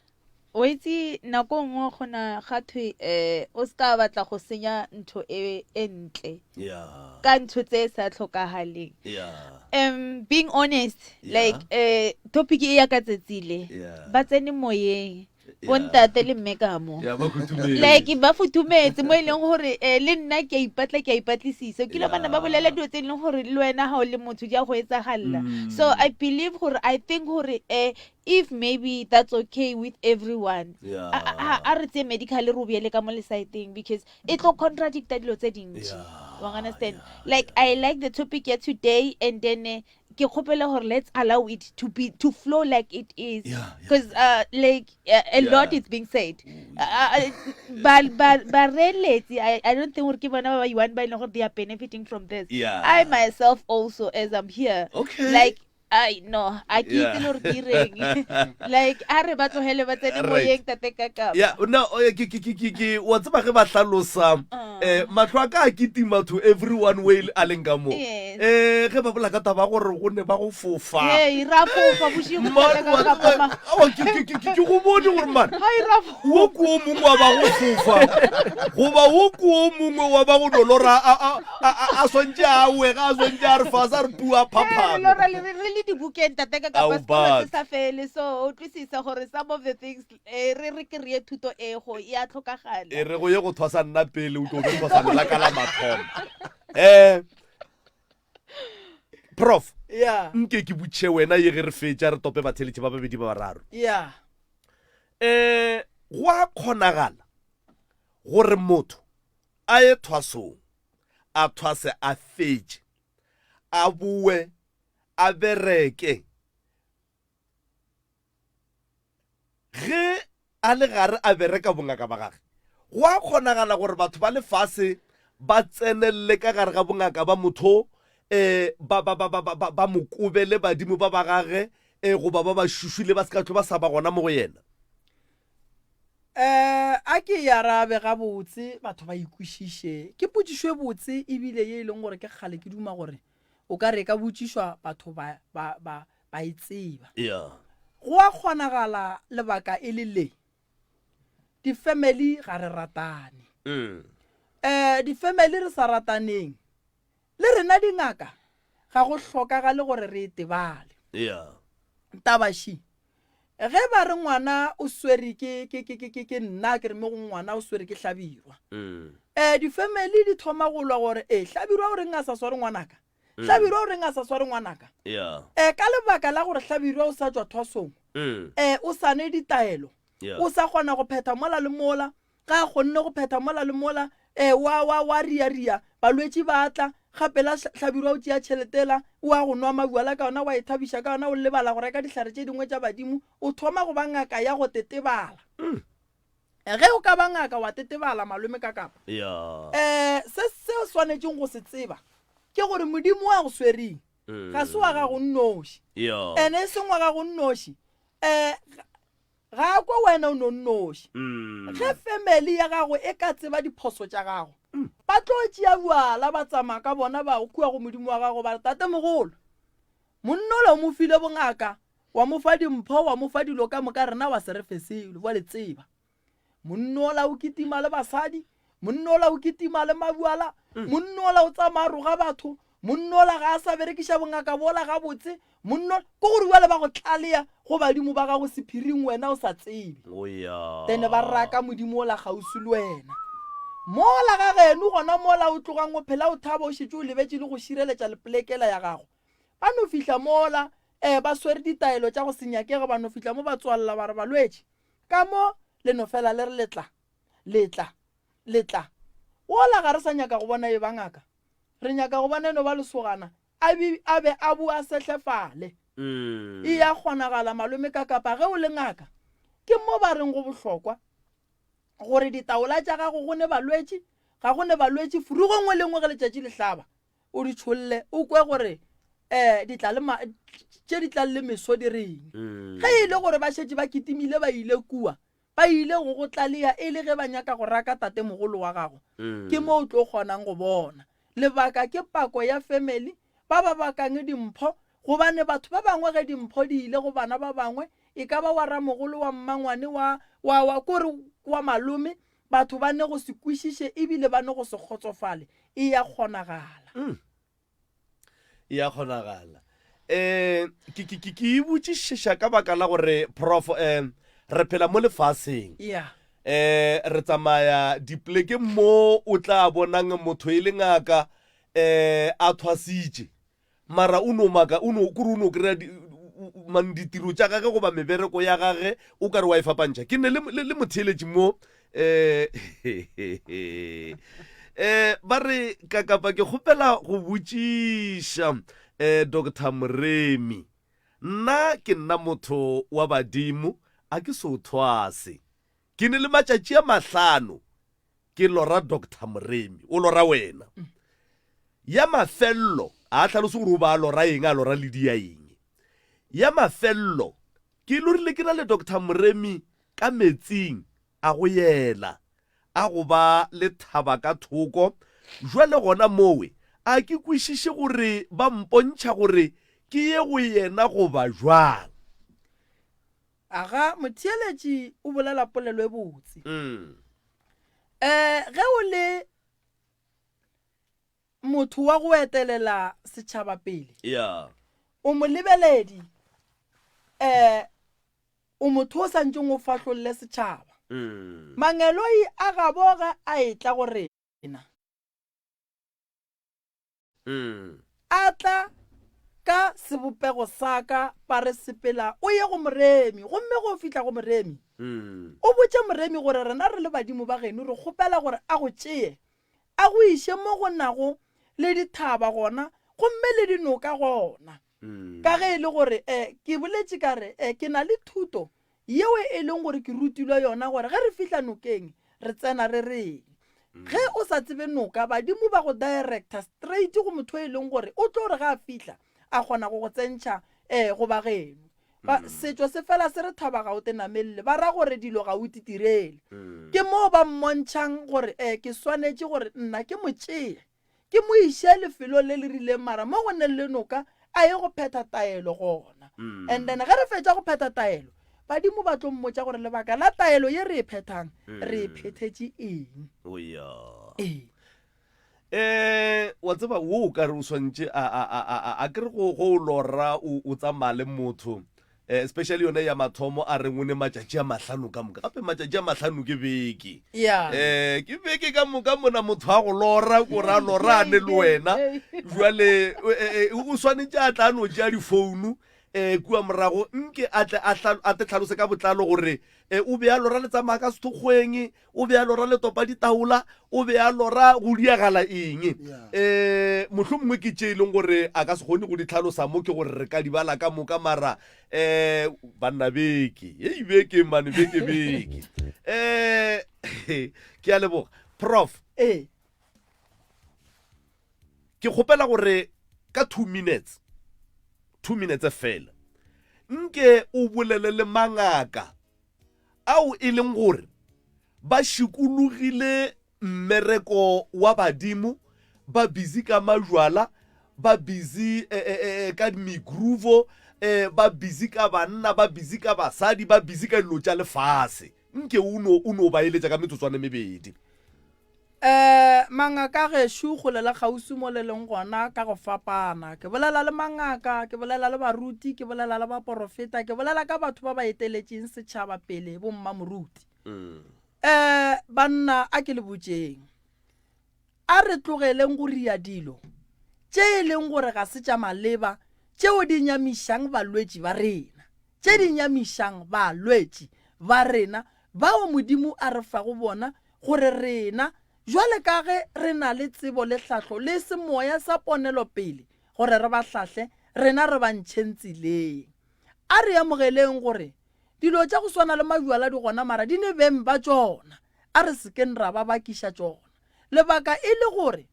o itse nako nngwe gona ga thwe um o se ka batla go senya ntho e, e ntle Yeah. ka ntho tse sa tlhokagaleng Yeah. um being honest Yeah. like uh, topic e ya ka tsetsile Yeah. ba tsene moyeng bontate le mme ka mo Ya, ba futhumetse. like ba futhumetse mo e leng gore um le nna ke a ipatla ke a ipatlisisa kile bana ba bolela dilo tse e leng gore le wena ga o le motho di a go etsagalela Mm. so i believe gore i think gore um if maybe that's okay with everyone Yeah. a- a a re tseye medical re o beele ka mo lesaeteng because e tlo contradicta dilo tse dintši wa understand like i like the topic ya today and then eh, ke kgopela gore let's allow it to be to flow like it is because uh, like uh, a Yeah. lot is being said uh, uh, ba ba bareeletsi I, I don't think gore ke bona ba ba one ba e leng gore they are benefiting from this Yeah. i myself also as i'm here Okay. like I no a ke itse Yeah. le gore ke ireng like a re ba tlogele ba tsene Right. moyeng tate ka kapa ya no eh, ke ke ke ke ke wa tseba ge ba hlalosa eh mahlo a ka a kitima to everyone way a leng ka mo Yes. eh ge ba bola ka taba ya gore go ne ba go fofa Hey, ra fofa bošego Man, tate ka wa kapa tseba- ma. aowa, ke ke ke ke ke go bone gore man Hai, ra fofa. wo ke o mongwe wa ba go fofa goba wo ke o mongwe wa ba go no lora a a a a- a swantše a we ga a swantše a re fase a re tua Hey, re phaphame lora le re re le dibukeng tate ka Ao, kapa sekolo se but. sa fele so o utlwisisa gore some of the things eh, re re kry-e thuto e go e a tlhokagala e re go ye go thwasa nna pele o tlo be thwasane la ka la mathomo um prof Yeah. nke ke butšhe wena ye ge re fetša re tope batheletši ba babedi ba bararo Yeah. um go a kgonagala gore motho a ye thwasong a thwase a fetše a boe a bereke ge a le gare a bereka bongaka ba gage go a kgonagala gore batho ba lefase ba tsenelele ka gare ga bongaka ba motho um ba, ba, ba, ba, ba, ba, ba mo kobele badimo ba ba gage um goba ba ba šušule ba se ka tlo ba sa ba gona mo go yena Eh, a ke e arabe gabotse batho ba ikwešiše. Ke potšišo e botse ebile ye e leng gore ke kgale ke duma gore o ka re e ka botšišwa batho ba, ba, ba, ba e tseba. Yeah. Go a kgonagala lebaka e le le, di-family ga re ratane. Mm. Eh, di-family re sa rataneng, le rena dingaka ga go hlokagale gore re e tebale. Yeah. Taba še, Ge ba re ngwana o swere ke, ke, ke, ke, ke, ke nna ke re mo go ngwana o swere ke Hlabirwa. Mm. Eh, di-family di thoma go lwa gore, eh, Hlabirwa o reng a sa sware ngwanaka? Mm. Hlabirwa o reng a sa sware ngwanaka? Yeah. Eh, ka lebaka la gore Hlabirwa o sa tšwa thwasong, Mm. eh, o sa ne ditaelo, Yeah. o sa kgona go phetha mola le mola, Ga a kgonne go phetha mola le mola, e, wa, wa, wa riaria, balwetši ba tla, gape la Hlabirwa o tšea tšhelete yela, o a go nwa mabjala ka yona, wa ithabiša ka yona, o lebala go reka dihlare tše dingwe tša badimo, o thoma go ba ngaka ya go tetebala. Ge o ka ba ngaka wa tetebala, malome ka kapa. Yeah. E, se, se o swanetšeng go se tseba ke gore Modimo wa go swereng ga se wa gago nnoši. Yeah. Ene e seng wa gago nnoši, e, Ga a kwe wena o no nnoši. Ge family ya gago e ka tseba diphoso tša gago, ba tlo tšea bjala ba tsamaya ka bona ba kua go Modimo wa gago ba re, Tatemogolo, monna ola o mo file bongaka, wa mo fa dimpho, wa mo fa dilo ka moka, rena wa se re fe selo. Bjale tseba, monna ola o kitima le basadi, Monna ola o kitima le mabuala, monna ola o tsamaya a roga batho, monna ola ga a sa berekiša bongaka bola gabotse, monna ola, ke gore bjale ba go tlalea go badimo ba gago sephiring wena o sa tsebe. Then ba raka modimo ola kgauswi le wena. Mola ga geno gona mola o tlogang o phela o thaba o šetše o lebetše le go šireletša le polekela ya gago. Ba no fihla mola um ba swere ditaelo tša go se nyakege ba no fihla mo ba tswalela ba re balwetši ka mo le no fela le re le tla le tla le tla wola ga re sa nyaka go bona e ba ngaka re nyaka go bona e no ba lesogana a bi a be a boa sehlefale e ya kgonagala malome ka kapa ge o le ngaka ke mo ba reng go bohlokwa gore ditaola tša gago go ne balwetši ga go ne balwetši furugo nngwe le nngwe ge letšatši le hlaba o di tšholle o kwe gore um di tla le tše di tlang le meso di reng mm. ge e le gore ba šetše ba kitimile ba ile kua ba ile go go tlalea e le ge ba nyaka go raka tatemogolo wa gago mm. ke mo o tlo kgonang go bona lebaka ke pako ya family ba ba bakang dimpho gobane batho ba bangwe ge dimpho di ile go bana ba bangwe e ka ba wa ramogolo wa mmangwane wa wa wa kore wa malome Batho ba ne go se kwešiše e bile ba ne go se kgotsofale. E ya kgonagala. Mm. E ya kgonagala. Eh, ke ke ke ke e botšišiša ka baka la gore prof eh re phela mo lefaseng. Yeah. Eh re tsamaya dipolekeng mo o tla bonang motho e le ngaka eh a thwasitše. Mara o no maka, o no, kore o no kry-a di, man ditiro tša gage goba mebereko ya gage o ka re wa e fapantšha. Ke ne le, le, le motheeletši mo eh, eh, ba re ka kapa ke kgopela go botšiša eh, Doctor Moremi, nna ke nna motho wa badimo a ke so thwase. Ke ne le matšatši a mahlano Ke lora Doctor Moremi, o lora wena. Ya mafello, a a hlalose gore o ba a lora eng, a lora ledi ya eng. Ya mafello, ke lorile ke na le Doctor Moremi ka metsing a go yela, a go ba le thaba ka thoko. Jwale gona mowe, a ke kwešiše gore ba mpontšha gore ke ye go yena goba jwang. Aga, motheeletši o bolela polelo e botse. Um ge o le motho wa go etelela setšhaba pele, Yeah. o molebeledi, um o motho o sa ntšeng o fahlolle setšhaba. Mangeloi a gabo ge a etla go rena. A tla ka sebopego sa ka, ba re, Sepela o ye go Moremi, gomme ge o fihla go Moremi, o botše Moremi gore rena re le badimo ba geno re kgopela gore a go tšee a go iše mo go nago le dithaba gona gomme le dinoka gona. Ka ge e le gore ke boletše ka re, ke na le thuto yeo e leng gore ke rutilwe yona gore ge re fihla nokeng re tsena re reng. Ge o sa tsebe noka, badimo ba go director straight go motho e leng gore o tlo re ge a fihla a kgona go go tsentšha um go ba geno. Ba, setšo se fela se re thaba ga o te namelle, ba ra gore dilo ga o titirele. Ke moo ba mmontšhang gore um ke swanetše gore nna ke mo tšee ke mo iše lefelong le le rileng mara mo go neng le noka a ye go phetha taelo gona. And then ge re fetša go phetha taelo, badimo ba tlo mmotša gore lebaka la taelo ye re e phethang re e phethetše eng. O ya. Ee. Eh, wa tseba wo o ka re o swantše a a a a a ke re go go lora o o tsamaya le motho eh, especially yone ya mathomo a reng o ne matšatši a mahlano ka moka gape matšatši a mahlano ke beke Yeah. eh ke beke ka moka mona motho a go lora ko ra lora a ne le wena jwale eh, eh, o swanetše a tla no tšea difounu eh kua morago nke a tle a hla- a te tlhalose ka botlalo gore eh, o be a lora le tsamaya ka sethokgweng O be a lora le topa ditaola, o be a lora go diagala eng. Um mohlomongwe ke tše e leng gore a ka se kgone go di tlhalosa mo, ke gore re ka di bala ka moka, mara um banna beke, hei beke mane, beke beke. Um ke a leboga. Prof. Ee. Ke kgopela gore ka 2 minutes, 2 minutes fela, nke o bolele le mangaka ao e leng gore ba šikologile mmereko wa badimo, ba busy ka majwala, ba busy eh, eh, eh, ka megroove, eh, ba busy ka banna, ba busy ka basadi, ba busy ka dilo tša lefase. Nke o no, o no ba eletša ka metsotswana e mebedi. Um mangaka gešo kgole le kgauswi mo le leng gona ka go fapana. Ke bolela le mangaka, ke bolela le baruti, ke bolela le baporofeta, ke bolela ka batho ba ba eteletšeng setšhaba pele, bommamoruti. Um banna a ke le botšeng, a re tlogeleng go ria dilo tše e leng gore ga se tša maleba tšeo di nyamišang balwetši ba rena, tše di nyamišang balwetši ba rena bao Modimo a re fago bona gore rena, bjale ka ge re na le tsebo le hlahlo le semoya sa ponelopele, gore re ba hlahle, rena re ba ntšheng tseleng. A re amogeleng gore dilo tša go swana le majwala di gona mara di ne beng ba tšona, a re se keng ra ba bakiša tšona. Lebaka e le gore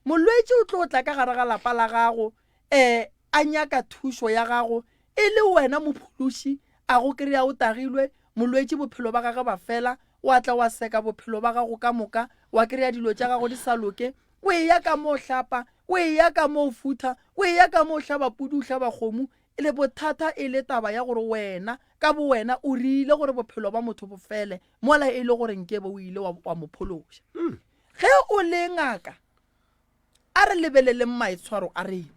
molwetši o tlo tla ka gare ga lapa la gago e a nyaka thušo ya gago e le wena mophološi, a go kry-a o tagilwe, molwetši bophelo ba gage ba fela, wa tla wa seka bophelo ba gago ka moka, wa kry-a dilo tša gago di sa loke, o eya ka mo o hlapa, o eya ka mo o futha, o eya ka mo o hlaba pudi, o hlaba kgomo, le bothata e le taba ya gore wena ka bowena o rile gore bophelo ba motho bo fele, mola e le gore nkebe o ile wa, wa mo phološa. Ge o le ngaka, A re lebeleleng maitshwaro a rena.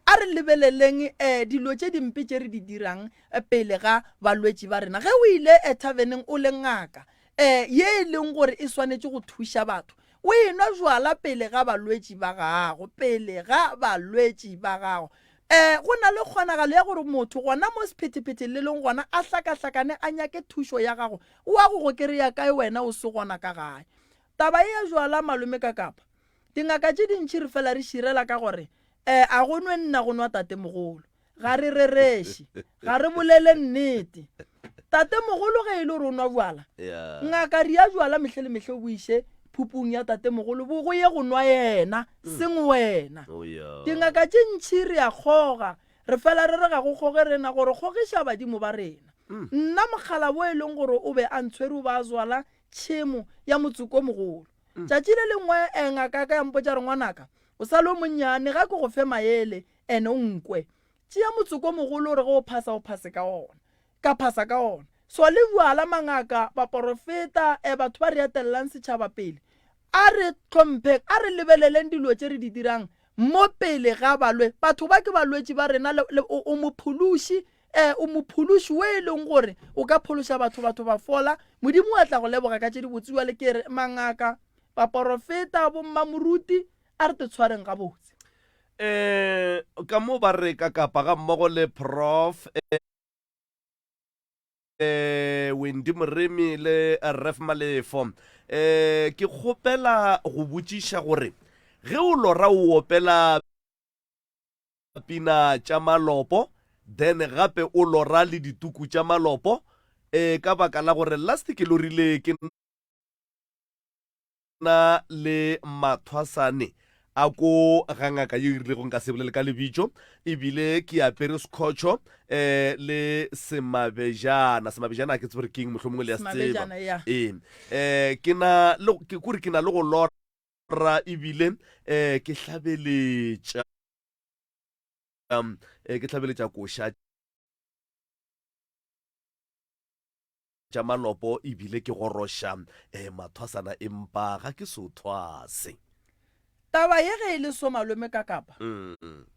A re lebeleleng um dilo tše dimpe tše re di dirang pele ga balwetši ba rena. Ge o ile thaveneng o le ngaka um ye e leng gore e swanetše go thuša batho, o enwa jwala pele ga balwetši ba gago, pele ga balwetši ba gago. Um go na le kgonagalo ya gore motho gona mo sephethephethe le leng gona a hlakahlakane a nyake thušo ya gago, o a go go kereya kae wena o se gona ka gae? Taba ye ya jwala malome ka kapa Dingaka tše dintši re fela re širela ka gore, Eh, a go nwe nna go nwa tatemogolo. Ga re rereše. Ga re bolele nnete. Tatemogolo ge e le gore o nwa bjala, ngaka ria bjala mehle le mehle o bo iše phupung ya tatemogolo bo go ye go nwa yena, seng wena. Oh, Dingaka tše ntši re a kgoga, re fela re re ga go kgoge rena gore kgogiša badimo ba rena. Nna mokgalabo e leng gore o be a ntshwere o ba a zwala tšhemo ya motsoko o mogolo. Tšatši le lengwe eh, ngaka ya ka ya mpotša re, Ngwanaka, o sa le o monnyane, ga ke go fe maele, ene o nkwe. Tšea motsoko o mogolo o re ge o phasa o phase ka ona. Ka phasa ka ona. So le bjala, mangaka, baporofeta, eh, batho ba re etelelang setšhaba pele, a re hlompheng, a re lebeleleng dilo tše re di dirang mo pele ga balwe. Batho ba ke balwetši ba rena, le, le, o, o mophološi, Ee, o mophološi wo e leng gore o ka phološa batho, batho ba fola. Modimo a tla go leboga ka tše dibotse. Bjale ke re, mangaka, baporofeta, bommamoruti, a re te tshwareng gabotse. Ee, ka mo ba re ka kapa ga mmogo le Prof. Ee, Wendy Moremi le Ref Malefo. Ee, ke kgopela go botšiša gore ge o lora o opela pina tša malopo then gape o lora le dituku tša malopo e ka baka la gore last ke lorile ke na le mathwasane a ko ga ngaka ye e rilego nka se bolele ka lebitso ebile ke apere sekhotšho um le semabejana semabejana a ke tsebe gore keng mohlomongwe le ya se tseba ee um ke na le kore ke na le go lora ebile um ke hlabeletša eh, ke hlabeletša koša tša malopo ebile ke goroša eh, mathwasana empa ga ke so thwase. Taba ye ge e le so malome ka kapa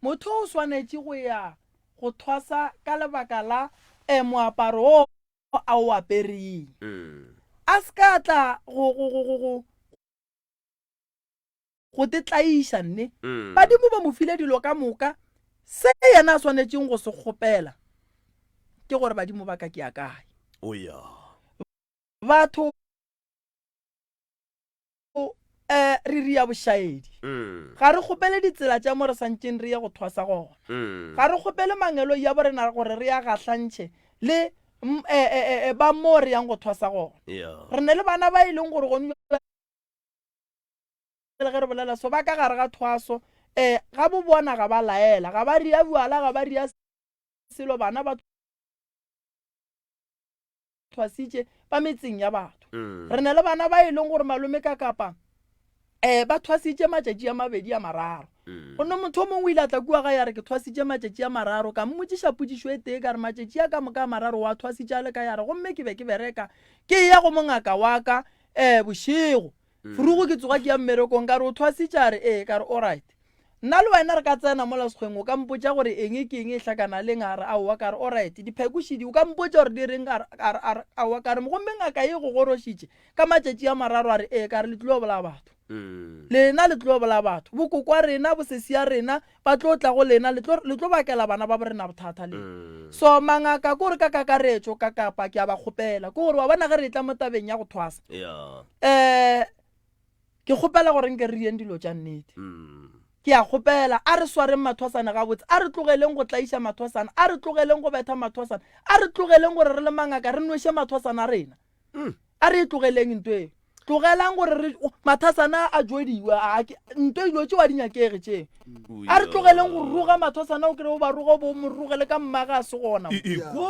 motho o swanetše go ya go thwasa ka lebaka la eh, moaparo o a o apereng. A se ka tla go, go, go, go, go, go te tlaiša nne. Badimo ba mo file dilo ka moka, se yena a swanetšeng go se kgopela ke gore badimo ba ka ke ya kae. O ya. Batho eh re ria bošaedi. Ga re kgopele ditsela tša mo re santšeng re ye go thwasa gona. Ga re kgopele mangeloi a borena gore re a gahlantšhe le eh, eh, eh, ba mo re yang go thwasa gona. Re ne le bana ba e leng gore gone le ge re bolela so ba ka gare ga thwaso um ga bo bona ga ba laela ga ba ria bjala ga ba ria selo bana ba thwasitše ba metseng ya batho mm. re na le bana ba e leng gore malome ka kapa um ba thwasitše matšatši a mabedi a mararo mm. gonne motho o mongwe o ile a tla kua ga ya re ke thwasitše matšatši a mararo ka mmotšiša potšišo e tee ka re matšatši a ka moka a mararo wa thwasitše a le ka ya re gomme ke be ke bereka ke ya go mongaka wa ka um bošego. Frugo ke tsoga ke ya mmerekong ka re o thwasitše a re ee ka re alright. Nna le wena re ka tsena mola sekgweng o ka mpotša gore eng ke eng e hlakana leng a re aowa ka re alright. Diphekošidi o ka mpotša gore di reng a re a re a re aowa ka re gomme ngaka e go gorošitše ka matšatši a mararo a re ee ka re le tlilo bolaya batho. Lena le tlilo bolaya batho. Bokokwa rena, bosesi ya rena ba tlo tla go lena le tlo le tlo bakela bana ba borena bothata le. So mangaka ke gore ka kakaretšo ka kapa ke a ba kgopela ke gore wa bona ge re etla mo tabeng ya go thwasa eh Ke kgopela gore nke re direng dilo tša nnete. Ke a kgopela, a re swareng mathwasana gabotse. A re tlogeleng go tlaiša mathwasana. A re tlogeleng go betha mathwasana. A re tlogeleng gore re le mangaka re nweše mathwasana a rena. A re e tlogeleng nto e. Tlogelang gore re, mathasana a jwediwe. A ke, nto dilo tšeo a di nyakege tše. A re tlogeleng go roga mathwasana o kry o ba roga o bo o mo rogele ka mmage a se gona mo.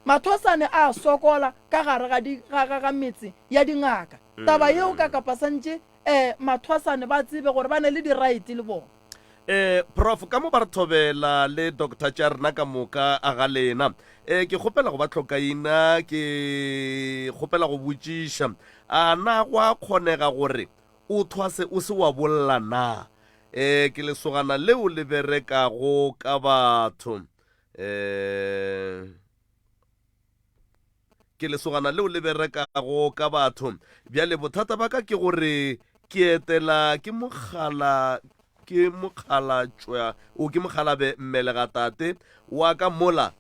Mathwasane a sokola ka gare ga di, ga, ga, ga metse ya dingaka. Taba yeo ka kapa santše eh mathwasane ba tsebe gore ba ne le di right le bona. Eh Prof ka mo ba re thobela le Doctor tša rena ka moka a ga lena. Eh ke kgopela go ba tlhokaina ke kgopela go botšiša a na gwa kgonega gore o thwase o se wa bolla na? Eh ke lesogana leo le berekago ka batho. Eh Ke lesogana leo le berekago ka batho. Bjale bothata ba ka ke gore ke etela ke mogala ke mokgalatšwa o ke mokgalabe mmelega tate wa ka mola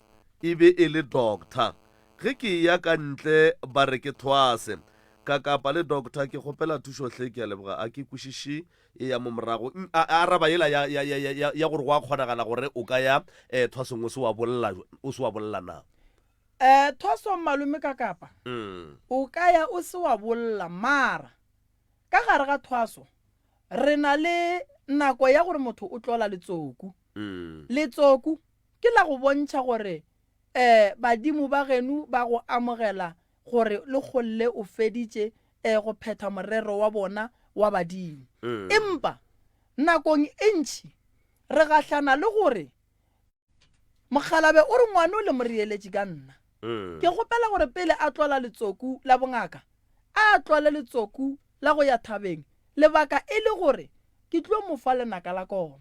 e be e le doctor. Ge ke eya ka ntle ba re ke thwase. Ka kapa le doctor ke kgopela thušo hle ke a leboga a ke kwešiše e ya mo morago. A araba yela ya ya ya ya ya gore go a kgonagala gore o ka ya eh thwasong o se wa bolla o se wa bolla na. Eh thwasong malome ka kapa o ka ya o se wa bolla mara ka gare ga thwaso re na le nako ya gore motho o tlola letsoku. Letsoku ke la go bontšha gore eh badimo ba geno ba go amogela gore le kgolle o feditše eh go phetha morero wa bona wa badimo. Empa nakong e ntši re gahlana le gore Mokgalabe o re ngwano le mo reeletše ka nna. Ke kgopela gore pele a tlola letsoku la bongaka, a tlole letsoku la go ya thabeng, lebaka e le gore ke tlo mo fa lenaka la koma.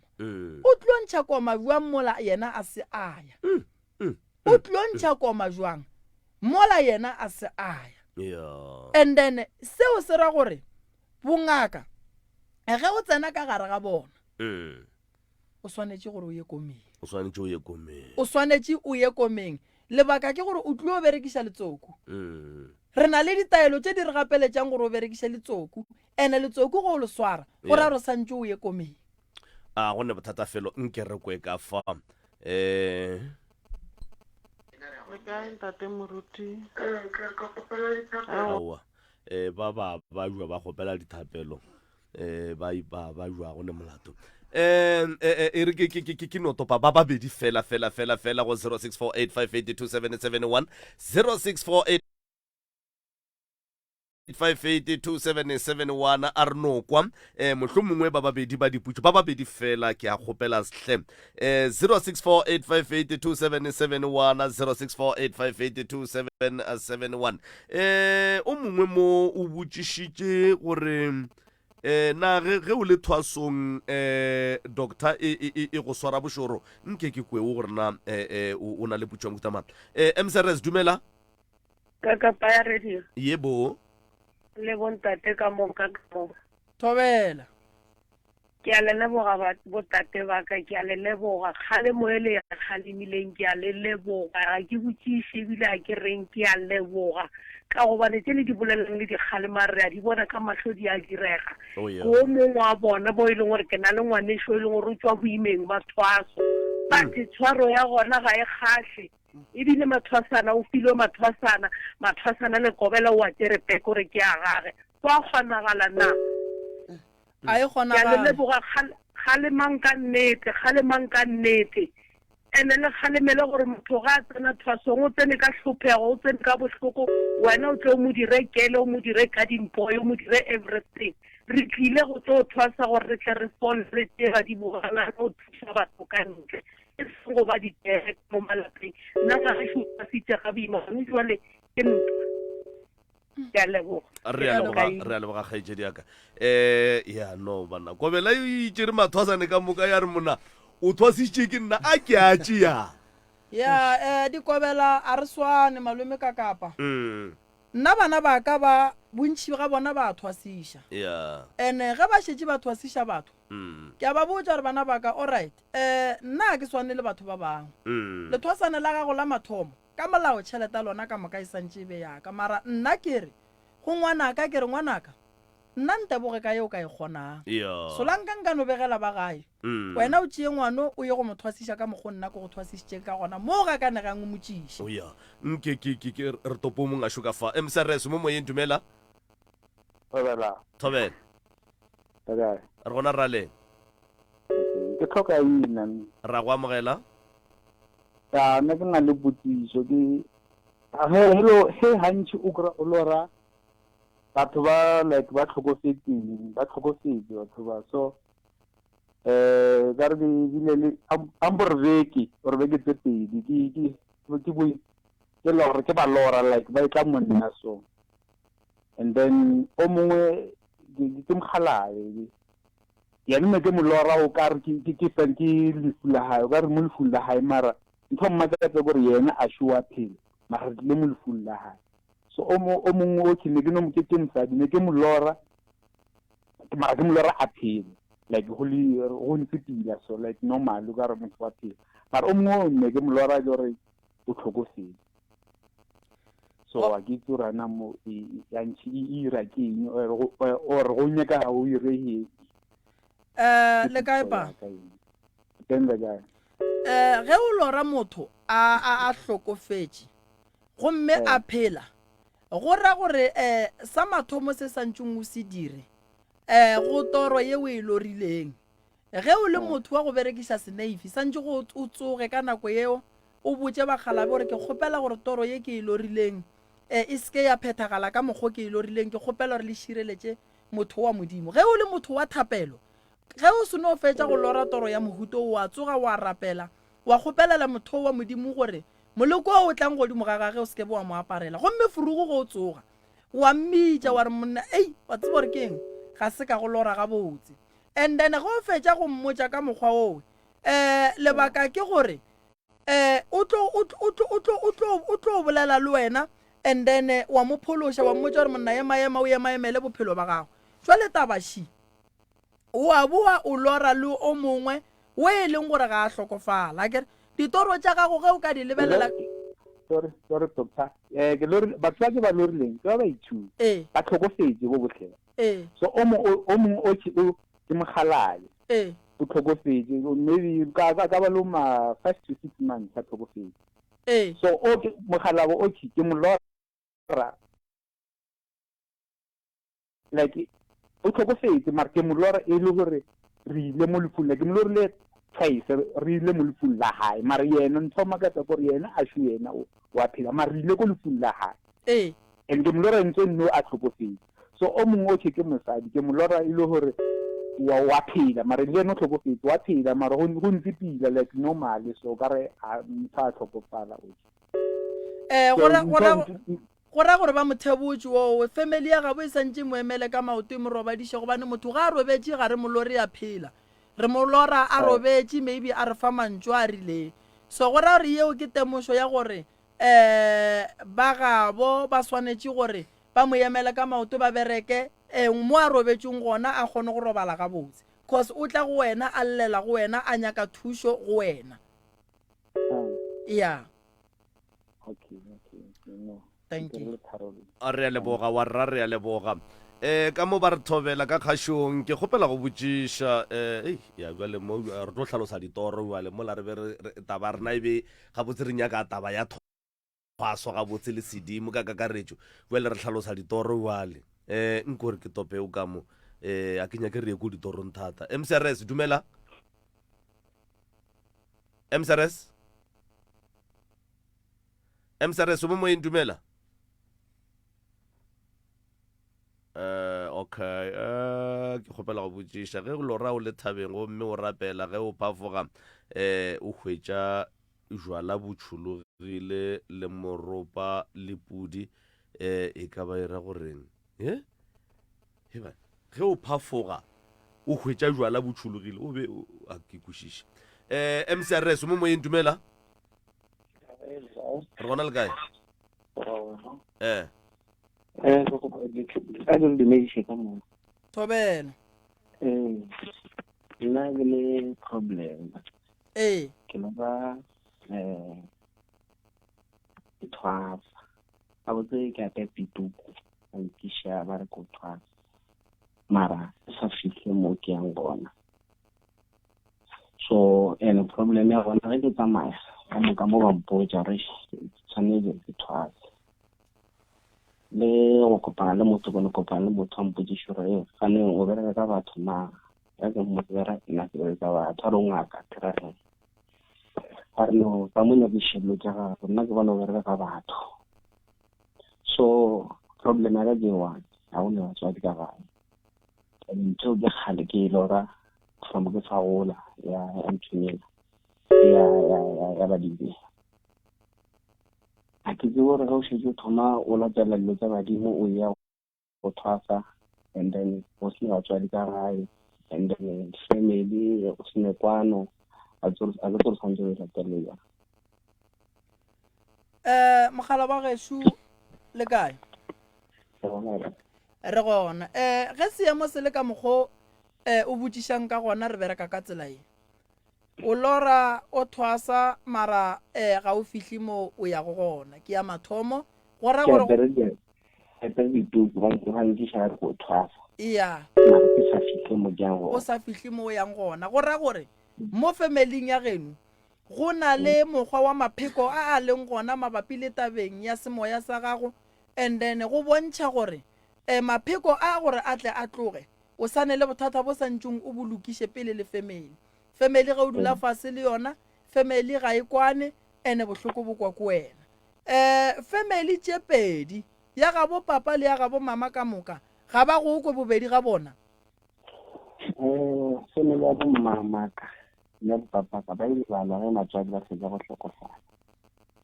O tlo ntšha koma bjang mola yena a se a ya? O tlo ntšha koma bjang mola yena a se a ya? And then seo se ra gore bongaka ge o tsena ka gare ga bona, O swanetše gore o ye komeng. O swanetše o ye komeng. O swanetše o ye komeng. Lebaka ke gore o tlio berekiša letsoku. Re na le ditaelo tše di re gapeletšang gore o berekiše letsoku. Ene letsoku ge o le swara, go ra gore o santše o ye komeng. A go ne bothata felo nke re kwe ka fa. Eh. Le kae ntate moruti? Aowa. Eh ba ba ba jwa ba kgopela dithapelo. um ba ba ba jwago le molato um e re ke no topa ba babedi fela fela fela fela go 0648582771 0648 582771 a re no kwa um mohlomongwe ba babedi ba diputšo ba babedi fela ke a kgopela hle um 0648582771 0648582771 um o mongwe mo o botšišitše gore Eh, na ge, ge o le thwasong eh, doctor e, e, e, e go swara bošoro nke ke kweo gore na eh, eh, o, o na le putšo ya mohuta mang eh, mcrs dumela Ka kapa ya radio yebo le bontate ka moka ka mo. Thobela. Ke a le leboga ba botate ba ka, ke a le leboga. Kgalemo e le e kgalemileng ke a le leboga. Ga ke botšiše ebile ga ke reng ke a leboga. Ka gobane tše le di bolelang le di kgalema re a di bona ka mahlo di a direga. Oh, yeah. Ke o mongwe wa bona bo e leng gore ke na le ngwanešo e leng gore o tšwa boimeng ba thwaso. But tshwaro ya gona ga e kgahle. Ebile mathwasana o filwe mathwasana, mathwasana lekobela o a tšere peke gore ke a gage. Go a kgonagala na? A e Ke a le kgonagale. leboga kgalemang ka nnete, kgalemang ka nnete. Ene le kgalemele gore motho ga a tsena thwasong o tsene ka hlophego, o tsene ka bohloko, wena o tle o mo dire kele, o mo dire ka dimpoi, o mo dire everything. Re tlile go tlo thwasa gore re tle re fole, re tšee badimo ba rena re yo thuša batho ka ntle, e seng go ba dipere mo malapeng. Nna ngwanešu o thwasitše ga boima, gone jwale ke ntwa. Ke a leboga. Re a leboga, re a leboga kgaetšedi ya ka. Eh, ya no banna. Kobela e itšere mathwasane ka moka ya re monna o thwasitše ke nna a ke a tšea. Ya, eh, dikobela a re swane malome ka kapa. Mm. Nna bana ba ka ba bontši ga bona ba a thwasiša. Ya. Ene ge ba šetše ba thwasiša batho, Mm. ke a ba botša gore bana ba ka, alright, eh, nna ga ke swane le batho ba bangwe. Mm. Lethwasane la gago la mathomo, ka molao tšhelete ya lona ka moka e santše e be ya ka. Mara nna ke re go ngwanaka, ke re, Ngwanaka, nna nteboge ka ye o ka e kgonang. Ya. Solanka nka no begela ba gae. Mm. Wena o tšee ngwano o ye go mo thwasiša ka mokgo nna ke go thwasišitšeng ka gona, mo gakanegang o mo tšiše. O ya. Nke ke ke ke re topo mong a šoka fa. MCRS mo moyeng dumela. Thobela. Thobela. Le kae? Re gona raleng. Ke tlhoka ina. Ra go amogela. Ya nna ke na le potsiso ke he hello he hantši o kry o lora batho ba like ba tlhokofetseng ba tlhokofetse batho ba so eh ka re ke bile le ampo re beke or beke tse pedi ke ke ke bo ke lora ke ba lora like ba e tla mo nna so and then o mongwe ke mogalabe yena ne ke mo lora o ka re ke ke ke ke lefu la hae o ka re mo lefung la hae mara ntho mmakatsa gore yena a showa phela mara re tlile mo lefung la hae so o mo o mongwe o ke ne ke no ke ke mosadi ne ke mo lora mara ke mo lora a phela like go le go ntse pila so like normal o ka re motho wa phela mara o mongwe o ne ke mo lora e le gore o tlhokofetse so a ke itse gore ana mo ya ntšhi e ira ke eng or go nyaka ga o ire he eh le kae pa teng le kae eh ge o lora motho a a a hlokofetše gomme a phela go ra gore eh sa mathomo se santšeng o se dire eh go toro ye o e lorileng Ge o le motho wa go berekiša seneifi, santše go o tsoge ka nako yeo o botše bakgalabe gore ke kgopela gore toro ye ke e lorileng e e se ke ya phethagala ka mokgo ke e lorileng, ke kgopela gore le šireletše motho wa Modimo. Ge o le motho wa thapelo, ge o se no fetša go lora toro ya mohuta wo, wa tsoga wa rapela, wa kgopelela motho wa Modimo gore moleko wo o tlang godimo ga gage o se ke be wa mo aparela. Gomme furugu ge o tsoga, wa mmitša wa re, Monna, ei, wa tseba gore ke eng? Ga se ka go lora gabotse. And then ge o fetša go mmotša ka mokgwa owe, um lebaka ke gore um o tlo o tlo o tlo o tlo o tlo o tlo bolela le wena and then eh, wa mo phološa wa mmotša gore monna ema ema o ema emele bophelo ba gago. Jwale taba ši o a boa o lora le o mongwe o e leng gore ga a hlokofala akere ditoro tša gago ge o ka di lebelela sorry sorry doctor eh ke lori batho ba ke ba lorileng ke ba ba ithuti ee ba tlhokofetse bo botlhe Ee. So o mo o mongwe o ke o ke mokgalabje. Ee. O tlhokofetše maybe ka ka ba lo ma 5 to 6 months a tlhokofetše. Ee. So o ke mokgalabo o ke ke molora like o tlhokofetse mara ke molora e le gore re ile mo lefung la ke mo lorile twice re ile mo lefung la hae mara yena ntho makatsa gore yena a shu yena o wa phela mara re ile ko lefung la hae. Ee. And ke mo lora ntse nno a tlhokofetse. So o mongwe okay ke mosadi, ke mo lora e le gore wa wa phela mara le yena o tlhokofetse, wa phela mara go go ntse pila like normal so ka re a motho a tlhokofala okay. Eh go ra go ra go ra gore ba mo thebotše oo family ya gabo e santše e mo emele ka maoto e mo robadiše gobane motho ga a robetše ga re mo lore a phela re mo lora a robetše maybe a re fa mantšu a rileng so go ra gore yeo ke temošo ya gore um ba gabo ba swanetše gore ba mo emele ka maoto ba bereke um mo a robetšeng gona a kgone go robala gabotse cause o tla go wena a llela go wena a nyaka thušo go wena ya Okay, okay, okay, no. Thank you. A re a leboga wa rra re a leboga um ka mo ba re thobela ka kgašong ke kgopela go botšiša um ei ya bjale mo re tlo hlalosa ditoro bjale mola re be re taba rena e be Gabotse re nyaka taba ya thwaso gabotse le sedimo ka kakaretšo. Bjale re hlalosa ditoro bjale. Eh, nko re ke tope o ka mo. Eh, a ke nyake re ye ko ditorong thata. MCRS, dumela. MCRS? MCRS, o mo moyeng dumela. Eh, okay. Eh, ke kgopela go botšiša ge o lora o le thabeng gomme o rapela ge o phafoga eh o hwetša jwala bo tšhologile le moropa le pudi. Eh, e ka ba e ra goreng? Eh? He bana, ge o phafoga o hwetša jwala bo tšhologile o be a ke kwešiše. Eh, MCRS mo moyeng dumela. Re gona le kae? Eh. Eh, a ke dumediše ka moka. Thobela. Eh, nna ke le problem. Ee. Ke no ba eh ke thwasa. Gabotse ke apea pituku, ba nkiša ba re ko thwasa. Mara ke sa fihle mo ke yang gona. So and problem ya gona ge ke tsamaya ka moka mo ba mpotša re tshwanetse ke thwase. Le go kopana le motho ko ne kopana le motho a mpotšiše gore e ganeng o bereka ka batho na ya ke mmotse ka ra nna ke bereka batho a re o ngaka ke ra eng a re no ka mo nyakiša dilo tša gago nna ke bona o bereka ka batho so problem ya ka ke one ga go ne batswadi ka gae ntho ke kgale ke e lora from ke sa gola ya ya nthonyela ya ya ya ya badimo a ke tsebe gore ge o šetše o thoma o latela dilo tsa badimo o ya go thwasa and then go sene batswadi ka gae and then family go sene kwano a ke tsore tshwanetse o e latele jang um mogala wa gešo le kae re gona um ge seemo se le ka mokgo um o botšišang ka gona re bereka ka tsela ye O lora o thwasa mara eh ga o fihli mo o yago gona. Ke ya mathomo. Go ra Ke gore. apere di apere dituku ba ba nkiša ba re ko thwasa. Eya. Mara ke sa fihle mo ke yang O gona. sa fihle mo o yang gona. Go ra gore mo familing ya geno go na le mokgwa wa mapheko a a leng gona mabapi le tabeng ya semoya sa gago and then go bontšha gore eh mapheko a gore a tle a tloge O sa ne le bothata bo sa ntšong o bo lokiše pele le family. Family ge o dula fase le yona, family ga e kwane ene bohloko bo kwa ko wena. Eh family tše pedi, ya gabo papa le ya gabo mama ka moka ga ba go kwe bobedi ga bona? Eh family ya bo mmamaka le ya bo papaka ba ile ba lwa ge batswadi ba fetša go hlokofala.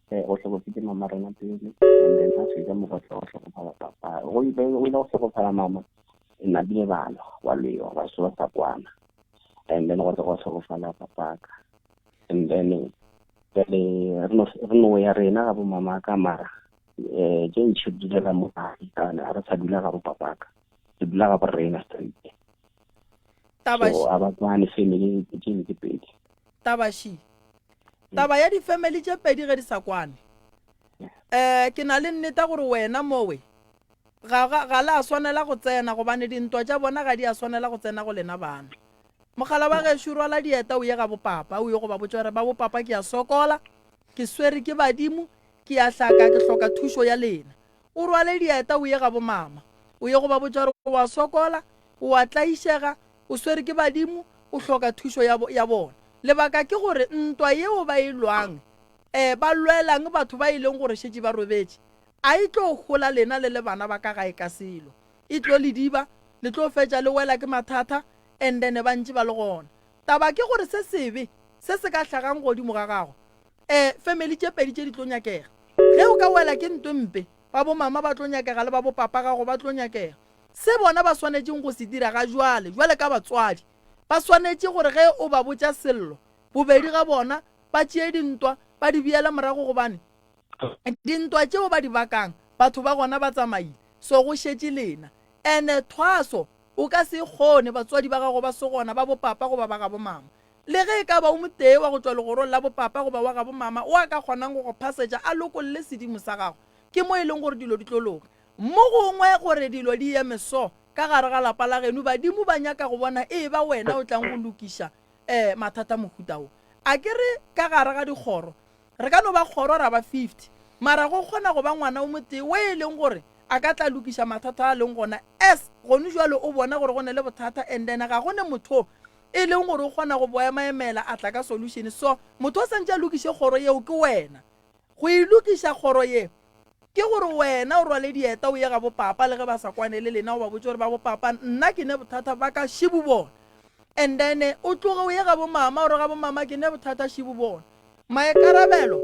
Eh, go hlokofetše mama rena pele and then a fetša mo go tla go hlokofala papa. Go ile go hlokofala mama e napile ba lwa wa lwewa ba se ba sa kwana and then go tle go hlokofala papaka and then jale re no ya rena ga bo mama ka mara um tše ntšhi re dulela mo gae ga re sa dula ga bo papaka re dula ga bo rena straight so a ba kwane family tše ke pedi tabashi taba ya di-family tše pedi ge di sa kwane um ke na le nneta gore wena mowe Ga, ga, ga la swanela go tsena, gobane dintwa tša bona ga di a swanela go tsena go lena bana. Mogala wa gešo, rwala dieta o ye ga bopapa, o ye go ba botša gore, Ba bopapa, ke a sokola, ke swere ke badimo, ke a hlaka, ke hloka thušo ya lena. O rwale dieta o ye ga bomama, o ye go ba botša gore o a sokola, o a tlaišega, o swere ke badimo, o hloka thušo ya, ya bona. Lebaka ke gore ntwa yeo ba e lwang, eh, ba lwelang batho ba e leng gore šetše ba robetše, A e tlo hola lena le le bana ba ka gae ka selo? E tlo le diba, le tlo fetša le wela ke mathata and then ba ntše ba le gona. Taba ke gore se sebe se se ka hlagang godimo ga gago, eh family tše pedi tše di tlo nyakega. Ge o ka wela ke ntwe mpe, ba bo mama ba tlo nyakega le ba bo papa gago ba tlo nyakega. Se bona ba swanetšeng go se dira ga jwale, jwale ka batswadi, ba swanetše gore ge o ba botša sello, bobedi ga bona ba tšee dintwa ba di beele morago gobane Dintwa tšeo ba di bakang, batho ba gona ba tsamaile, so go šetše lena. Ene thwaso o ka se e kgone batswadi ba gago ba se gona, ba bopapa goba ba gabo mama. Le ge e ka ba o motee wa go tšwa legorong la bopapa goba wa gabo mama o a ka kgonang go go phasetša a lokolle sedimo sa gago, ke mo e leng gore dilo di tlo loka. Mo gongwe gore dilo di eme so ka gare ga lapa la geno, badimo ba nyaka go bona e eba wena o tlang go lokiša mathata mohuta wo. A ke re ka gare ga dikgoro Re ka no ba kgoro ra ba 50, mara go kgona go ba ngwana o motee we e leng gore a ka tla lokiša mathata a leng gona as gone jwale o bona gore go ne le bothata and then ga go ne motho e leng gore o kgona go boemaemela a tla ka solution. So motho o santše a lokiše kgoro yeo ke wena. Go e lokiša kgoro ye Ke gore wena o rwale dieta o ye ga bopapa le ge ba sa kwane le lena o ba botše gore ba bopapa nna ke ne bothata ba ka šibu bona and then o tloge o ye ga bomama o re ga bomama ke ne bothata šibu bona. Maikarabelo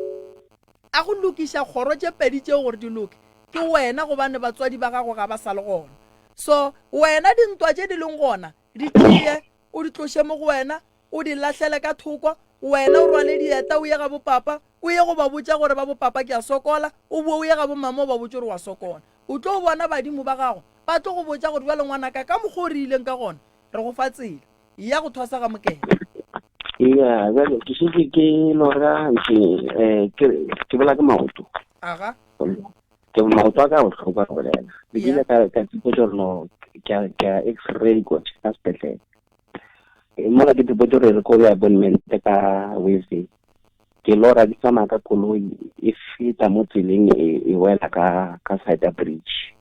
a go lokiša kgoro tše pedi tšeo gore di loke. ke wena gobane batswadi ba gago ga ba sa le gona. So wena dintwa tše di leng gona di tšee o di tloše mo go wena, o di lahlele ka thoko, wena o rwale dieta o ye ga bopapa, o ye go ba botša gore ba bopapa ke a sokola, o boe o ye ga bomama o ba botše gore wa sokola. O tlo bona badimo ba gago ba tlo go botša gore bjale ngwanaka ka mokgwa o re ileng ka gona re go fa tsela ya go thwasa ga mokela. Ya, bjale ke šetše ke lora ntše um ke ke bola ke maoto. Aga. Ke maoto a ka a bohloko a bolela. Ke kile ka ka tsipotša gore no ke a ke a x-ray ko ka sepetlele. Mola ke tsipotša gore re ko ya appointment ka Wednesday. Ke lora ke tsamaya ka koloi e feta mo tseleng e, e wela ka ka side ya bridge.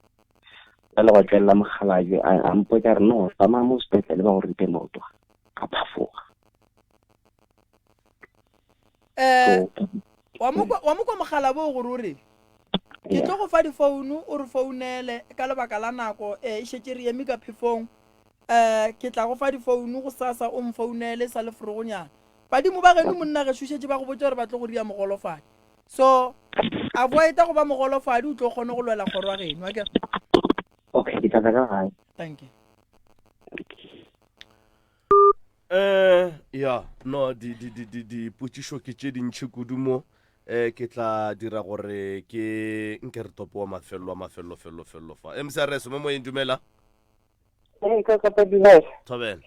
Bjale gwa tšwelela mokgalabje a a mpotša a re no tsamaya mo sepetlele ba go ripe maoto a. Ka phafoga. Eh, wa mo kwa wa mo kwa mogala bo gore o re ke tlo go fa difounu o re founele ka lebaka la nako eh, e šetše re eme ka phefong eh ke tla go fa difounu go sasa o mfounele sa leforogonyana Badimo ba geno monna gešo šetše ba go botša gore ba tlo go ria mogolofadi. So avoida go ba mogolofadi o tlo kgone go lwela kgoro ya geno akere. Okay, ke tla tla ka gae. Thank you. Eh ya no di di di di dipotšišo ke tše dintši kudu mo eh ke tla dira gore ke nke re topo wa mafelelo wa mafelelo felelo felelo fa MCRS mo moyeng dumela Ee, ka kapa dumela. Thobela.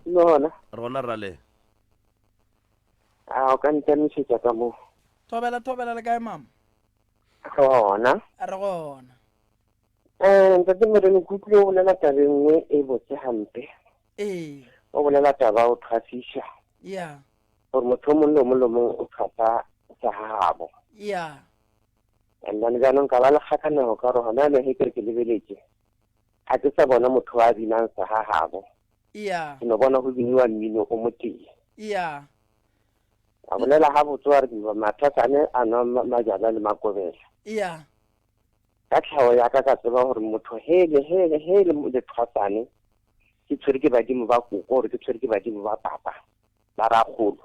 Le gona. Rona ra le. A o ka ntamišetša ka mo. Thobela thobela le kae mama? Gona. Re gona. Eh, ntate Moreno ke utlwile o bolela taba e nngwe e botse hampe. Ee. O bolela taba o thwasiša. Yeah. Gore motho o mongwe le o mongwe le o mongwe o thwasa sa gagabo. Yeah. And then jaanong ka ba le kgakanego ka gore gona jaanong ge ke re ke lebeletše ga ke sa bona motho a binang sa ga gabo. Yeah. Ke no bona go biniwa mmino o motee. Yeah. A bolela gabotse wa re mathasane a nwa majwala le makobela. Yeah. Ka tlhago ya ka ka tseba gore motho hele hele hele lethwasane ke tshwere ke badimo ba koko gore ke tshwere ke badimo ba papa ba rakgolo.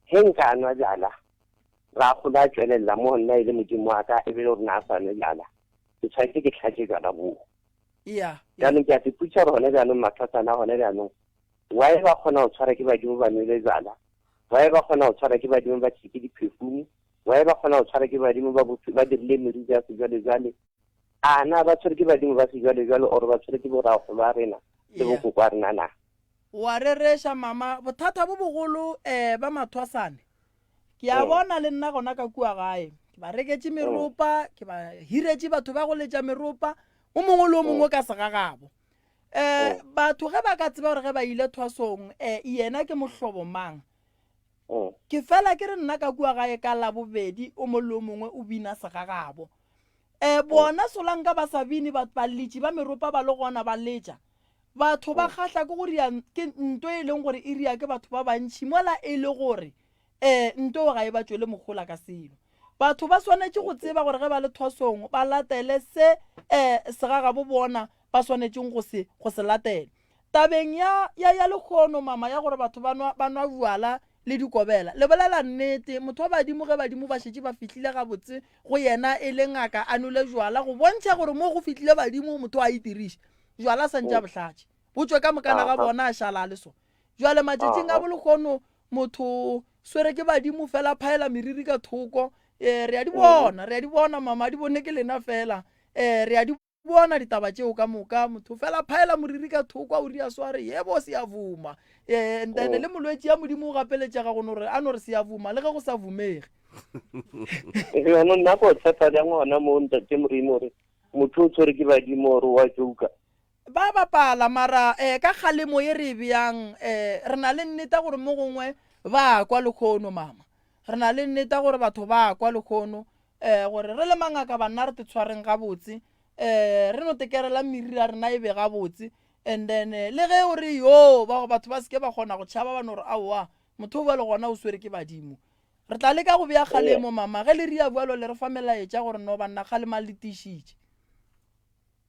He nka nwa bjala rakgolo a tšwelelela mo nna e le modimo wa ka e be le gore na a sa nwe bjala ke tshwanetse ke tlhatše bjala boo. Yeah. Jaanong ke a se putša gore gone jaanong mathasana a gone jaanong why ba kgona go tshwara ke badimo ba nwele jala, why ba kgona go tshwara ke badimo ba tšheke di-perfume, why ba kgona go tshwara ke badimo ba ba dirile meriri ya sejwalejwale. A na ba tshwere ke badimo ba sejwalejwale or ba tshwere ke borakgolo a rena le bokoko a rena na? Wa rereša mama, bothata bo bogolo um ba mathwasane Ke a bona le nna gona ka kua gae. Ke ba reketše meropa, ke ba hiretše batho ba go letša meropa, o mongwe le o mongwe ka segagabo. Um batho ge ba ka tseba gore ge ba ile thwasong um yena ke mohlobo mang. Ke fela ke re nna ka kua gae ka Labobedi o mongwe le o mongwe o bina segagabo. Um bona solanka ba sa bine, baletši ba meropa ba le gona ba letša. Batho ba kgahla ke go ria ke nto e leng gore e ria ke batho ba bantši mola e le gore um nto eo ga e ba tšwele mohola ka selo. Batho ba swanetše go tseba gore ge ba le thwasong ba latele se um segagabo bona ba swanetšeng go se go se latela. Tabeng ya ya ya lehono mama ya gore batho ba nwa ba nwa bjala le dikobela, le bolela nnete, motho wa badimo ge badimo ba šetše ba fihlile gabotse go yena e le ngaka a nwele bjala go bontšha gore mo go fihlile badimo motho a itiriše. Jwala a santše a bohlatše bo tšwe ka mokana ga bona a šala a le so. Jwale matšatšing a bolehono motho swere ke badimo fela phaela meriri ka thoko. E, re a di bona, re a di bona mama, di bone ke lena fela. E, re a di bona ditaba tšeo ka moka, motho fela phaela moriri ka thoko a o ria so a re yebo siyavuma. E, and then le molwetši ya modimo o gapeletšega go no re a no re siyavuma le ge go sa vumege. Jaanong nna ko tshepa bjang gona mo ntate Morimo gore Motho o tshwere ke badimo or wa joker. Ba bapala mara eh ka kgalemo ye re e beyang eh re na le nneta gore mo gongwe ba kwa lekhono mama. Re na le nneta gore batho ba kwa lekhono eh gore re le mangaka banna re te tshwareng gabotse eh re no tekerela meriri ya rena e be gabotse and then le ge o re yoo ba batho ba seke ba kgona go tšhaba ba no re aowa motho o bjalo gona o swere ke badimo. Re tla leka go bea kgalemo, mama. Ge le ria bjalo, le re fa melaetša gore no banna kgalemang le tiišitše.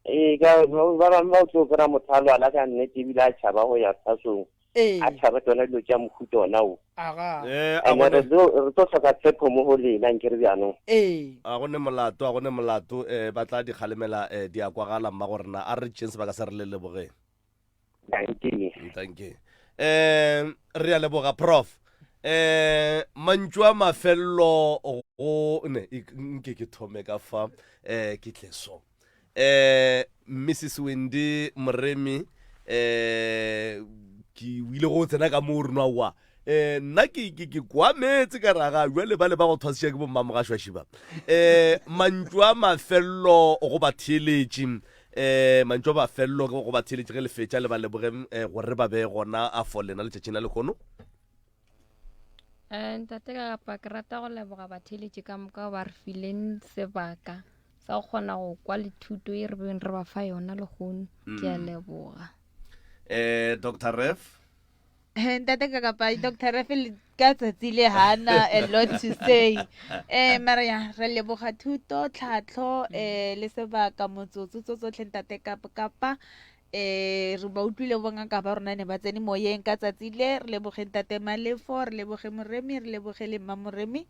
Ee, ka ba bangwe ba o tlo kry-a motho a lwala ka nnete ebile a tšhaba go ya thwasong. Ee. A tšhaba tsona dilo tša mohuta ona wo. Aga. Eh, a Ene gone- re tlo re tlo hloka tshepo mo go lena nke re bjanong. Ee. A go ne molato, a go ne molato, eh, ba tla di kgalemela, eh, di a kwagala mma go rena. A re tšeeng sebaka se re le lebogeng. Dankie. Dankie. Eh, re a leboga prof. Eh, mantšu a mafello go ne e- nke ke thome ka fa eh ke tle so. Eh Mrs Wendy Moremi eh ke o ile go tsena ka mo rena wa eh nna ke ke ke kwa metse ka raga jwale ba le ba go thwasiša ke bommamogašwaši ba eh mantšu a mafello go batheeletši eh mantšu a mafello go batheeletši ge le fetša le ba leboge eh, gore ba be gona a for lena letšatšing la lehono Eh, ntate ka kapa ke rata go leboga batheeletši ka moka ba re fileng sebaka sa go kgona go kwa le thuto e re beng re ba fa yona lehono ke a Mm. leboga eh Dr Ref ntate ka kapa dr Ref le- ka tsatsi le hana a lot to say eh mara ya re leboga thuto tlhatlho eh le sebaka motsotso tso tsotlhe ntate kapa kapa eh re ba utlwile bongaka ba rona ne ba tsene moyeng ka tsatsi le re leboge ntate Malefo re leboge Moremi re leboge le mma Moremi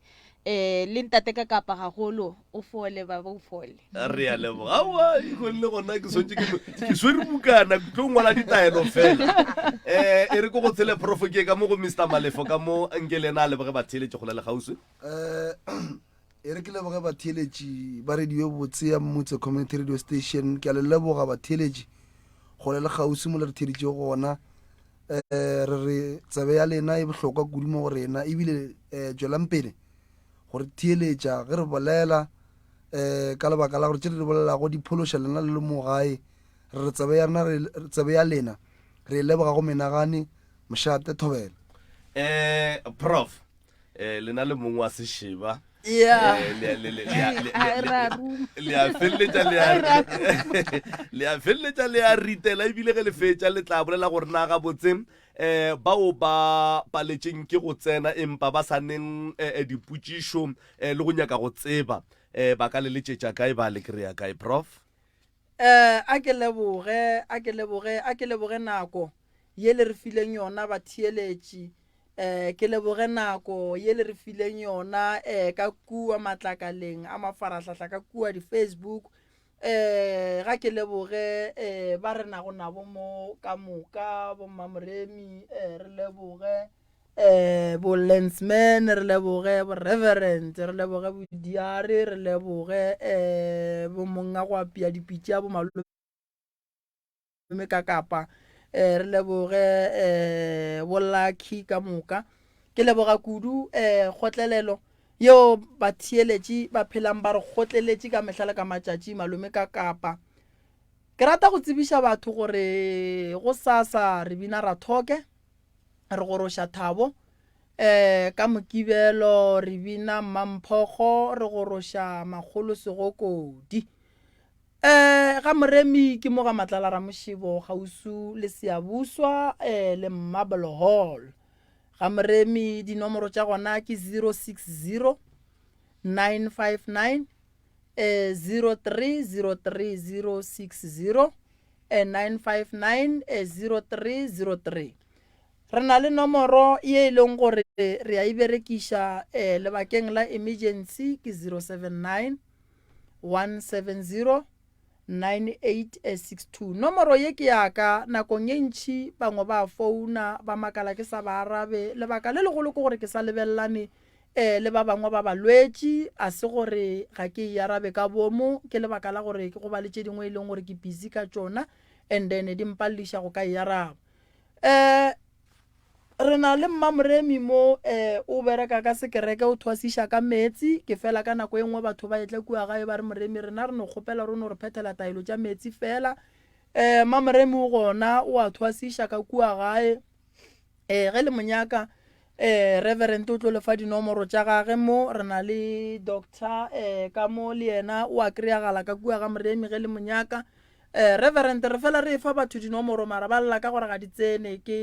eh le ntate ka kapa gagolo o fole baba o fole re a leboga aowa ikgong le gona ke swantse ke ke swere bukana ke tlo ngwala ditaelo fela um e re ko go tshele profo ke ka mo go mr malefo ka mo nke le ena a leboge batheeletše kgole le kgauswi um e re ke leboge batheeletši ba radio e botse ya Mmutse Community Radio Station. Ke a le leboga batheeletši kgole le kgauswi mo le re theeditšego gona. Um re re tsebe ya lena e bohlokwa kudu mo go rena ebile um tšwelang pele go re theeletša ge re bolela um ka lebaka la gore tše re di bolelago di phološa lena le le mo gae. Re re tsebe ya rena re tsebe ya lena re e leboga go menagane mošate thobela. Um prof eh lena le mong wa sešeba Yeah. Eh, le- le- le- le a- le- Ai, le- ra le- ruma. le a feleletša le a- le a feleletša le a ritela ebile ge le fetša le tla bolela gore na gabotse um bao ba paletšeng ke go tsena empa ba sa neng eh, eh, dipotšišo um le go nyaka go tseba um ba ka le letšetša kae ba le kry-a kae prof Eh, a ke leboge, a ke leboge, a ke leboge nako ye le re fileng yona batheeletši. Eh, ke leboge nako ye le re fileng yona eh, ka kua matlakaleng a mafarahlahla ka kua di-Facebook. Eh, ga ke leboge eh, ba re nago nabo mo ka moka bommamoremi eh, re leboge eh, bo lensman re leboge bo reverend re leboge bodiare re leboge eh, bo monga go apea dipitša bo malome ka kapa eh, re leboge eh, bo lucky ka moka ke leboga kudu eh, kgotlelelo yeo batheeletši ba phelang ba re kgotleletše ka mehla le ka matšatši malome ka kapa ke rata go tsebiša batho gore go sasa re bina rathoke re goroša thabo um ka mokibelo re bina mmamphogo re goroša makgolo segokodi um ga moremi ke mo ga matlala ramošebo kgausu le seabuswa um le marble hall ga moremi dinomoro tša gona ke 060 959 eh, 0303 060 eh, 959 eh, 0303 re na le nomoro ye e leng gore re a e berekiša eh, lebakeng la emergency ke 079 170 9862 nomoro ye ke yaka nakong ye ntšhi bangwe ba founa ba makala ke sa ba arabe lebaka le legolo ke gore ke sa lebelelane um le ba bangwe ba balwetši a se gore ga ke e arabe ka bomo ke lebaka la gore ke go ba le tše dingwe e leng gore ke busy ka tšona and then di mpalediša go ka e araba um re na le mmamoremi mo um o bereka ka sekereke o thwasiša ka meetse ke fela ka nako e nngwe batho ba etle kua gae ba re moremi rena re no kgopela re no re phethela taelo tša meetse fela um mmamoremi o gona o a thwasiša ka kua gae um ge le monyaka um reverend o tlo lefa dinomoro tša gage mo re na le doctor um ka mo le yena o a kry-agala ka kua ga moremi ge le monyaka um reverend re fela re fa batho dinomoro mara ba lla ka gore ga di tsene ke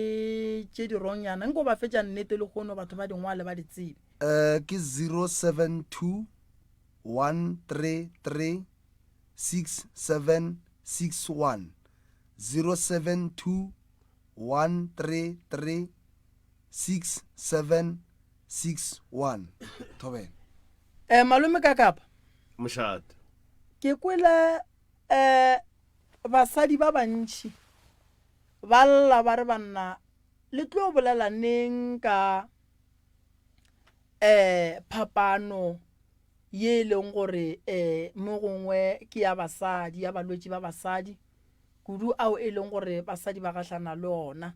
tše di rongyana nko ba fetša nnete le kgono batho ba dingwale ba di tsebe um ke 072 133 6761 072. 133 6761. Thobela. Eh, malome ka kapa. Mošate. Ke kwele eh basadi ba bantši ba lla ba re banna le tlo bolela neng ka eh phapano ye e leng gore eh mo gongwe ke ya basadi ya balwetši ba basadi kudu ao e leng gore basadi ba gahlana le ona.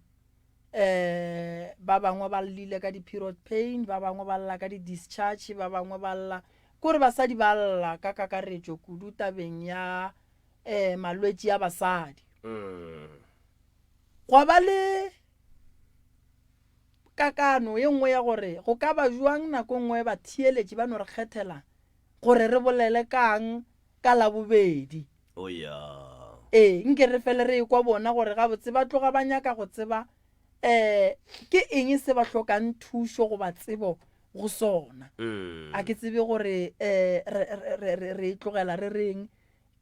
Um ba bangwe ba llile ka di-period pain, ba bangwe ba lla ka di-discharge, ba bangwe ba lla kore basadi ba lla ka kakaretšo kudu tabeng ya um malwetši a basadi. Gwa ba le kakano ye nngwe ya gore go ka ba bjang nako e nngwe batheeletši ba no re kgethela gore re bolele kang ka Labobedi. Oh ya. Ee, nke re fele re ekwa bona gore gabotse ba tloga ba nyaka go tseba um ke eng se ba hlokang thušo goba tsebo go sona. A ke tsebe gore um re, re, re, re e tlogela re reng.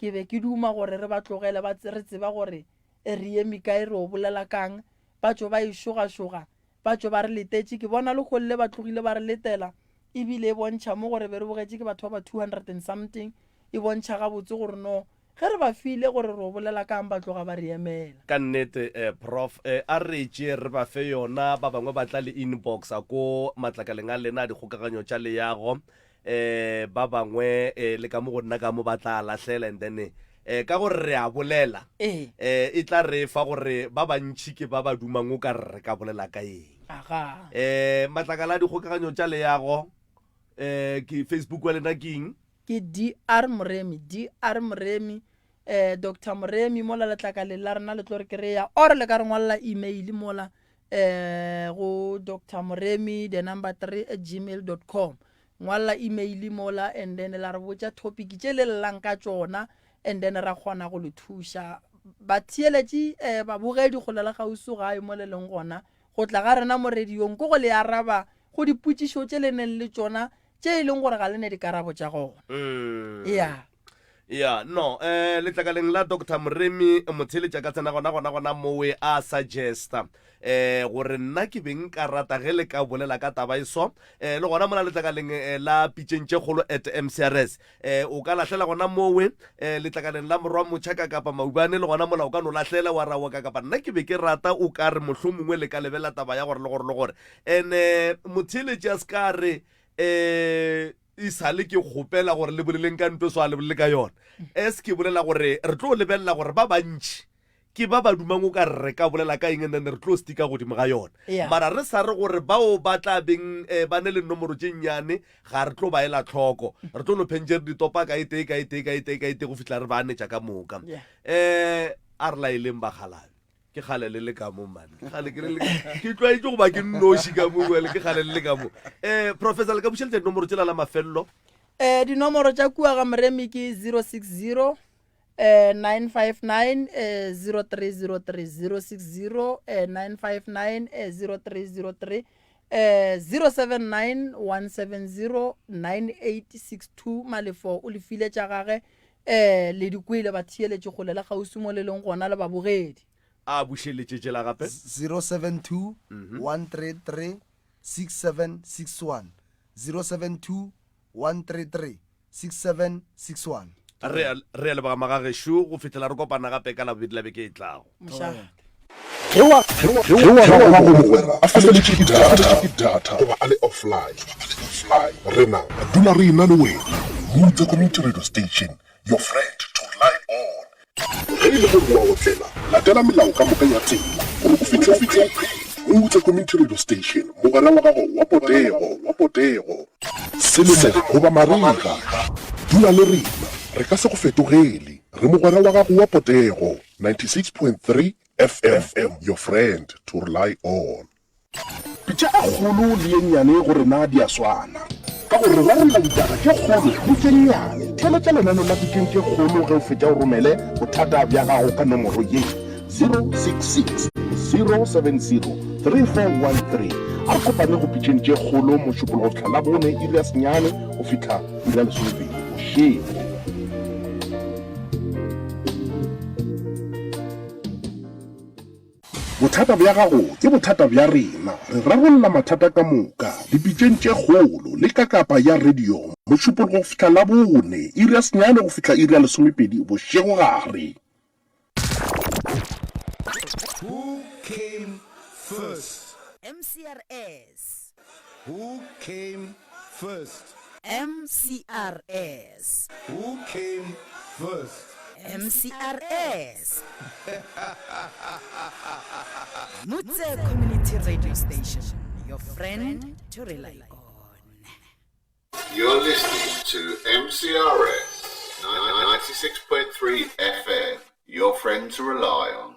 Ke be ke duma gore re ba tlogele ba re tseba gore re eme kae, re o bolela kang. Ba tšo ba e šogašoga, ba tšo ba re letetše. Ke bona lehono le ba tlogile ba re letela, ebile e bontšha mo gore be re bogetše ke batho ba ba 200 and something. E bontšha gabotse gore no ge re ba file gore re o bolela kang ba tloga ba re emela. Ka nnete Prof. A re tšee re ba fe yona, ba bangwe ba tla le inboxa ko matlakaleng a lena a dikgokaganyo tša leago, ba bangwe le ka mo go nna ka mo ba tla lahlela and then ka gore re a bolela e tla re fa gore ba bantši ke ba ba dumang o ka re re ka bolela ka eng. Matlakala a dikgokaganyo tša leago ke Facebook wa lena ke eng? Ke DR Moremi, DR Moremi, eh, Doctor Moremi mola letlakaleng la rena le tlo re kry-a or le ka re ngwalela email mola eh, go Doctor Moremi the number 3 at gmail dot com. Ngwalela email mola and then la re botša topic tše le llang ka tšona and then ra kgona go le thuša. Batheeletši eh, babogedi kgole le kgauswi gae mo le leng gona go tla ga rena mo radiong ke go le araba go dipotšišo tše le neng le tšona tše e leng gore ga le ne dikarabo tša gona. Ya. Ya, no, eh, letlakaleng la Doctor Moremi motheeletši a ka tsena gona gona gona mowe a suggesta eh gore nna ke be nka rata ge le ka bolela ka taba e so. Eh, le gona mola letlakaleng eh, la pitšeng tše kgolo at MCRS eh, o ka lahlela gona mowe eh, letlakaleng la morwa motšha ka kapa maubane le gona mola o ka no lahlela wa ra wa ka kapa nna ke be ke rata o ka re mohlomongwe le ka lebelela taba ya gore le gore le gore. Ene motheeletši a se ka re eh e sale ke kgopela gore le boleleng ka ntwe so a le bolele ka yona. As ke bolela gore re tlo lebelela gore ba bantši ke ba ba dumang o ka re re ka bolela ka eng and then re tlo stika godimo ga yona. Yeah. Mara re sa re gore bao ba tla beng eh, ba ne le nomoro tše nnyane ga re tlo ba ela tlhoko. Re tlo no phentše re di topa ka e tee ka e tee ka e tee ka e tee go fihla re ba anetša ka moka. Yeah. Eh a re laeleng bakgalabe. Ke kgale le le ka mo man. Ke kgale ke le ke tlwaetše go ba ke nnoši ka mo le ke kgale le le ka mo. Eh professor le ka bušeletša dinomoro tšela la mafello. Eh dinomoro tša kua ga Moremi ke 060 eh 959 eh 0303 060 eh 959 eh 0303 eh 079 170 9862 Malefo o lefile tša gage Ee, le di kwele batheeletši kgole le kgauswi mo le leng gona le babogedi. A bušeletše tšela gape. 072 133 6761 072 133 6761. Re a, re a leboga magagešo go fihlela re kopana gape ka Labobedi la beke e tlago. Mošate. Ge wa ge wa gago mogwera a feletšwe ke data goba a le offline, rena re dula re ena le wena. Mutse Community Radio Station, your friend to rely on. Ge e le gore o a otlela, latela melao ka moka ya tsela gore o fihle o phela. Mutse Community Radio Station, mogwera wa gago wa potego, wa potego. Selemo goba marega, dula le rena, re ka se go fetogele. Re mogwera wa gago wa potego. 96.3 FM, your friend to rely on. Pitša e kgolo le ye nnyane go rena di a swana. Ka gore re rarolla ditaba tše kgolo le tše nnyane. Theeletša lenaneo la Pitšeng tše Kgolo ge o fetša o romele bothata bja gago ka nomoro ye, 066 070 3413. A re kopane go Pitšeng tše Kgolo Mošupologo go fihla Labone iri ya senyane go fihla iri ya lesomepedi bošego. Bothata bja gago ke bothata bja rena. Re rarolla mathata ka moka dipitšeng tše kgolo le ka kapa ya radio Mošupologo go fihla Labone, iri ya senyane go fihla iri ya lesomepedi bošegogare. Who came first? MCRS. Who came first? MCRS. Who came first? MCRS. Mutse Community Radio Station, your friend to rely on. You're listening to MCRS 96.3 FM, your friend to rely on.